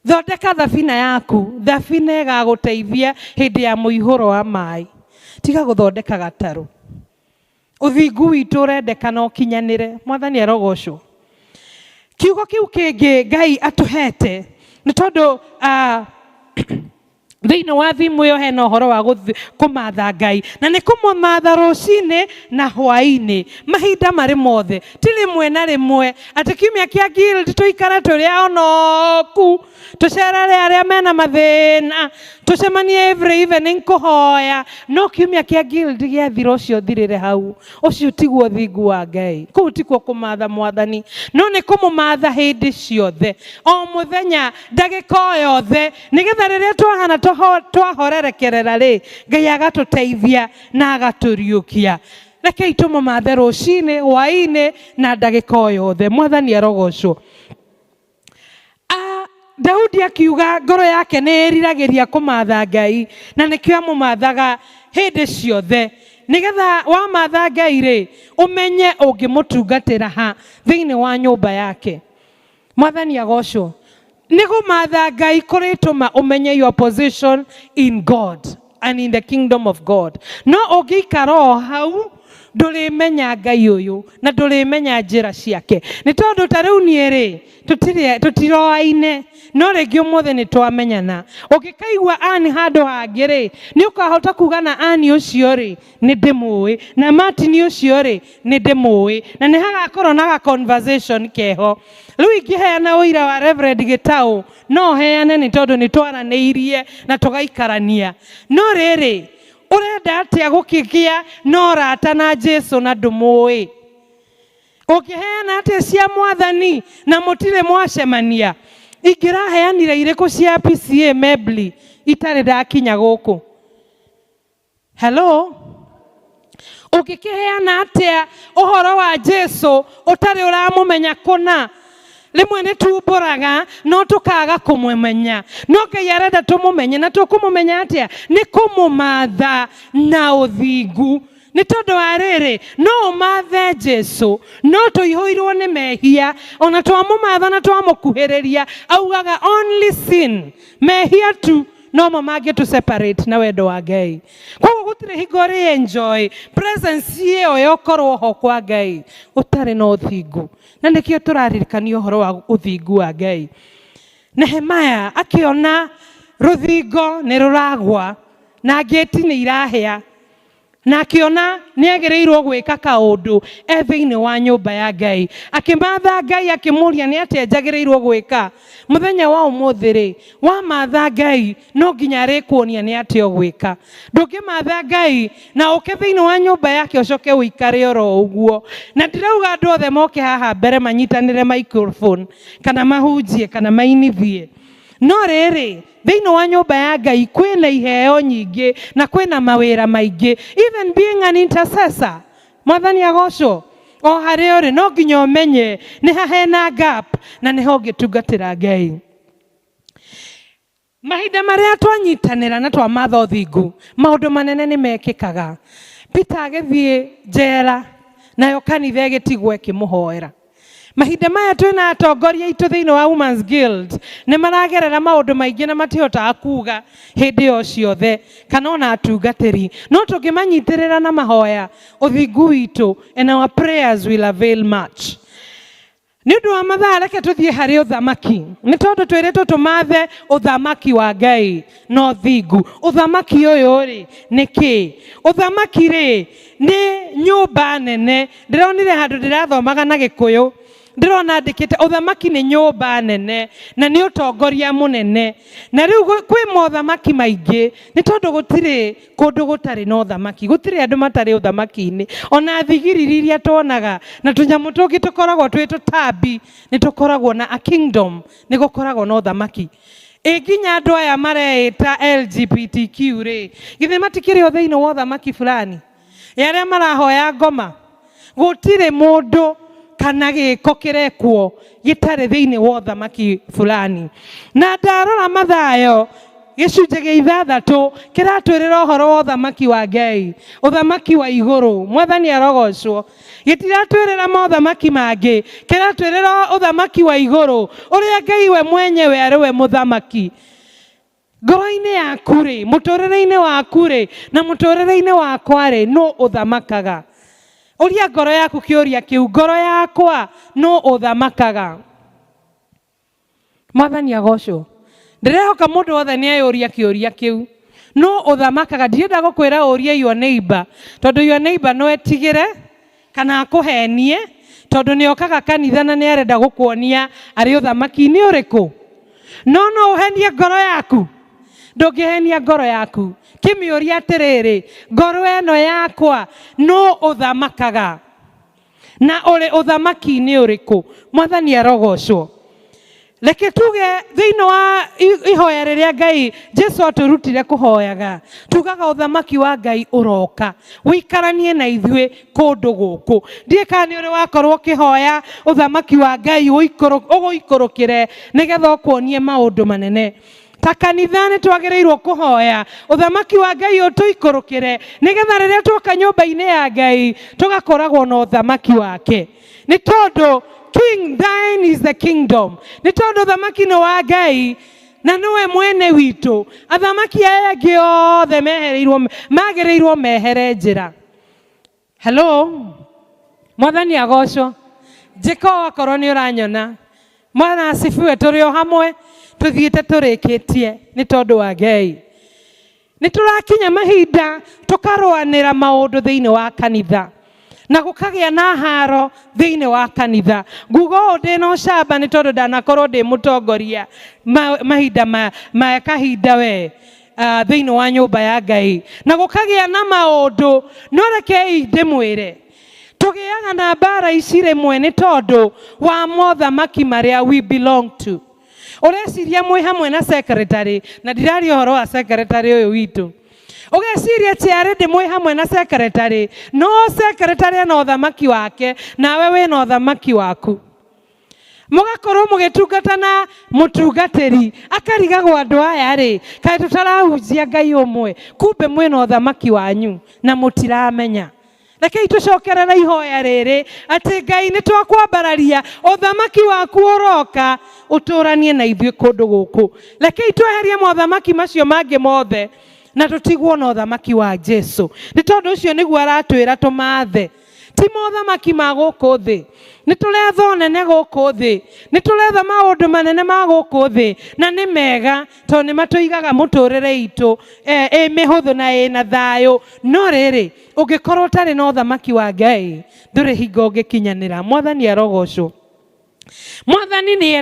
Thondeka thabina yaku, thabina ĩgagũteithia hĩndĩ ya mũihũro wa maĩ. Tiga gũthondeka gatarũ. Ũthingu witũ ũrendekana ũkinyanĩre. Mwathani arogocwo. Kiugo kĩu kĩngĩ Ngai atũhete nĩ tondũ thĩinĩ wa thimũ ĩyo hena ũhoro wa kũmatha Ngai, na nĩ kũmũmatha rũcinĩ na hwaĩ-inĩ, mahinda marĩ mothe, ti rĩmwe na rĩmwe atĩ kiumia kĩa guild tũikare tũrĩ onoku, tũcerere arĩa mena mathĩna, tũcemanie every evening kũhoya, no kiumia kĩa guild gĩathira ũcio ũthirĩre hau. Ũcio tiguo ũthingu wa Ngai. Kũu tikuo kũmatha Mwathani, no nĩ kũmũmatha hĩndĩ ciothe, o mũthenya, ndagĩka o yothe, nĩgetha rĩrĩa twahana twahorerekerera rĩ, Ngai agatũteithia na agatũriũkia. Rekei tũmũmathe rũcinĩ, hwaĩ-inĩ na ndagĩka o yothe. Mwathani arogocwo. Daudi akiuga ngoro yake nĩ ĩriragĩria kũmatha Ngai, na nĩkĩo amũmathaga hĩndĩ ciothe, nĩgetha wamatha Ngai rĩ, ũmenye ũngĩmũtungatĩra ha thĩinĩ wa nyũmba yake. Mwathani agocwo. Nĩ kũmatha Ngai kũrĩtũma ũmenye your position in God and in the kingdom of God. No ũngĩikara o hau, ndũrĩmenya Ngai ũyũ na ndũrĩmenya njĩra ciake. Nĩ tondũ ta rĩu niĩ rĩ, tũtiroaine, no rĩngĩ ũmũthĩ nĩ twamenyana. Ũngĩkaigua Ann handũ hangĩ rĩ, nĩ ũkahota kuga na Ann ũcio rĩ, nĩ ndĩmũĩ, na Martin ũcio rĩ, nĩ ndĩmũĩ, na nĩ hagakorwo na ga conversation keho. Rĩu ingĩheana ũira wa Reverend Gĩtaũ, no heane nĩ tondũ nĩ twaranĩirie na tũgaikarania. No rĩrĩ, ũrenda atĩa gũkĩgĩa na ũrata na Jesu na ndũmũĩ? Ũngĩheana atĩa cia Mwathani na mũtirĩ mwacemania? Ingĩraheanire irĩkũ cia PCA Mebli itarĩ ndakinya gũkũ? Hello? Ũngĩkĩheana atĩa ũhoro wa Jesu ũtarĩ ũramũmenya kũna? Rĩmwe nĩ tumbũraga no tũkaga kũmũmenya, no Ngai arenda tũmũmenye. Na tũkũmũmenya atĩa? Nĩ kũmũmatha na ũthingu. Nĩ tondũ wa rĩrĩ, no ũmathe Jesu, no tũihũirwo nĩ mehia. Ona twamũmatha na twamũkuhĩrĩria, augaga only sin, mehia tu. Nomo mangĩtũ separate na wendo wa Ngai. Koguo gũtirĩ hingo ũrĩ enjoy presence ĩyo ya ũkorwo ho kwa Ngai ũtarĩ na ũthingu. Na nĩkĩo tũraririkania ũhoro wa ũthingu wa Ngai. Nehemaya akĩona rũthingo nĩ rũragwa na ngĩti nĩ irahĩa, na akĩona nĩ agĩrĩirwo gwĩka kaũndũ e thĩinĩ wa nyũmba ya Ngai. Akĩmatha Ngai, akĩmũria nĩ atĩa njagĩrĩirwo gwĩka mũthenya wa ũmũthĩ rĩ. Wamatha Ngai no nginya arĩkuonia nĩ atĩa ũgwĩka. Ndũngĩmatha Ngai na ũke thĩinĩ wa nyũmba yake ũcoke ũikare oro ũguo. Na ndirauga andũ othe moke haha mbere manyitanĩre microphone kana mahunjie kana mainithie, no rĩrĩ, thĩinĩ wa nyũmba ya Ngai kwĩna iheo nyingĩ na kwĩna mawĩra maingĩ. Even being an intercessor, Mwathani agocwo, o harĩa ũrĩ no nginya ũmenye nĩ ha hena gap na nĩho ũngĩtungatĩra Ngai. Mahinda marĩa twanyitanĩra na twamatha ũthingu, maũndũ manene nĩ mekĩkaga. Peter agĩthiĩ njera, nayo kanitha ĩgĩtigwo ĩkĩmũhoera. Mahinda maya twĩna atongoria aitũ thĩinĩ wa Women's Guild nĩ maragerera maũndũ maingĩ na matihotaga kuga hĩndĩ o ciothe, kana ona atungatĩri, no tũngĩmanyitĩrĩra na mahoya, ũthingu witũ and our prayers will avail much. Nĩ ũndũ wa mathaa, reke tũthiĩ harĩ ũthamaki, nĩ tondũ twĩrĩtwo tũmathe ũthamaki wa Ngai na ũthingu. Ũthamaki ũyũ rĩ nĩ kĩ? Ũthamaki rĩ nĩ nyũmba nene. Ndĩronire handũ ndĩrathomaga na Gĩkũyũ, ndĩrona andĩkĩte ũthamaki nĩ nyũmba nene na nĩ ũtongoria mũnene. Na rĩu kwĩ mothamaki maingĩ, nĩ tondũ gũtirĩ kũndũ gũtarĩ na ũthamaki, gũtirĩ andũ matarĩ ũthamaki-inĩ. Ona thigiriri iria tuonaga na tũnyamũ tũngĩ tũkoragwo twĩ tũtambi nĩ tũkoragwo na a kingdom, nĩ gũkoragwo na ũthamaki. Ĩ nginya andũ aya mareĩta LGBTQ rĩ, githĩ matikĩrĩ o thĩinĩ wa ũthamaki fulani? Ĩ arĩa marahoya ngoma? Gũtirĩ mũndũ kana gĩko kĩrekwo gĩtarĩ thĩinĩ wa ũthamaki fulani. Na ndarora Mathayo gĩcunjĩ gĩa 6 kĩratwĩrĩra ũhoro wa ũthamaki wa Ngai, ũthamaki wa igũrũ. Mwathani arogocwo. Gĩtiratwĩrĩra mothamaki mangĩ, kĩratwĩrĩra ũthamaki wa igũrũ ũrĩa Ngai we mwenyewe arĩ we mũthamaki. Ngoro-inĩ yaku rĩ, mũtũrĩre-inĩ waku rĩ, na mũtũrĩre-inĩ wakwa rĩ, nũ ũthamakaga? Ũria ngoro yaku kĩũria kĩu, ngoro yakwa nũ ũthamakaga? Mwathani agocwo. Ndĩrehoka mũndũ wothe nĩ eyũria kĩũria kĩu, nũ ũthamakaga? Ndirenda gũkwĩra ũrie your neighbor, tondũ your neighbor no etigĩre kana akũhenie, tondũ nĩ okaga kanitha na nĩ arenda gũkuonia arĩ ũthamaki-inĩ ũrĩkũ. No no ũhenie ngoro yaku? Ndũngĩhenia ngoro yaku. Kĩmĩũria atĩrĩrĩ, ngoro ĩno yakwa nũ ũthamakaga? Na ũrĩ ũthamaki-inĩ ũrĩkũ? Mwathani arogocwo. Reke tuge thĩinĩ wa ihoya rĩrĩa Ngai Jesu atũrutire kũhoyaga, tugaga ũthamaki wa Ngai ũroka ũikaranie na ithuĩ kũndũ gũkũ. Ndiũĩ kana nĩ ũrĩ wakorwo ũkĩhoya ũthamaki wa Ngai ũgũikũrũkĩre nĩgetha ũkuonie maũndũ manene. Ta kanitha nĩ twagĩrĩirwo kũhoya ũthamaki wa Ngai ũtũikũrũkĩre, nĩgetha rĩrĩa tuoka nyũmba-inĩ ya Ngai tũgakoragwo na ũthamaki wake. Nĩ tondũ king, thine is the kingdom. Nĩ tondũ ũthamaki nĩ wa Ngai na nĩwe mwene witũ. Athamaki aya angĩ othe magĩrĩirwo mehere njĩra. Hello, Mwathani agocwo. Njĩka ũũ akorwo nĩ ũranyona. Mwana asifiwe, tũrĩ o hamwe tũthiĩte tũrĩkĩtie nĩ tondũ wa Ngai. Nĩ tũrakinya mahinda tũkarũanĩra maũndũ thĩinĩ wa kanitha na gũkagĩa na haro thĩinĩ wa kanitha. Nguga ũũ ndĩna ũcamba nĩ tondũ ndanakorwo ndĩ mũtongoria mahinda ma kahinda we thĩinĩ wa nyũmba ya Ngai, na gũkagĩa na maũndũ. No rekei ndĩmwĩre, tũgĩaga na mbara ici rĩmwe nĩ tondũ wa mothamaki marĩa we belong to. Ũreciria mwĩ hamwe na secretary, na ndiraria ũhoro wa secretary ũyũ witũ. Ũgeciria atĩ already mwĩ hamwe na secretary, no secretary ena ũthamaki wake, nawe wĩna ũthamaki waku. Mũgakorwo mũgĩtungata na mũtungatĩri, akarigagwo andũ aya rĩ, kaĩ tũtarahunjia Ngai ũmwe, kumbe mwĩna ũthamaki wanyu na mũtiramenya. Rekei tũcokerere ihoya rĩrĩ atĩ Ngai nĩ twakwambararia, ũthamaki waku ũroka ũtũranie na ithuĩ kũndũ gũkũ. Rekei tweherie mothamaki macio mangĩ mothe na tũtigwo na ũthamaki wa Jesu, nĩ tondũ ũcio nĩguo aratwĩra tũmathe, ti mothamaki ma gũkũ thĩ. Nĩ tũretha ũnene gũkũ thĩ, nĩ tũretha maũndũ manene ma gũkũ thĩ, na nĩ mega tondũ nĩ matũigaga mũtũrĩre itũ ĩ mĩhũthũ na ĩna thayũ. No rĩrĩ, ũngĩkorwo ũtarĩ na ũthamaki wa Ngai, ndũrĩ hingo ũngĩkinyanĩra. Mwathani arogocwo. Mwathani nĩ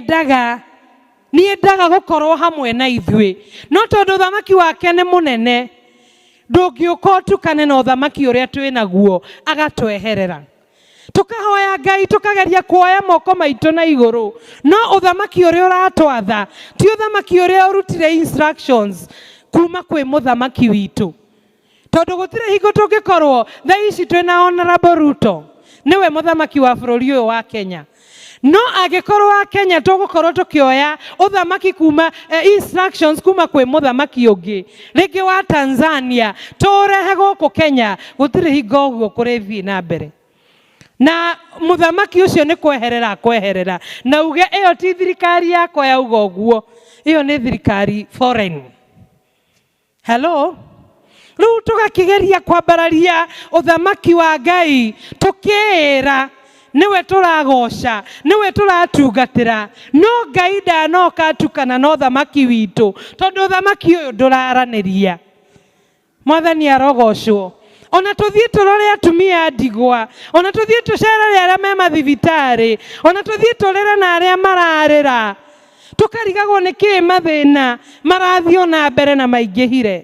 endaga gũkorwo hamwe na ithuĩ, no tondũ ũthamaki wake nĩ mũnene, ndũngĩũka ũtukane na ũthamaki ũrĩa twĩ naguo, agatweherera. Tũkahoya Ngai, tũkageria kuoya moko maitũ na igũrũ, no ũthamaki ũrĩa ũratwatha ti ũthamaki ũrĩa ũrutire instructions kuma kwĩ mũthamaki witũ. Tondũ gũtirĩ hingo tũngĩkorwo thaa ici twĩna Honorable Ruto, nĩwe mũthamaki wa bũrũri ũyũ wa Kenya. No angĩkorwo wa Kenya tũgũkorwo tũkĩoya ũthamaki kuma instructions kuma kwĩ mũthamaki ũngĩ, rĩngĩ wa Tanzania, tũũrehe gũkũ Kenya, gũtirĩ hingo ũguo kũrĩthiĩ na mbere. Na mũthamaki ũcio nĩ kweherera akweherera, na uge ĩyo ti thirikari yakwa yauga ũguo, ĩyo nĩ thirikari foreign. Hello? Rĩu tũgakĩgeria kwambararia ũthamaki wa Ngai, tũkĩĩra nĩwe tũragoca, nĩwe tũratungatĩra, no Ngai ndanoka atukana na ũthamaki witũ, tondũ ũthamaki ũyũ ndũraranĩria. Mwathani arogocwo. Ona tũthiĩ tũrore atumia a ndigwa, ona tũthiĩ tũcerere arĩa me mathibitarĩ, ona tũthiĩ tũrĩre na arĩa mararĩra, tũkarigagwo nĩ kĩĩ mathĩna marathiĩ ona mbere na maingĩhire,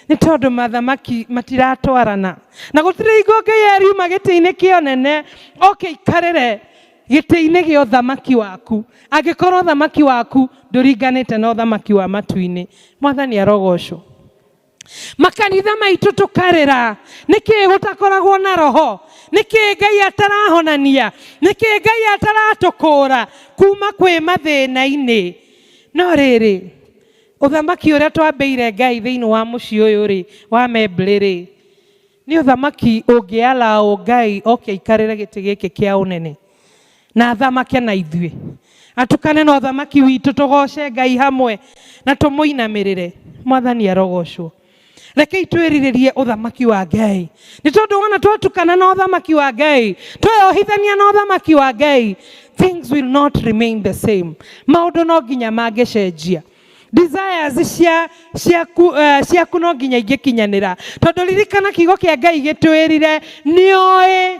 nĩ tondũ mathamaki matiratwarana. Na gũtirĩ hingo Ngai ariuma gĩtĩ-inĩ kĩa ũnene oke aikarĩre gĩtĩ-inĩ gĩa ũthamaki waku, angĩkorwo ũthamaki waku ndũringanĩte na ũthamaki wa matu-inĩ. Mwathani arogocwo. Makanitha maitũ tũkarĩra, nĩkĩĩ gũtakoragwo na roho? Nĩkĩĩ Ngai atarahonania? Nĩkĩĩ Ngai ataratũkũra kuma kwĩ mathĩna-inĩ? No rĩrĩ, ũthamaki ũrĩa twambĩire Ngai thĩinĩ wa mũciĩ ũyũ rĩ, wa Membly rĩ, nĩ ũthamaki ũngĩalaũ Ngai oke aikarĩre gĩtĩ gĩkĩ kĩa ũnene na athamake na ithuĩ, atukane na ũthamaki witũ, tũgoce Ngai hamwe na tũmũinamĩrĩre. Mwathani arogocwo. Rekei twĩrirĩrie ũthamaki wa Ngai, nĩ tondũ wona twatukana na ũthamaki wa Ngai, tweyohithania na ũthamaki wa Ngai, things will not remain the same. Maũndũ no nginya mangĩcenjia. Desires ciaku no nginya ingĩkinyanĩra, tondũ ririkana kiugo kĩa Ngai gĩtwĩrire nĩoĩ.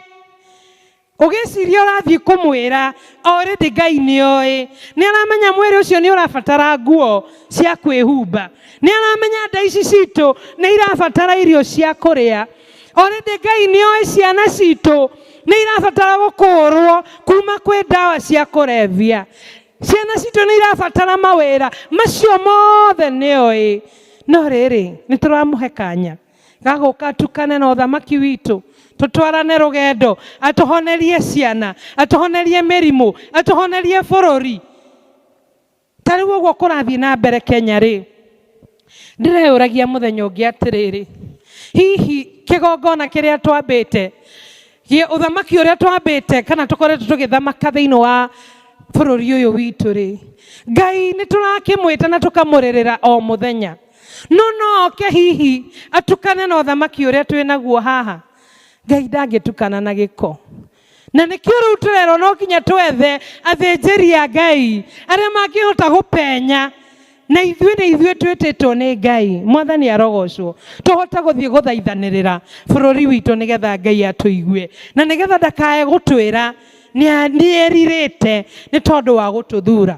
Ũgĩciria ũrathiĩ kũmwĩra, already Ngai nĩoĩ. Nĩ aramenya mwĩrĩ ũcio nĩ ũrabatara nguo cia kwĩhumba, nĩ aramenya nda ici citũ nĩ irabatara irio cia kũrĩa. Already Ngai nĩoĩ ciana citũ nĩ irabatara gũkũrwo kuma kwĩ ndawa cia kũrebia, ciana citũ nĩ irabatara mawĩra, macio mothe nĩoĩ. No rĩrĩ, nĩ tũramũhe kanya gagũka atukane na ũthamaki witũ, tũtwarane rũgendo, atũhonerie ciana, atũhonerie mĩrimũ, atũhonerie bũrũri. Ta rĩu ũguo kũrathiĩ na mbere Kenya rĩ, ndĩreyũragia mũthenya ũngĩ atĩrĩrĩ, hihi kĩgongona kĩrĩa twambĩte, ũthamaki ũrĩa twambĩte kana tũkoretwo tũgĩthamaka thĩinĩ wa bũrũri ũyũ witũ rĩ, Ngai nĩ tũrakĩmwĩta na tũkamũrĩrĩra o mũthenya, no no oke hihi atukane na ũthamaki ũrĩa twĩ naguo haha? Ngai ndangĩtukana na gĩko. Na nĩkĩo rĩu tũrerwo no nginya twethe athĩnjĩri a Ngai arĩa mangĩhota gũpenya na ithuĩ nĩ ithuĩ twĩtĩtwo nĩ Ngai. Mwathani arogocwo. Tũhote gũthiĩ gũthaithanĩrĩra bũrũri witũ nĩgetha Ngai atũigue, na nĩgetha ndakae gũtwĩra nĩerirĩte nĩ tondũ wa gũtũthura.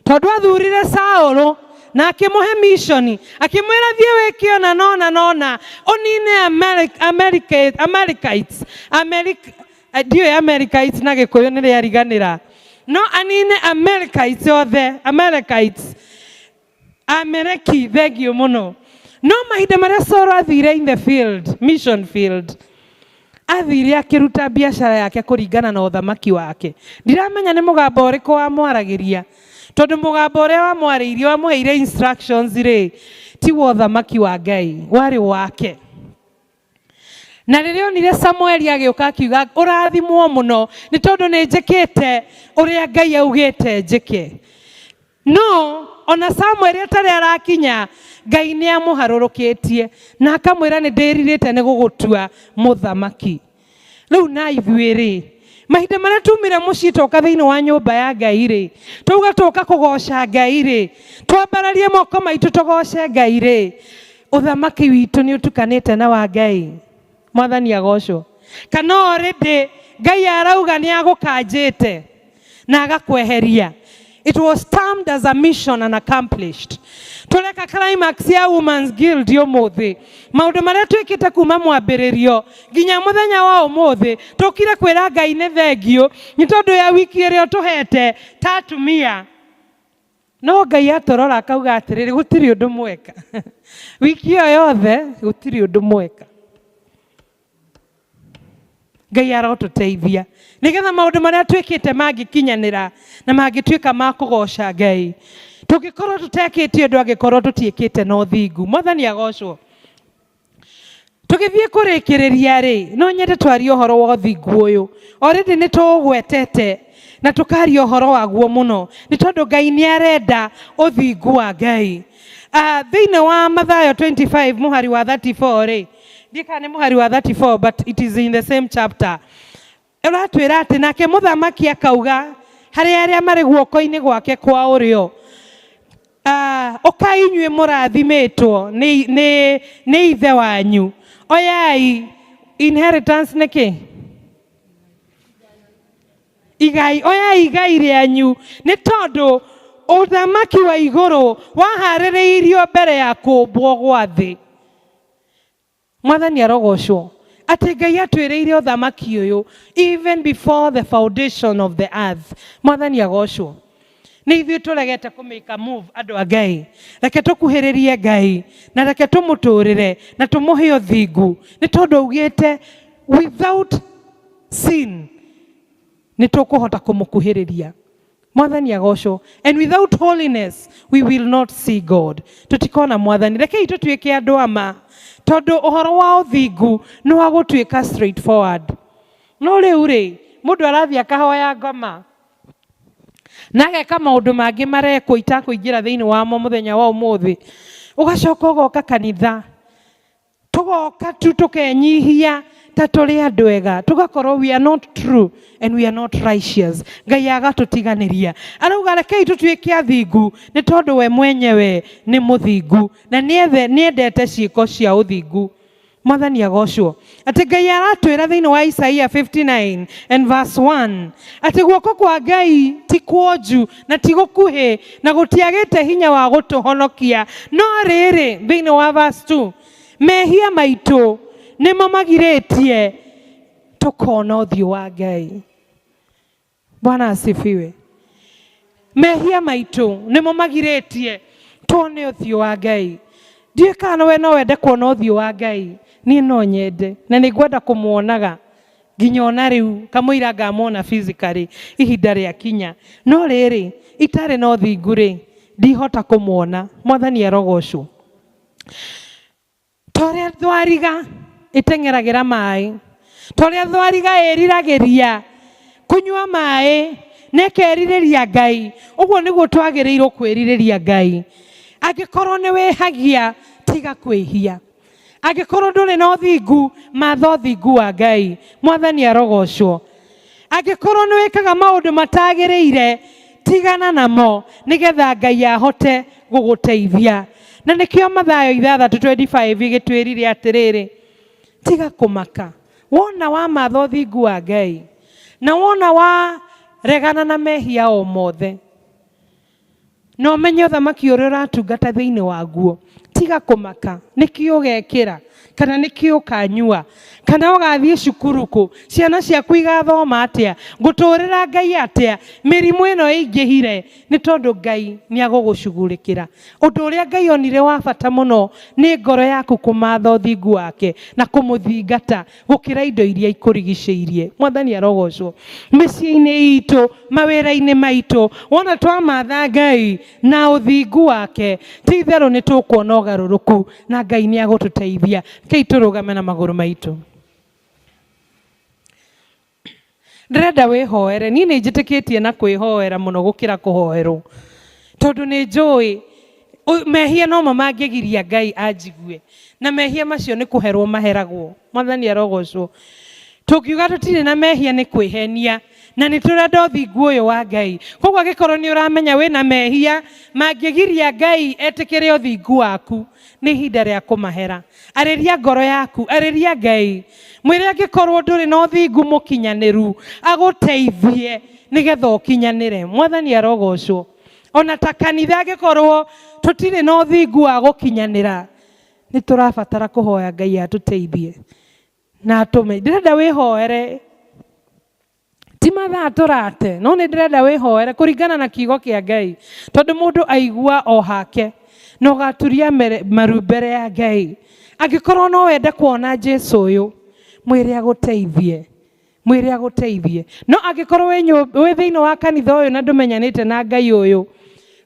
Tondũ athurire Saũlũ na akĩmũhe mission, akĩmwĩra thiĩ wĩke ona nona nona, ũnine Amalekites, ndiũĩ Amalekites na Gĩkũyũ nĩ rĩariganĩra, no anine Amalekites othe, Amalekites, Amaleki, thengiũ mũno. No mahinda marĩa Saũlũ athire in the field, mission field, athire akĩruta biacara yake kũringana na ũthamaki wake. Ndiramenya nĩ mũgambo ũrĩkũ wamwaragĩria, tondũ mũgambo ũrĩa wamwarĩirie wamũheire instructions rĩ, ti wa ũthamaki wa Ngai, warĩ wake. Na rĩrĩa onire Samueli agĩũka akiuga, ũrathimwo mũno nĩ tondũ nĩ njĩkĩte ũrĩa Ngai augĩte njĩke. No ona Samueli atarĩ arakinya, Ngai nĩ amũharũrũkĩtie na akamwĩra nĩ ndĩrirĩte nĩ gũgũtua mũthamaki. Rĩu na ithuĩ rĩ, mahinda marĩa tumire mũciĩ twoka thĩinĩ wa nyũmba ya Ngai rĩ, twauga twoka kũgoca Ngai rĩ, twambararie moko maitũ tũgoce Ngai rĩ, ũthamaki witũ nĩ ũtukanĩte na wa Ngai. Mwathani agocwo. Kana already Ngai arauga nĩ agũkanjĩte na agakweheria. It was termed as a mission and accomplished. Tũreka climax ya Women's Guild ũmũthĩ. Maũndũ marĩa twĩkĩte kuma mwambĩrĩrio nginya mũthenya wa ũmũthĩ, tũkire kwĩra Ngai nĩ thengiũ nĩ tondũ ya wiki ĩrĩa ũtũhete ta atumia. No Ngai atũrora akauga atĩrĩrĩ, gũtirĩ ũndũ mweka. Wiki ĩyo yothe gũtirĩ ũndũ mweka. Ngai arotũteithia nĩgetha maũndũ marĩa twĩkĩte mangĩkinyanĩra na mangĩtuĩka ma kũgoca Ngai. Tũngĩkorwo tũtekĩte ũndũ angĩkorwo tũtiĩkĩte na ũthingu. Mwathani agocwo. Tũgĩthiĩ kũrĩkĩrĩria rĩ, no nyende twarie ũhoro wa ũthingu ũyũ. Already nĩ tũũgwetete na tũkaria ũhoro waguo mũno, nĩ tondũ Ngai nĩ arenda ũthingu wa Ngai. Thĩinĩ wa Mathayo 25 mũhari wa 34 rĩ, ndiũĩ kana nĩ mũhari wa 34 but it is in the same chapter. Ũratwĩra atĩ nake mũthamaki akauga harĩ arĩa marĩ guoko-inĩ gwake kwa ũrĩo, ũkai inyuĩ mũrathimĩtwo nĩ ithe wanyu, oyai inheritance nĩkĩ? Igai, oyai igai rĩanyu, nĩ tondũ ũthamaki wa igũrũ waharĩrĩirio mbere ya kũũmbwo gwa thĩ. Mwathani arogocwo. Atĩ Ngai atwĩrĩire ũthamaki ũyũ even before the foundation of the earth. Mwathani agocwo. Nĩ ithuĩ tũregete kũ make a move andũ a Ngai. Reke tũkuhĩrĩrie Ngai na reke tũmũtũrĩre na tũmũhe ũthingu, nĩ tondũ augĩte without sin nĩ tũkũhota kũmũkuhĩrĩria. Mwathani agocwo. And without holiness we will not see God. Tũtikona Mwathani. Rekei tũtuĩke andũ a ma, tondũ ũhoro wa ũthingu nĩ wa gũtuĩka straightforward. No rĩu rĩ, mũndũ arathiĩ akahoya ngoma na ageka maũndũ mangĩ marekwo itakũingĩra thĩinĩ wamo mũthenya wa ũmũthĩ, ũgacoka ũgoka kanitha, tũgoka tu tũkenyihia ta tũrĩ andũ ega, tũgakorwo we are not true and we are not righteous. Ngai agatũtiganĩria. Arauga rekei tũtuĩke athingu nĩ tondũ we mwenyewe nĩ mũthingu na nĩendete ciĩko cia ũthingu. Mwathani agocwo. Atĩ Ngai aratwĩra thĩinĩ wa Isaia 59 and verse 1 atĩ guoko kwa Ngai ti kuonju na ti gũkuhĩ na gũtiagĩte hinya wa gũtũhonokia, no rĩrĩ, thĩinĩ wa verse 2, mehia maitũ nĩmo magirĩtie tũkona ũthiũ wa Ngai. Bwana asifiwe. Mehia maitũ nĩmo magirĩtie tuone ũthiũ wa Ngai. Ndiũĩ kana we no wende kuona ũthiũ wa Ngai. Niĩ no nyende na nĩ ngwenda kũmuonaga nginya ona rĩu kamũira ngamuona physically ihinda rĩakinya. No rĩrĩ, itarĩ na ũthingu rĩ, ndihota kũmuona. Mwathani arogocwo. Ta ũrĩa thwariga ĩteng'eragĩra maĩ, ta ũrĩa thwariga ĩriragĩria kũnyua maĩ na ĩkerirĩria Ngai, ũguo nĩguo twagĩrĩirwo kwĩrirĩria Ngai. Angĩkorwo nĩ wĩhagia, tiga kwĩhia. Angĩkorwo ndũrĩ na ũthingu, matha ũthingu wa Ngai. Mwathani arogocwo. Angĩkorwo nĩ wĩkaga maũndũ matagĩrĩire, tigana namo nĩgetha Ngai ahote gũgũteithia. Na nĩkĩo Mathayo 6:25 ĩgĩtwĩrire atĩrĩrĩ, tiga kũmaka. Wona wamatha ũthingu wa Ngai, na wona waregana na mehia o mothe, na ũmenye ũthamaki ũrĩa ũratungata thĩinĩ waguo, tiga kũmaka nĩkĩ ũgekĩra kana nĩkĩ ũkanyua kana ũgathiĩ cukuru kũ, ciana ciaku igathoma atĩa, ngũtũrĩra Ngai atĩa, mĩrimũ ĩno ĩingĩhire, nĩ tondũ Ngai nĩ agũgũcugurĩkĩra. Ũndũ ũrĩa Ngai onire wa bata mũno nĩ ngoro yaku kũmatha ũthingu wake na kũmũthingata gũkĩra indo iria ikũrigicĩirie. Mwathani arogocwo. Mĩciĩ-inĩ itũ, mawĩra-inĩ maitũ, wona twamatha Ngai na ũthingu wake, ti itherũ nĩ tũkuona ũgarũrũku na Ngai nĩ agũtũteithia. Rekei tũrũgame na magũrũ maitũ. Ndĩrenda wĩhoere. Niĩ nĩ njĩtĩkĩtie na kwĩhoera mũno gũkĩra kũhoerwo, tondũ nĩ njũĩ mehia nomo mangĩgiria Ngai anjigue, na mehia macio nĩ kũherwo maheragwo. Mwathani arogocwo. Tũngiuga tũtirĩ na mehia nĩ kwĩhenia, na nĩ tũrenda ũthingu ũyũ wa Ngai. Koguo angĩkorwo nĩ ũramenya wĩna mehia mangĩgiria Ngai etĩkĩre ũthingu waku, nĩ ihinda rĩa kũmahera. Arĩria ngoro yaku, arĩria Ngai, mwĩre angĩkorwo ndũrĩ na ũthingu mũkinyanĩru agũteithie nĩgetha ũkinyanĩre. Mwathani arogocwo. Ona ta kanitha angĩkorwo tũtirĩ na ũthingu wa gũkinyanĩra, nĩ tũrabatara kũhoya Ngai atũteithie na atũme. Ndĩrenda wĩhoere, ti mathaa tũrate, no nĩ ndĩrenda wĩhoere kũringana na kiugo kĩa Ngai, tondũ mũndũ aigua o hake na ũgaturia maru mbere ya Ngai. Angĩkorwo no wende kuona Jesu ũyũ, mwĩre agũteithie, mwĩre agũteithie. No angĩkorwo wĩ thĩinĩ wa kanitha ũyũ na ndũmenyanĩte na Ngai ũyũ,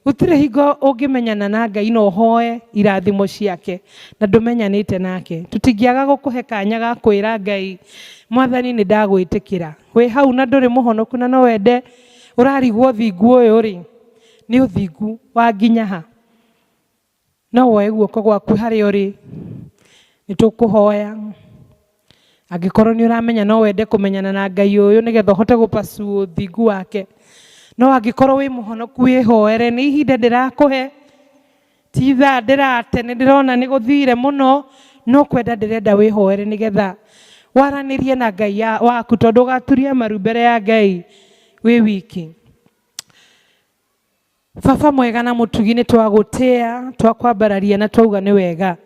gũtirĩ hingo ũngĩmenyana na Ngai na ũhoe irathimo ciake na ndũmenyanĩte nake. Tũtingĩaga gũkũhe kanya ga kwĩra Ngai, Mwathani nĩ ndagwĩtĩkĩra. Wĩ hau na ndũrĩ mũhonoku na no wende ũrarigwo ũthingu ũyũ rĩ, nĩ ũthingu wa nginya ha? No woe guoko gwaku harĩa ũrĩ, nĩ tũkũhoya. Angĩkorwo nĩ ũramenya no wende kũmenyana na Ngai ũyũ nĩgetha ũhote gũpasu ũthingu wake. No angĩkorwo wĩ mũhonoku wĩhoere, nĩ ihinda ndĩrakũhe, ti thaa ndĩrate, nĩ ndĩrona nĩ gũthire mũno, no kwenda ndĩrenda wĩhoere nĩgetha waranĩrie na Ngai waku, tondũ ũgaturia maru mbere ya Ngai wĩ wiki. Baba mwega na mũtugi, nĩ twagũtĩa, twakwambararia na twauga nĩ wega.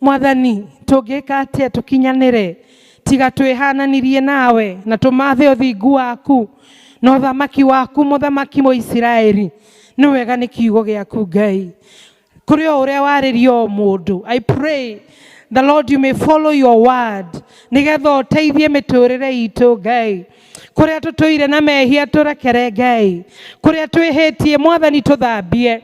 Mwathani, tũngĩka atĩa tũkinyanĩre tiga twĩhananirie nawe na tũmathe ũthingu waku na ũthamaki waku, mũthamaki Mũisiraeli. Nĩ wega nĩ kiugo gĩaku Ngai, kũrĩ o ũrĩa warĩria o mũndũ. I pray the Lord you may follow your word nĩgetha ũteithie mĩtũrĩre itũ Ngai. Kũrĩa tũtũire na mehia tũrekere Ngai, kũrĩa twĩhĩtie Mwathani tũthambie,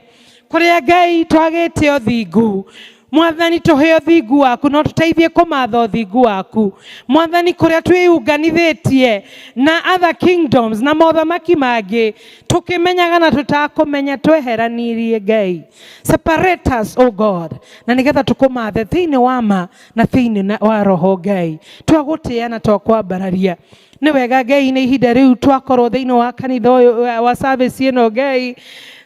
kũrĩa Ngai twagĩte ũthingu Mwathani tũhe ũthingu waku na ũtũteithie kũmatha ũthingu waku. Mwathani, kũrĩa twĩyunganithĩtie na other kingdoms na mothamaki mangĩ tũkĩmenyaga na tũtakũmenya, tweheranirie Ngai. Separate us, O God, na nĩgetha tũkũmathe thĩinĩ wa ma na thĩinĩ wa roho Ngai. Twagũtĩa na twakwambararia. Nĩ wega Ngai, nĩ ihinda rĩu twakorwo thĩinĩ wa kanitha ũyũ wa service ĩno Ngai.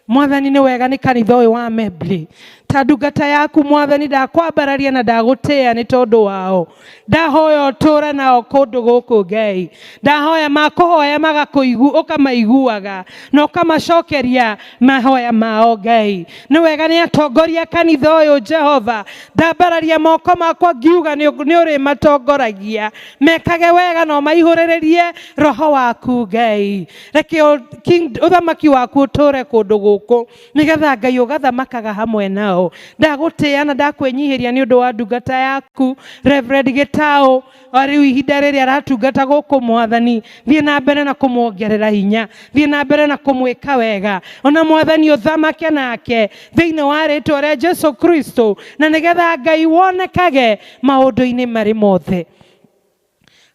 Mwathani, nĩ wega nĩ kanitha ũyũ wa Mebli. Ta ndungata yaku Mwathani, ndakwambararia na ndagũtĩa nĩ tondũ wao. Ndahoya ũtũũre nao kũndũ gũkũ Ngai. Ndahoya makũhoya magakũigu, ũkamaiguaga na ũkamacokeria mahoya mao Ngai. Nĩ wega nĩ atongoria kanitha ũyũ Jehova. Ndambararia moko makwa ngiuga nĩ ũrĩmatongoragia, mekage wega na ũmaihũrĩrĩrie roho waku Ngai. Reke ũthamaki waku ũtũũre kũndũ gũkũ nĩgetha Ngai ũgathamakaga hamwe nao. Ndagũtĩa na ndakwĩnyihĩria nĩ ũndũ wa ndungata yaku Reverend Gĩtaũ, o rĩu ihinda rĩrĩa aratungata gũkũ Mwathani, thiĩ na mbere na kũmuongerera hinya, thiĩ na mbere na kũmwĩka wega, ona Mwathani ũthamake nake thĩinĩ wa rĩtwa rĩa Jesu Kristo, na nĩgetha Ngai wonekage maũndũ-inĩ marĩ mothe.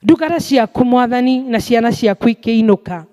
Ndungata ciaku Mwathani na ciana ciaku ikĩinũka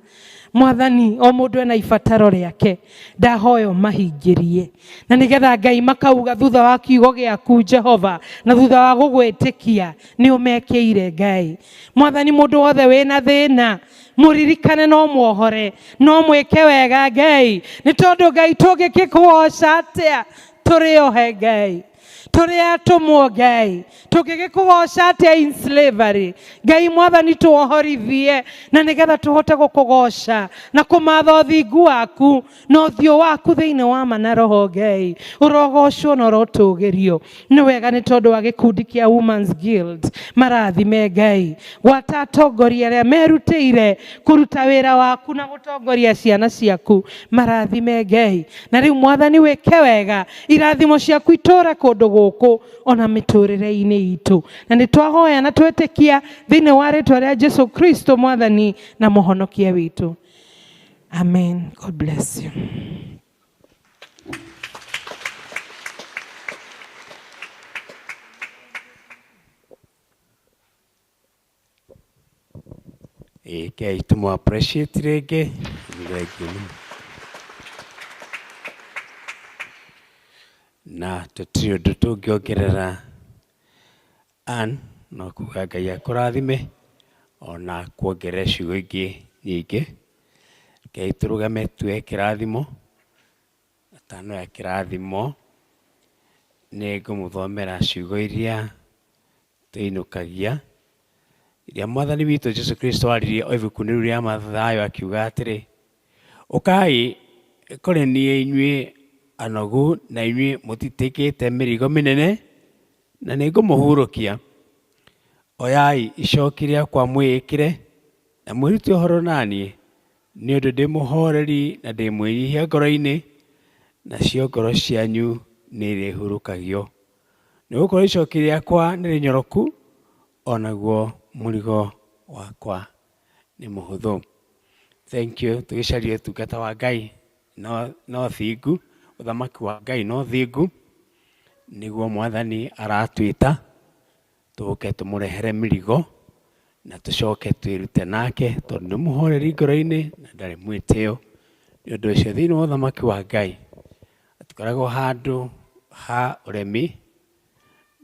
Mwathani, o mũndũ ena ibataro rĩake, ndahoya ũmahingĩrie, na nĩgetha Ngai makauga thutha wa kiugo gĩaku Jehova na thutha wa gũgwĩtĩkia nĩ ũmekĩire Ngai. Mwathani, mũndũ wothe wĩna thĩna mũririkane no muohore, no mwĩke wega Ngai, nĩ tondũ Ngai tũngĩkĩkũgoca atĩa tũrĩ ohe Ngai, tũrĩ atũmwo Ngai, tũngĩgĩkũgoca atĩa in slavery Ngai. Mwathani, tuohorithie na nĩgetha tũhote gũkũgoca na kũmatha ũthingu waku na ũthiũ waku thĩinĩ wa ma na roho Ngai. Ũrogocwo na ũrotũgĩrio. Nĩ wega nĩ tondũ wa gĩkundi kĩa Women's Guild, marathime Ngai. Gwata atongoria arĩa merutĩire kũruta wĩra waku na gũtongoria ciana ciaku, marathime Ngai. Na rĩu Mwathani wĩke wega, irathimo ciaku itũũre kũndũ gũkũ ona mĩtũrĩre-inĩ itũ, na nĩ twahoya na twetĩkia thĩinĩ wa rĩtwa rĩa Jesu Kristo Mwathani na Mũhonokia witũ. Amen. God bless you. Ĩĩ kei tũmũ appreciate rĩngĩ. Nĩ thengiũ mũno. Na tũtirĩ ũndũ tũngĩongerera Ann, no kuga Ngai akũrathime ona kuongerere ciugo ingĩ nyingĩ. Rekei tũrũgame tuoe kĩrathimo. Atanoya kĩrathimo, nĩ ngũmũthomera ciugo iria tũinũkagia, iria Mwathani witũ Jesu Kristo aririe o ibuku-inĩ rĩu rĩa Mathayo akiuga atĩrĩ, ũkai kũrĩ niĩ inyuĩ anogu na inyuĩ mũtitikĩte mĩrigo mĩnene, na nĩ ngũmũhurũkia. Oyai icoki rĩakwa mwĩĩkĩre, na mwĩrute ũhoro na niĩ, nĩ ũndũ ndĩ mũhoreri na ndĩ mwĩnyihia ngoro-inĩ, nacio ngoro cianyu nĩ irĩhurũkagio. Nĩ gũkorwo icoki rĩakwa nĩ rĩnyoroku, o naguo mũrigo wakwa nĩ mũhũthũ. Thank you. Tũgĩcarie ũtungata wa Ngai no thingu, ũthamaki wa Ngai no thingu, nĩguo Mwathani aratwĩta tũke tũmũrehere mĩrigo na tũcoke twĩrute nake, tondũ nĩ mũhoreri ngoro-inĩ na ndarĩ mwĩtĩo. Nĩ ũndũ ũcio thĩinĩ wa ũthamaki wa Ngai hatikoragwo handũ ha ũremi,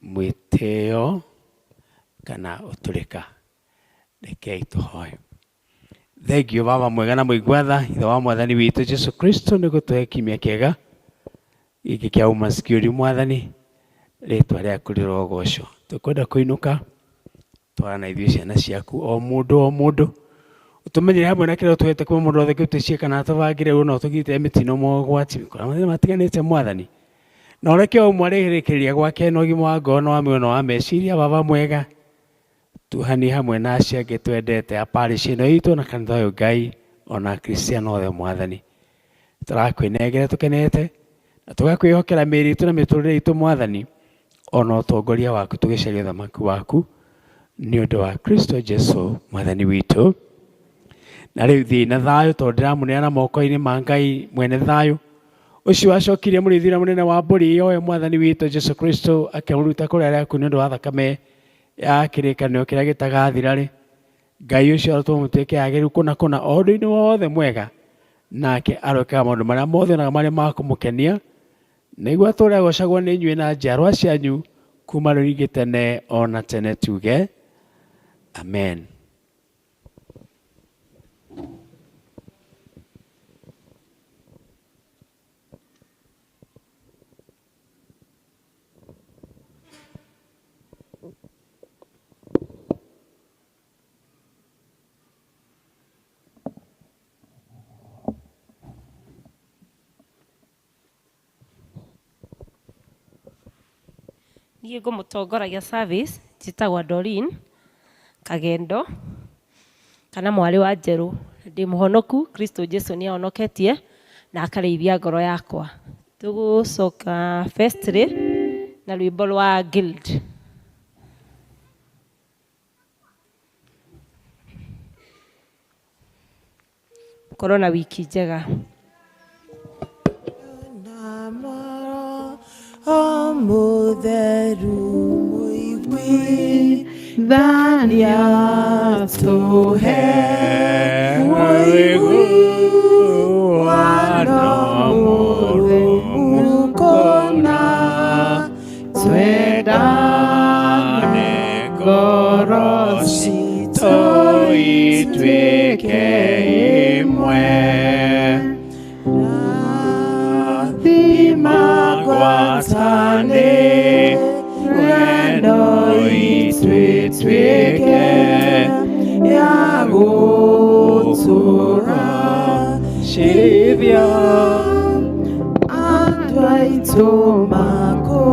mwĩtĩo kana ũtũrĩka. Rekei tũhoe. Thengiũ Baba mwega na mũigua tha, Ithe wa Mwathani witũ Jesu Kristo, nĩ gũtũhe kiumia kĩega gĩkĩ kĩa umasikini. Mwathani, rĩtwa rĩaku rĩrogocwo. Tũkwenda kũinũka, twara na ithuĩ ciana ciaku o mũndũ o mũndũ, ũtũmenyere hamwe na kĩrĩa ũtũhete kuma mũndũ wothe kĩrutĩcie kana atũbangĩre ũũ na ũtũgitĩre mĩtino mogwati mĩkora mathĩna matiganĩte Mwathani. Na ũreke o ũmwe arĩrĩkĩrĩria gwake na ũgima wa ngoro na wa mwĩrĩ na wa meciria. Baba mwega, tuhanie hamwe na acio angĩ twendete a parish ĩno itũ na kanitha ũyũ Ngai, ona Akristiano othe Mwathani. Tũrakwĩnengera tũkenete na tũgakwĩhokera mĩĩrĩ itũ na mĩtũrĩre itũ Mwathani, ona ũtongoria waku tũgĩcaria ũthamaki waku nĩ ũndũ wa Kristo Jesu Mwathani witũ. Na rĩu thiĩ na thayũ, tondũ ndĩramũneana moko-inĩ ma Ngai mwene thayũ, ũcio wacokirie mũrĩithi ũrĩa mũnene wa mbũri, o we Mwathani witũ Jesu Kristo, akĩmũruta kũrĩ arĩa akuũ nĩ ũndũ wa thakame ya kĩrĩkanĩro kĩrĩa gĩtagathira-rĩ, Ngai ũcio arotũma mũtuĩke agĩrĩru kũna kũna o ũndũ-inĩ wothe mwega, nake arokega maũndũ marĩa mothe onaga marĩ ma kũmũkenia, nĩguo atũũre agocagwo nĩ inyuĩ na njiarwa cianyu kuma rĩu ningĩ tene o na tene. Tuge amen. Niĩ ngũmũtongoragia service njĩtagwo Doreen Kagendo kana mwarĩ wa Njerũ. Ndĩ mũhonoku, Kristo Jesu nĩ ahonoketie na akarĩithia ngoro yakwa. Tũgũcoka vestry na rwĩmbo rwa guild. Mũkorwo na wiki njega. Mũtheru mũiguithania tũhe mũiguano mũrũmu kũna, twendane ngoro citũ ituĩke imwe. Rathima ngwatanĩro ĩno itũ ĩtuĩke ya gũtũũra cirithia andũ aitũ makũmenye.